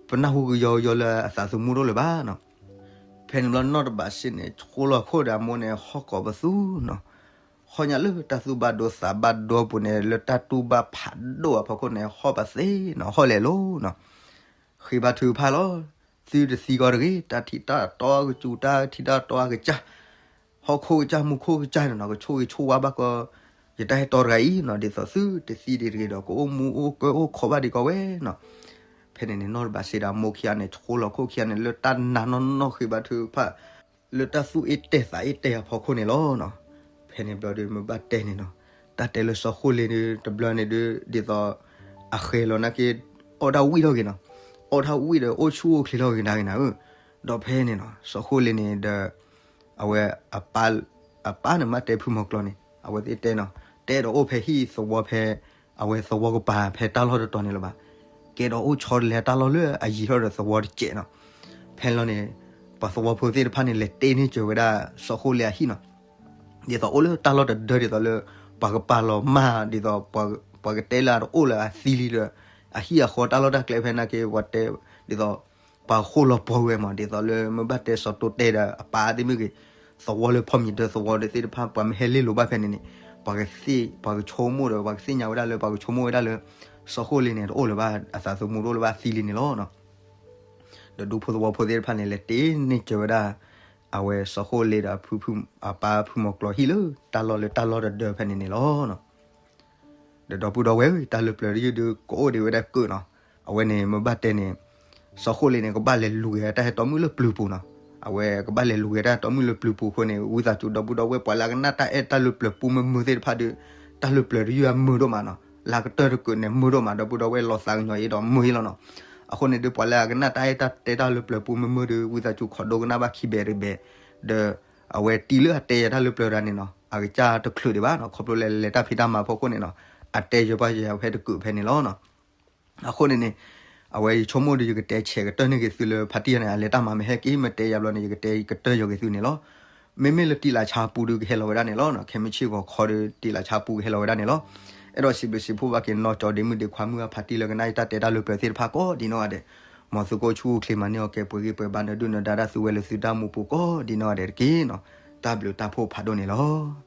ပနၢ်ဟူကယီကယီလၢအသးသမူတအိၣ်လၢၤဘၣ်နီၤ ဖဲန့ၣ်ဘျီနီၢ်တဘးစ့န့ၣ် ဆှိလီၤခိၣ်ဒီးအမိၢ်န့ၣ် ဟီၣ်ကိးပသူနီၤ, ဟီၣ်ညါလၢတၢ်သူၣ်ဘၣ်ဒိသးဘၣ်ဒိပူၤန့ၣ် လၢတၢ်တူၢ်ဘၣ်ဖးဒိၣ်အဖီခိၣ်န့ၣ် ဟီၣ်ပသ့နီၤ ဟီၣ်လဲၤလိၤနီၤ, ဃ့ဘါထုကဖၣ်လီၤ, သုတသံကီးတဂ့ၤ, တၢ်ထံၣ်တၢ်တီအကစူၤ တၢ်ထံၣ်တၢ်တီအကစၢ် ဟီၣ်ခိၣ်ကစၢ်မူခိၣ်ကစၢ်န့ၣ်နီၤ ကဆိၣ်ဂ့ၤဆိၣ်ဝါဘၣ်ကီး ယတၢ်ဟဲတီတဂၤအံၤနီၤ ဒ်သိးသုတသံဒံးတဂ့ၤဒီး ကအိၣ်မူအိၣ်ကၢအိၣ်ခိးဘၣ်ဒံးကီးဝဲနီၤ, ဖဲန့ၣ်န့ၣ် နီၢ်တဘးစ့ဒီးအမိၢ်ခံဂၤန့ၣ် ဆှိလီၤခိၣ်ခံဂၤန့ၣ် လၢတၢ်နာ်နီၢ်နီၢ်ဃ့ဘါထုကဖၣ် လၢတၢ်သူၣ်အ့ၣ်တဲာ်သးအ့ၣ်တဲာ်အဖီခိၣ်န့ၣ်လီၤနီၤ, ဖဲန့ၣ်ဘျီဒီးမ့ၢ်ဘၣ်တဲန့ၣ်နီၤ, တၢ်တဲလၢစီၤဃိလ့ဒီး တဘျီန့ၣ်ဒီး ဒ်သိး အဃဲၤလီၤနာ်က့ အီၣ်တၢ်ဝံၣ်ထီၣ်က့ၤနီၤ, အီၣ်တၢ်ဝံၣ်ဒီးအိၣ်ဆူၣ်အိၣ်ချ့ထီၣ်က့ၤနၤက့ၤနၤဧၢ, ဒီးဖဲန့ၣ်နီၤ စီၤဃိလ့န့ၣ်ဒီး အဝဲ အပၢ်န့ၣ်မ့ၢ်တဲဖုမီၤကျီန့ၣ် အဝဲသ့ၣ်တဲနီၤ, တဲဒီးအိၣ်ဖဲဟံၣ်သဝီဖဲ အဝဲသဝီကပၤဖဲတၢ်လီၢ်တတီၤန့ၣ်လၢၤဘၣ်, ကဲဒီးအိၣ်ဆီတလဲတၢ်လီၢ်လၢအယံၤထီၣ်ဒီးသဝီတစဲးနီၤ, ဖဲန့ၣ်လီၤန့ၣ် ပှၤသဝီဖိသ့ၣ်တဖၣ်န့ၣ် လဲၤတ့န့ၢ်စၢၤဝဲဒၣ်စီၤဃိလ့အဟံၣ်နီၤ, ဒ်သိးအိၣ်လၢတၢ်လီၢ်တဒၢဒ်သိးလၢ ပှၤကပာ်လီၤမၢ်ဒ်သိး ပှၤကတဲလၢအတအိၣ်လၢအသံလံဒီး အဟံၣ်အဃီတၢ်လီၢ်တၢ်ကျဲဖဲနာ်က့ ပှၤတဲ ဒ်သိး ပှၤဃိလီၤပှီၤဝဲမး ဒ်သိးလၢမ့ၢ်ဘၣ်တဲစီၤတိတဲဒီးအပၢ်သ့ၣ်မ့ၢ်ဂ့ၤ, သဝီလၢဖီမံၤဒၢသဝီဒီးသ့ၣ်တဖၣ် ပှၤမ့ၢ်ဟဲလ့လိာ်ဘၣ်ဖဲန့ၣ်န့ၣ် ပှၤကသ့ၣ် ပှၤကဆိကမိၣ်ဒီး ပှၤကသ့ၣ်ညါဝဲဒၣ်လၢ ပှၤကဆိကမိၣ်ဝဲဒၣ်လၢ စီၤဃိလ့န့ၣ် တအိၣ်လၢၤဘၣ် အသးသမူတအိၣ်လၢၤဘၣ်သံလံန့ၣ်လီၤ. ဒီးဒူဖိသဝီဖိသ့ၣ်တဖၣ်န့ၣ် လဲၤတ့န့ၢ်စၢၤဝဲဒၣ် အဝဲစီၤဃိလ့ဒီး အပၢ်ဖုမီၤကျီဟံၣ်လၢတၢ်လီၢ်လၢတၢ်လီၢ်တဒၢဖဲန့ၣ်န့ၣ်လီၤ. ဒီးဒီပုၢ်ဒီဝဲၢ် တၢ်လၢပျၢၤတယုၢ်ဒုး ကအိၣ်ဒံးဝဲဒၣ်ကုၢ်နီၤ. အဝဲန့ၣ်မ့ၢ်ဘၣ်တဲန့ၣ် စီၤဃိလ့န့ၣ် ကဘၣ်လဲၤလူၤက့ၤတၢ်ဟဲတီမုၣ်လၢပျၢၤပူၤနီၤ. အဝဲကဘၣ်လဲၤလူၤက့ၤတၢ်တီမုၣ်လၢပျၢၤပူၤအဃိန့ၣ် ဝံသးစူၤဒီပုၢ်ဒီဝဲၢ် ပှၤလၢအကနၣ်တၢ်အဲၣ်တၢ်လၢပျၢၤပူၤမုာ်မုာ်သ့ၣ်တဖၣ်ဒီး တၢ်လၢပျၢၤတယုၢ်အမုာ်ဒိၣ်မးနီၤ. လၢကတၢၢ်တကုာ်န့ၣ်မုာ်ဒိၣ်မး ဒီပုၢ်ဒီဝဲၢ်လီၤသးကညီၤအံၤဒီးမုာ်အံၤလီၤနီၤ. အဃိန့ၣ်ဒုး ပှၤလၢအကနၣ်တၢ်အဲၣ်တၢ်တဲတၢ်လၢပျၢၤပူၤမုာ်မုာ်ဒီး ဝံသးစူၤခိးဒိကနၣ်ဘၣ်ခံဘဲးတဘဲး ဒီး အဝဲတံၤလၢအတဲယၤတၢ်လၢပျၢၤတဂၤန့ၣ်နီၤ အကစၢ်တချုးဒံးဘၣ်နီၤ ခီဖျိလၢလဲၤတၢ်ဖံးတၢ်မၤဖီခိၣ်န့ၣ်နီၤ အတဲယၤဘၣ်ယၤဖဲတကုာ်ဖဲန့ၣ်လီၤနီၤ. အဃိန့ၣ်န့ၣ် အဝဲယဆိကမိၣ်ဒီး ယကတဲဆဲးကတၢၢ်န့ၢ်က့ၤသုလၢ ဖါတံၢ်ယၤန့ၣ် အလဲၤတၢ်မၤမ့ၢ်ဟဲက့ၤ မ့ၢ်တဲယၤဘျီန့ၣ် ယကတဲကတၢၢ်ယီၤက့ၤသုန့ၣ်လီၤ. မ့မ့ၢ်လၢတံးလးဆါပူၤဒီး ကဟဲလီၤဝဲဒၣ်န့ၣ်လီၤ. ခဲမုၢ်ဆ့ၣ်ဂီၤခီဒီး တံးလးဆါပူၤကဟဲလီၤဝဲဒၣ်န့ၣ်လီၤ. အဲၣ်ဒိးစံးဘျုးစံးဖှိၣ်ဘၣ်က့ၤနီၢ်ကၠီဒ့မုၣ်ဒ့ခွါမုၣ်အဖါတံၢ်လၢကနၣ်အံၤတၢ်တဲတၢ်လၢပျၢၤသ့ၣ်တဖၣ်ကိးဒ်နီၢ်ဂၤဒဲး, မ်သုကအိၣ်ဆူၣ်အိၣ်ချ့မၤန့ၢ်အီၤကဲ ပှဲၤဂံၢ်ပှဲၤဘါနၢၤဒုၣ်နၢၤဒါတၢ်သူဝဲလၢသုတၢ်မူပူၤကိးဒ်နီၢ်ဂၤဒဲးတက့ၢ်နီၤ. တၢ်ဘျုးတၢ်ဖှိၣ်ဖးဒိၣ်န့ၣ်လီၤ.